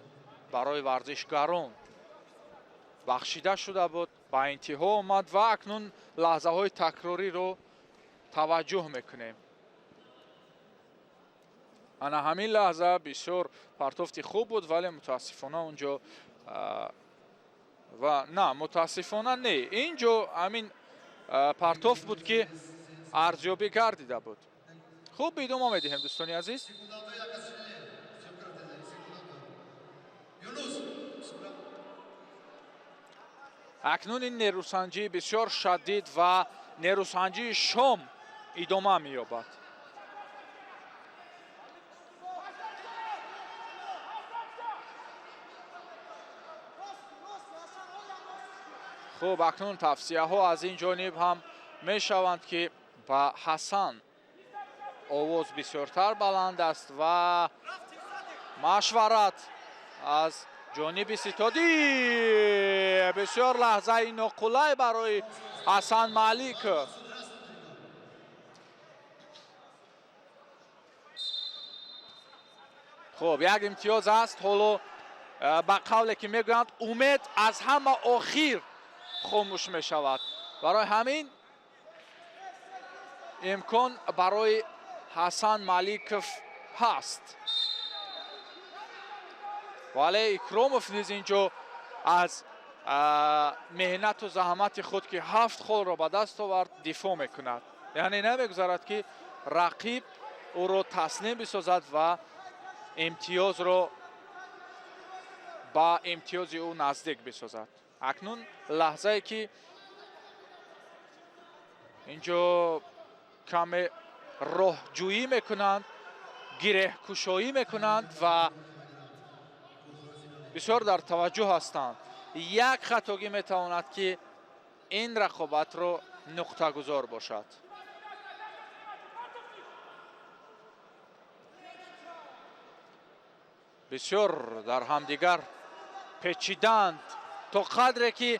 барои варзишгарон бахшида шуда буд, ба интиҳо омад ва акнун лаҳзаҳои такрориро таваҷҷӯҳ мекунем. Ана ҳамин лаҳза бисёр партофти хуб буд, вале мутаассифона унҷо ва на, мутаассифона не, инҷо ҳамин партофт буд ки арзёбӣ гардида буд. Хуб, идома медиҳем, дӯстони азиз. Акнун ин нерӯсанҷии бисёр шадид ва нерӯсанҷии шом идома меёбад. Хуб, акнун тавсияҳо аз ин ҷониб ҳам мешаванд ки ба Ҳасан овоз бисёртар баланд аст ва машварат аз ҷониби ситодӣ. Бисёр лаҳзаи ноқулай барои Ҳасан Маликов. Хуб, як имтиёз аст. Ҳоло ба қавле ки мегӯянд, умед аз ҳама охир хомӯш мешавад. Барои ҳамин имкон барои Ҳасан Маликов ҳаст. Вале Икромов низ инҷо аз меҳнату заҳмати худ, ки 7 холро ба даст овард, дифоъ мекунад. Яъне намегузарад ки рақиб ӯро таслим бисозад ва имтиёзро ба имтиёзи ӯ наздик бисозад. Акнун лаҳзае ки инҷо каме роҳҷӯӣ мекунанд, гиреҳкушоӣ мекунанд ва бисёр дар таваҷҷӯҳ ҳастанд. Як хатогӣ метавонад ки ин рақобатро нуқтагузор бошад. Бисёр дар ҳамдигар печиданд то қадре ки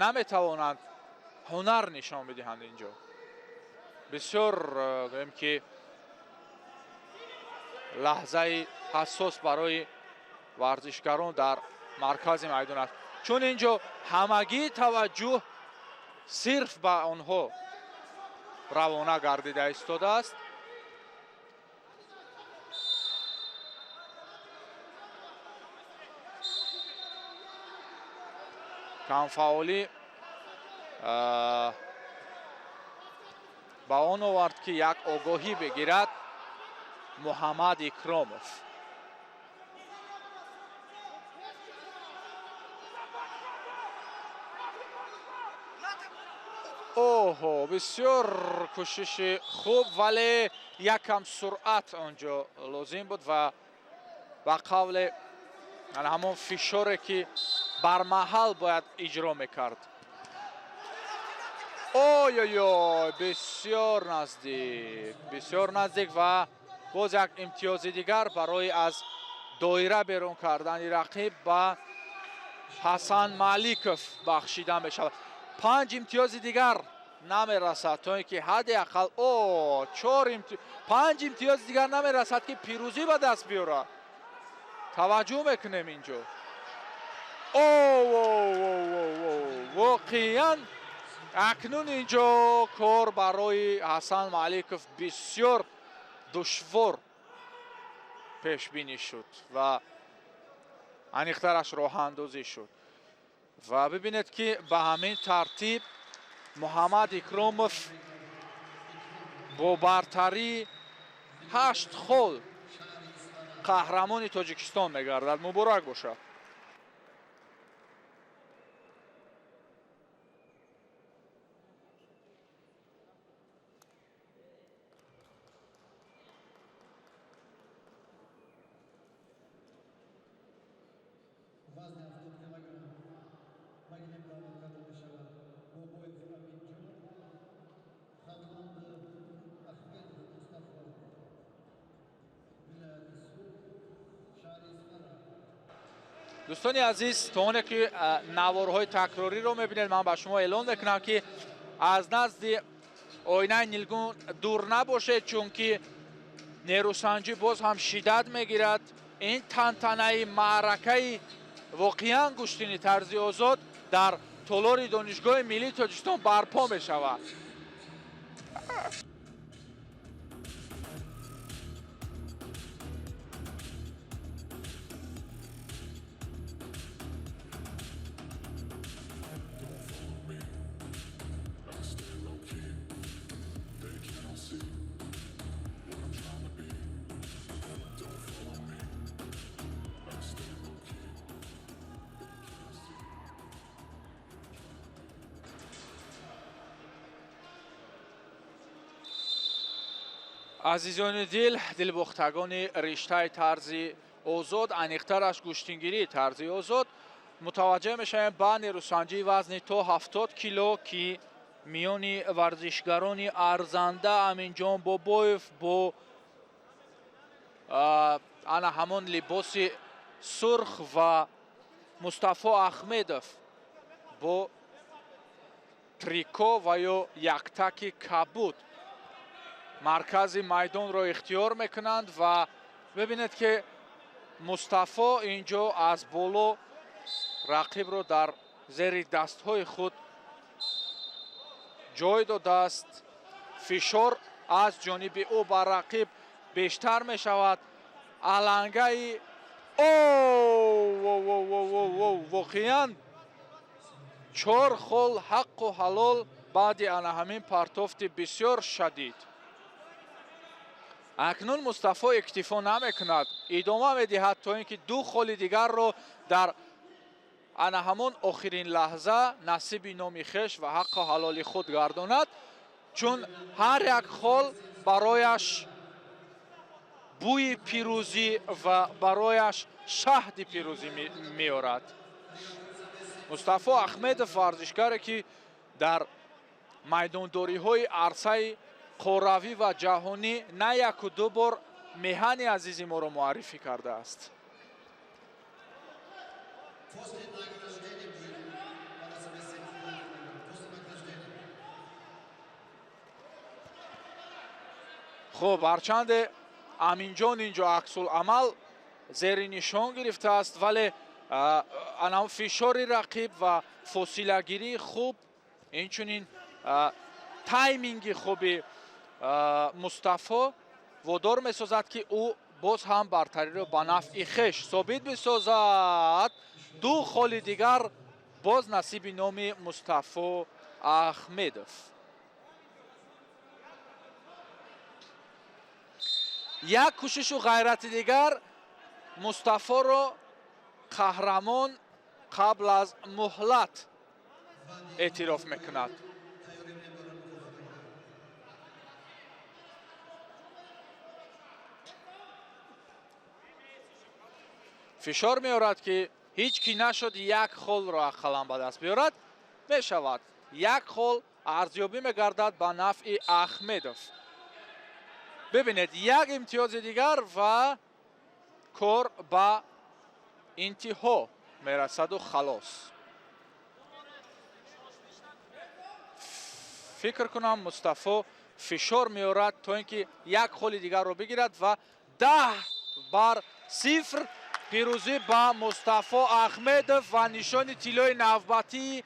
наметавонанд ҳунар нишон бидиҳанд. Инҷо бисёр гӯем ки лаҳзаи ҳассос барои варзишгарон дар маркази майдон аст, чун инҷо ҳамагӣ таваҷҷӯҳ сирф ба онҳо равона гардида истодааст. Камфаъолӣ ба он овард ки як огоҳӣ бигирад Муҳаммад Икромов. Оҳо, бисёр кӯшиши хуб, вале якам суръат онҷо лозим буд ва ба қавле ҳамон фишоре ки бармаҳал бояд иҷро мекард. Ой-ой-ой, бисёр наздик, бисёр наздик ва боз як имтиёзи дигар барои аз доира берун кардани рақиб ба Ҳасан Маликов бахшида мешавад. 5 имтиёзи дигар намерасад то ин ки ҳадди ақал 5 имтиёзи дигар намерасад ки пирӯзӣ ба даст биёрад. Таваҷҷӯҳ мекунем инҷо. Воқеан Акнун инҷо кор барои Ҳасан Маликов бисёр душвор пешбинӣ шуд ва аниқтараш роҳандозӣ шуд. Ва бибинед, ки ба ҳамин тартиб Муҳаммад Икромов бо бартарии 8 хол қаҳрамони Тоҷикистон мегардад. Муборак бошад. Вазни 70 килограмм ба гилем даъват карда мешавад Бобоев Аминҷон, Хатлонда Ахмедов Мустафо, вилояти Суғд, шаҳри Исфара. Дӯстони азиз, то оне ки наворҳои такрориро мебинед, ман ба шумо эълон мекунам, ки аз назди оинаи нилгун дур набошед, чунки нерӯсанҷӣ боз ҳам шиддат мегирад. Ин тантанаи маъракаи воқеан гӯштини тарзи озод дар толори Донишгоҳи миллии Тоҷикистон барпо мешавад. Азизони дил, дилбохтагони риштаи тарзи озод, аниқтараш гӯштингирии тарзи озод, мутаваҷҷеҳ мешавем ба нерӯсанҷии вазни то 70 кило, ки миёни варзишгарони арзанда Аминҷон Бобоев бо ана ҳамон либоси сурх ва Мустафо Ахмедов бо трико ва ё яктаки кабуд маркази майдонро ихтиёр мекунанд. Ва бибинед, ки Мустафо инҷо аз боло рақибро дар зери дастҳои худ ҷой додааст. Фишор аз ҷониби ӯ ба рақиб бештар мешавад. Алангаи воқеан 4 хол ҳаққу ҳалол баъди ана ҳамин партофти бисёр шадид. Акнун Мустафо иктифо намекунад, идома медиҳад то ин ки 2 холи дигарро дар ана ҳамон охирин лаҳза насиби номи хеш ва ҳаққу ҳалоли худ гардонад, чун ҳар як хол барояш бӯи пирӯзӣ ва барояш шаҳди пирӯзӣ меорад. Мустафо Ахмедов варзишгаре, ки дар майдондориҳои арсаи қорравӣ ва ҷаҳонӣ на яку ду бор меҳани азизи моро муаррифӣ кардааст. После награждения будет податься вес 72 килограмм. После награждения. Хуб, ҳарчанде Аминҷон инҷо аксуламал зери нишон гирифтааст, вале анам фишори рақиб ва фосилагирии хуб, инчунин тайминги хуби Мустафо водор месозад, ки ӯ боз ҳам бартариро ба нафъи хеш собит бисозад. 2 холи дигар боз насиби номи Мустафо Ахмедов. Як кӯшишу ғайрати дигар Мустафоро қаҳрамон қабл аз муҳлат эътироф мекунад. Фишор меорад, ки ҳеҷ ки нашуд як холро ақаллан ба даст биёрад. Мешавад, як хол арзёбӣ мегардад ба нафъи Ахмедов. Бибинед, як имтиёзи дигар ва кор ба интиҳо мерасаду халос. Фикр кунам, Мустафо фишор меорад то ин ки як холи дигарро бигирад ва 10-0 пирӯзӣ ба Мустафо Ахмедов ва нишони тиллои навбатии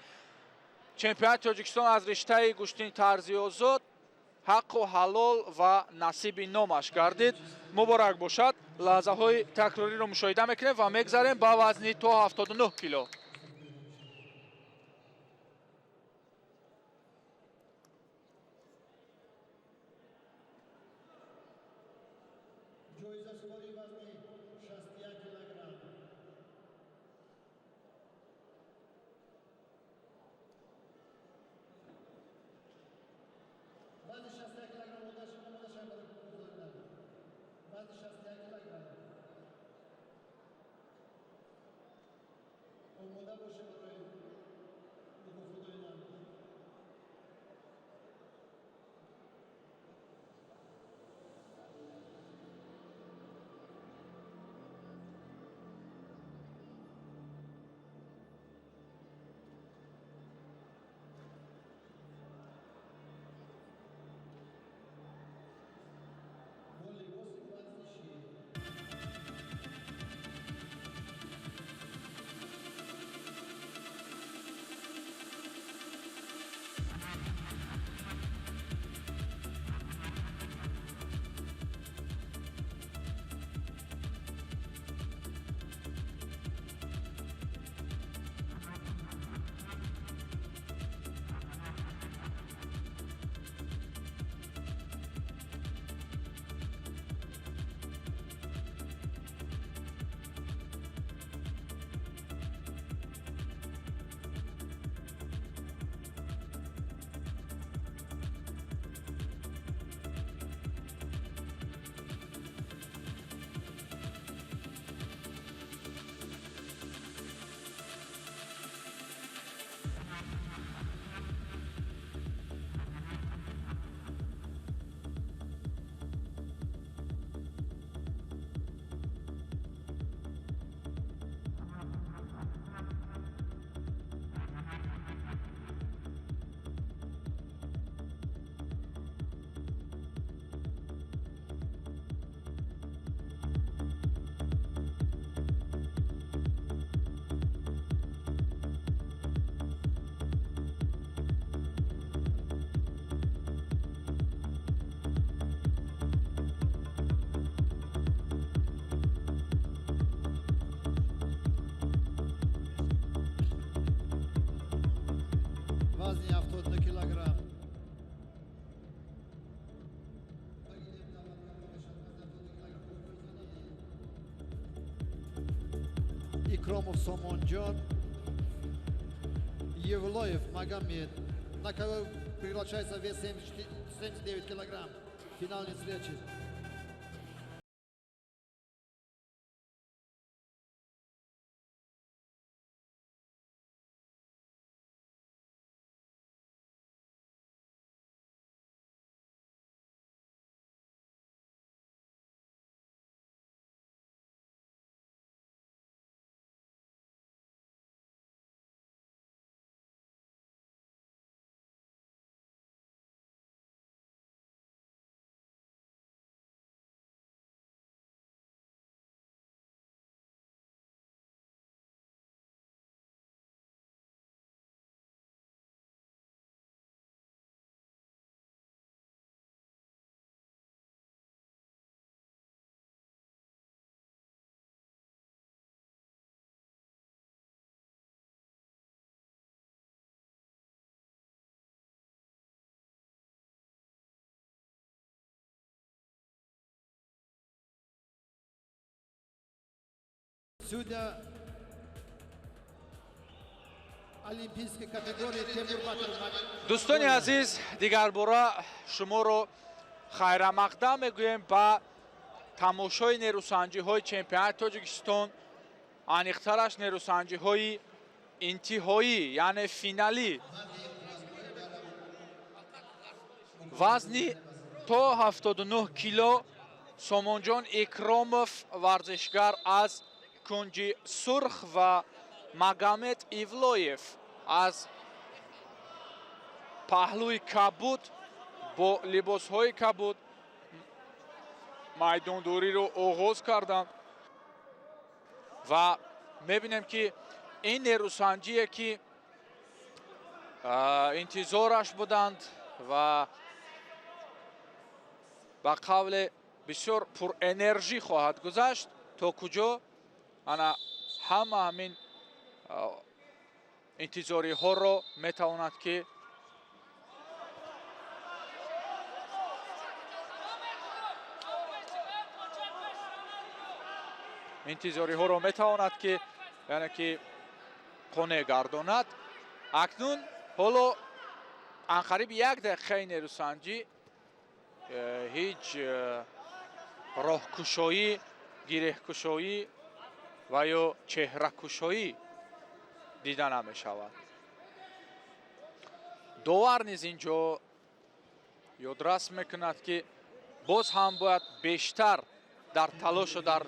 Чемпионати Тоҷикистон аз риштаи гӯштини тарзи озод ҳаққу ҳалол ва насиби номаш гардид. Муборак бошад. Лаҳзаҳои такрориро мушоҳида мекунем ва мегзарем ба вазни то 79 кило. Ҷоизасупории вазни 61 килограмм. Вазни 61 килограмм омода шавад барои мукофотдодан. Вазни 61 килограмм. Омода бошед барои мукофотдодан. Бо либоси варзишӣ. Вазни 72 килограмм. Ба гилем даъват карда мешавад вазни 72 килограмм. Икромов Сомонҷон, Евлоев Магомед. На кого приглашается вес 79 килограмм. Финальной встречи. Судья олимпийской категории Темур Батыр. Дӯстони азиз, дигарбора шуморо хайрамақдам мегӯем ба тамошои нерӯсанҷиҳои чемпионати Тоҷикистон, аниқтараш нерӯсанҷиҳои интиҳоӣ, яъне финалӣ. Вазни то 79 кило Сомонҷон Икромов, варзишгар аз кунҷи сурх, ва Магомед Ивлоев аз паҳлӯи кабуд бо либосҳои кабуд майдондориро оғоз карданд ва мебинем, ки ин нерӯсанҷие, ки Интизораш буданд ва ба қавле бисёр пурэнержӣ хоҳад гузашт. То куҷо ана ҳама ҳамин интизориҳоро метавонад ки яъне ки қонеъ гардонад. Акнун ҳоло анқариб як дақиқаи нерӯсанҷӣ ҳеҷ роҳкушоӣ, гиреҳкушоӣ ва ё чеҳракушоӣ дида намешавад. Довар низ ин ҷо ёдрас мекунад, ки боз ҳам бояд бештар дар талошу дар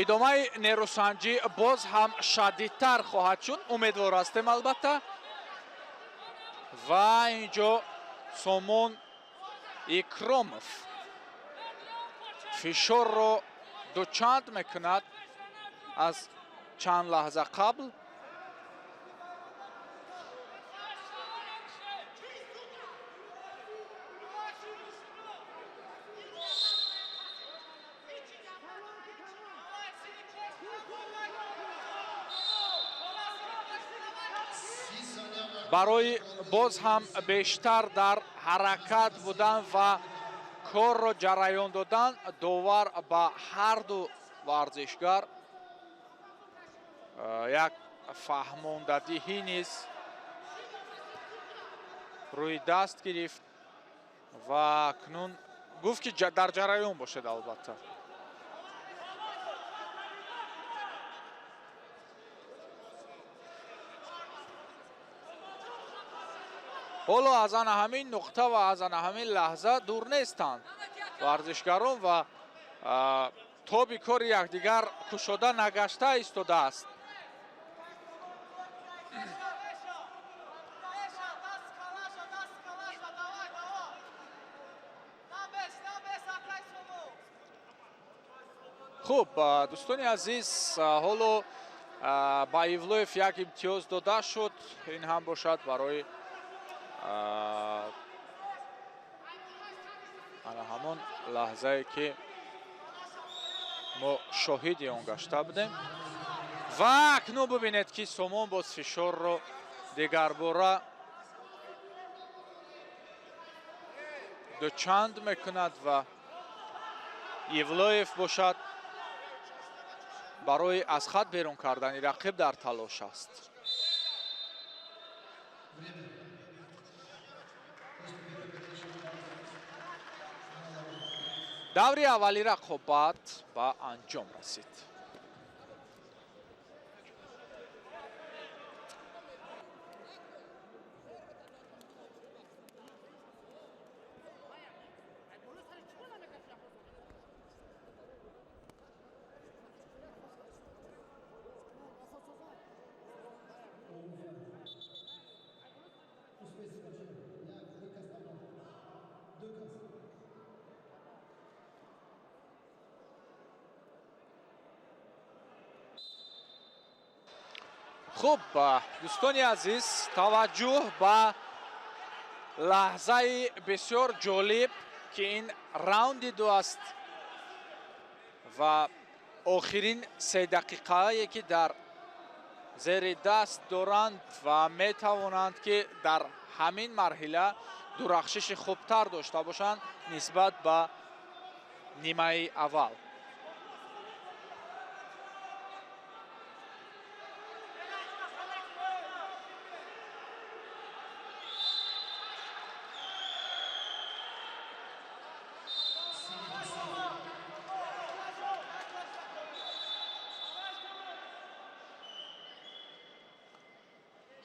Идомаи нерӯсанҷӣ боз ҳам шадидтар хоҳад шуд, умедвор ҳастем албатта. Ва инҷо Сомон Икромов фишорро дучанд мекунад аз чанд лаҳза қабл. Барои боз ҳам бештар дар ҳаракат будан ва корро ҷараён додан довар ба ҳарду варзишгар як фаҳмондадиҳӣ низ рӯи даст гирифт ва акнун гуфт, ки дар ҷараён бошед албатта. Ҳоло аз ана ҳамин нуқта ва аз ана ҳамин лаҳза дур нестанд варзишгарон ва тоби кори якдигар кушода нагашта истодааст. Хуб, дӯстони азиз, ҳоло ба Ивлоев як имтиёз дода шуд. Ин ҳам бошад барои ана ҳамон лаҳзае ки мо шоҳиди он гашта будем. Ва акнун бубинед ки Сомон боз фишорро дигарбора дучанд мекунад ва Ивлоев бошад барои аз хат берун кардани рақиб дар талош аст. Даври аввали рақобат ба анҷом расид. Хуб, дӯстони азиз, таваҷҷӯҳ ба лаҳзаи бисёр ҷолиб ки ин раунди ду аст ва охирин се дақиқае ки дар зери даст доранд ва метавонанд ки дар ҳамин марҳила дурахшиши хубтар дошта бошанд нисбат ба нимаи аввал.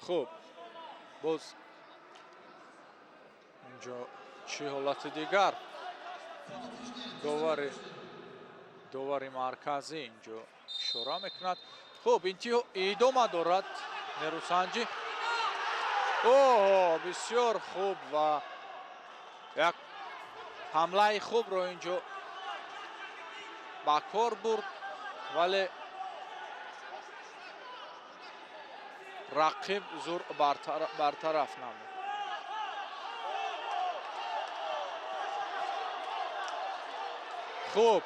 Хуб, боз инҷо чӣ ҳолати дигар? Довари марказӣ инҷо ишора мекунад. Хуб, идома дорад нерӯсанҷӣ. Оҳо, бисёр хуб ва як ҳамлаи хубро инҷо ба кор бурд, вале рақиб зур бартараф намуд. Хуб,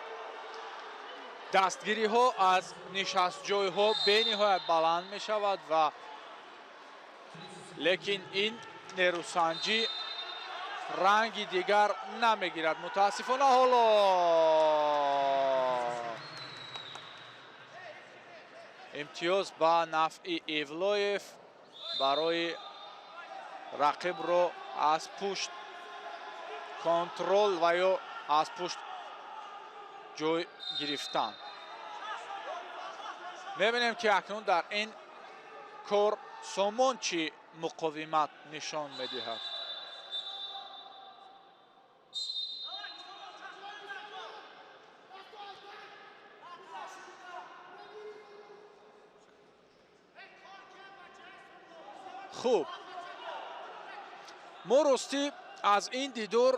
дастгириҳо аз нишастҷойҳо бениҳоят баланд мешавад ва лекин ин нерӯсанҷӣ ранги дигар намегирад. Мутаассифона ҳоло имтиёз ба нафъи Ивлоев барои рақибро аз пушт контрол ва ё аз пушт ҷой гирифтан. Мебинем ки акнун дар ин кор Сомон чӣ муқовимат нишон медиҳад. Хуб, мо ростӣ аз ин дидор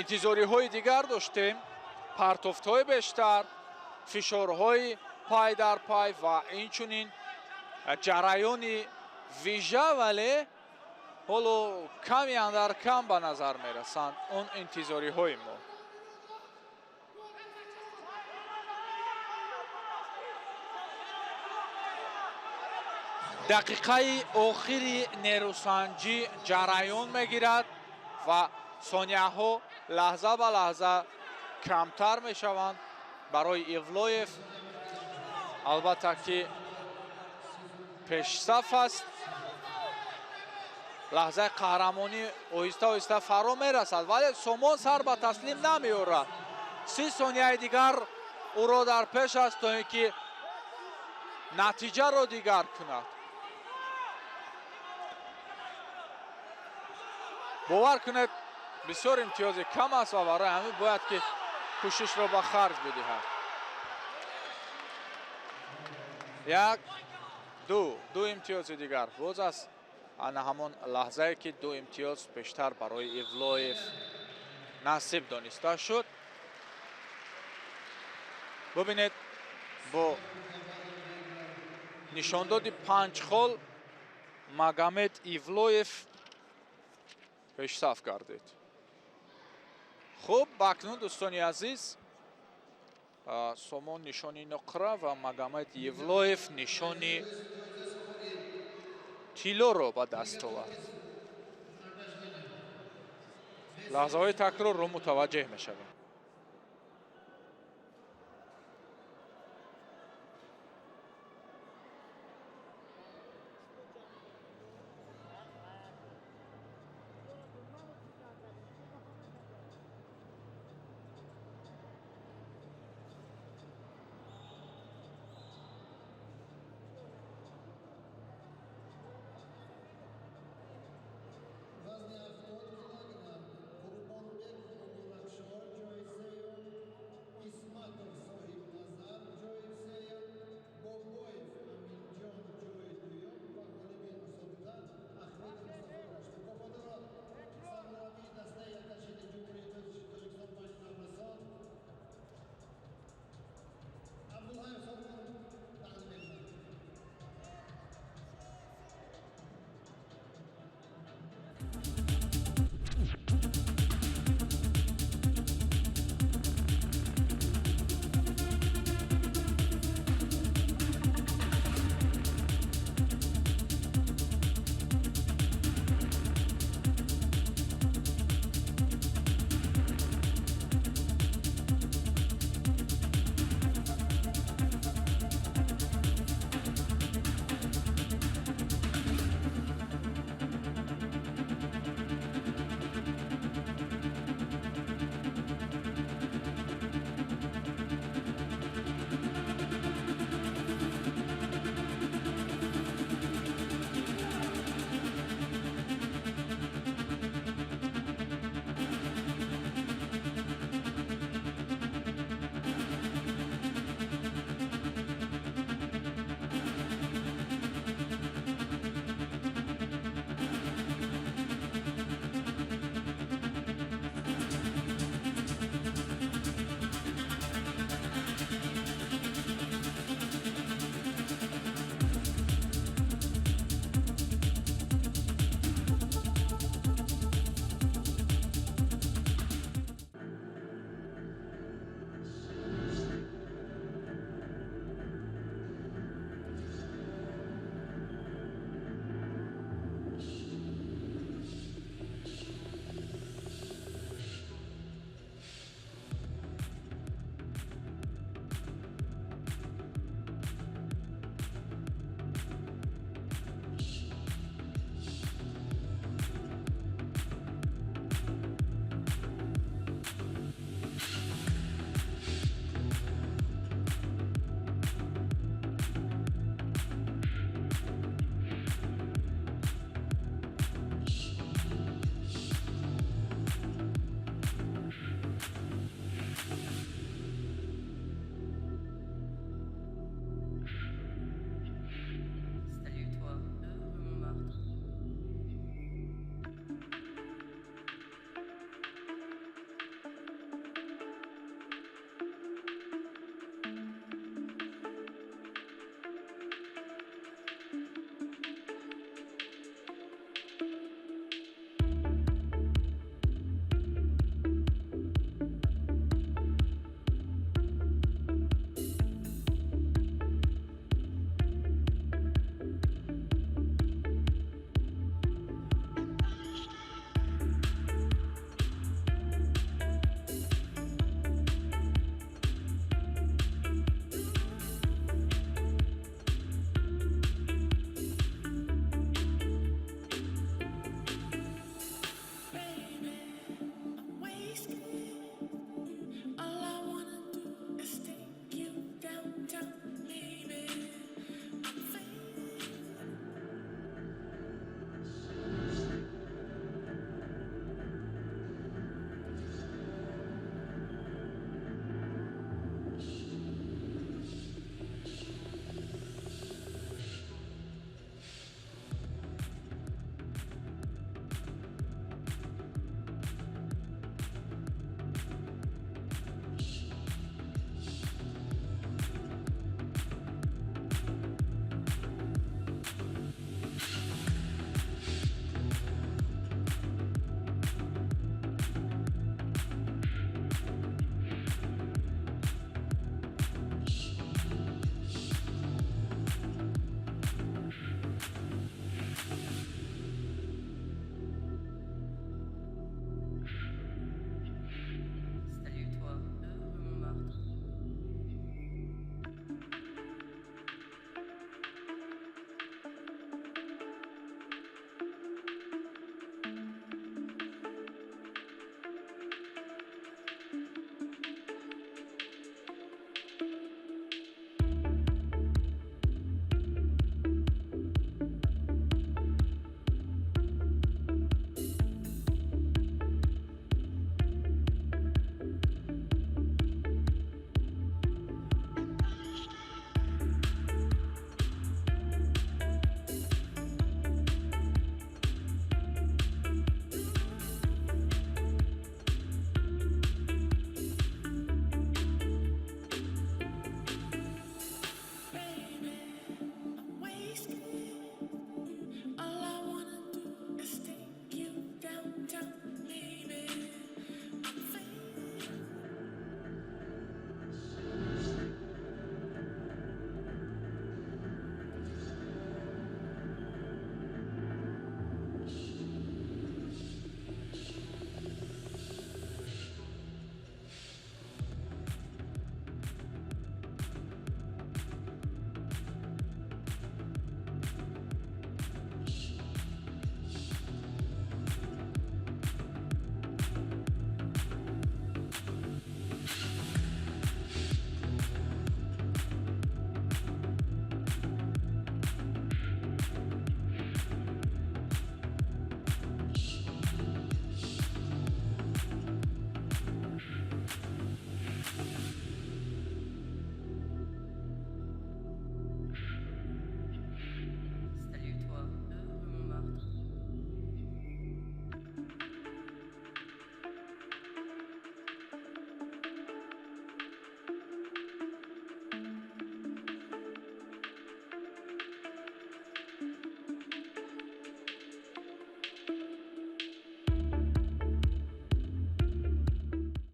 интизориҳои дигар доштем, партофтҳои бештар, фишорҳои пай дар пай ва инчунин ҷараёни вижа, вале ҳоло ками андар кам ба назар мерасанд он интизориҳои мо. Дақиқаи охири нерӯсанҷӣ ҷараён мегирад ва сонияҳо лаҳза ба лаҳза камтар мешаванд барои Ивлоев. Албатта ки пешсаф аст, лаҳзаи қаҳрамонӣ оҳиста оҳиста фаро мерасад, вале Сомон сар ба таслим намеорад. 30 сонияи дигар ӯро дар пеш аст то ин ки натиҷаро дигар кунад. Бовар кунед, бисёр имтиёзи кам аст ва барои ҳамин бояд ки кӯшишро ба харҷ бидиҳад. Як, ду имтиёзи дигар боз аст. Ана ҳамон лаҳзае ки ду имтиёз бештар барои Ивлоев насиб дониста шуд. Бубинед, бо нишондоди 5 хол Магомед Ивлоев пешсаф гардид. Хуб, акнун, дӯстони азиз, Сомон нишони нуқра ва Магомед Евлоев нишони тиллоро ба даст овард. Лаҳзаҳои такрорро мутаваҷҷеҳ мешавем.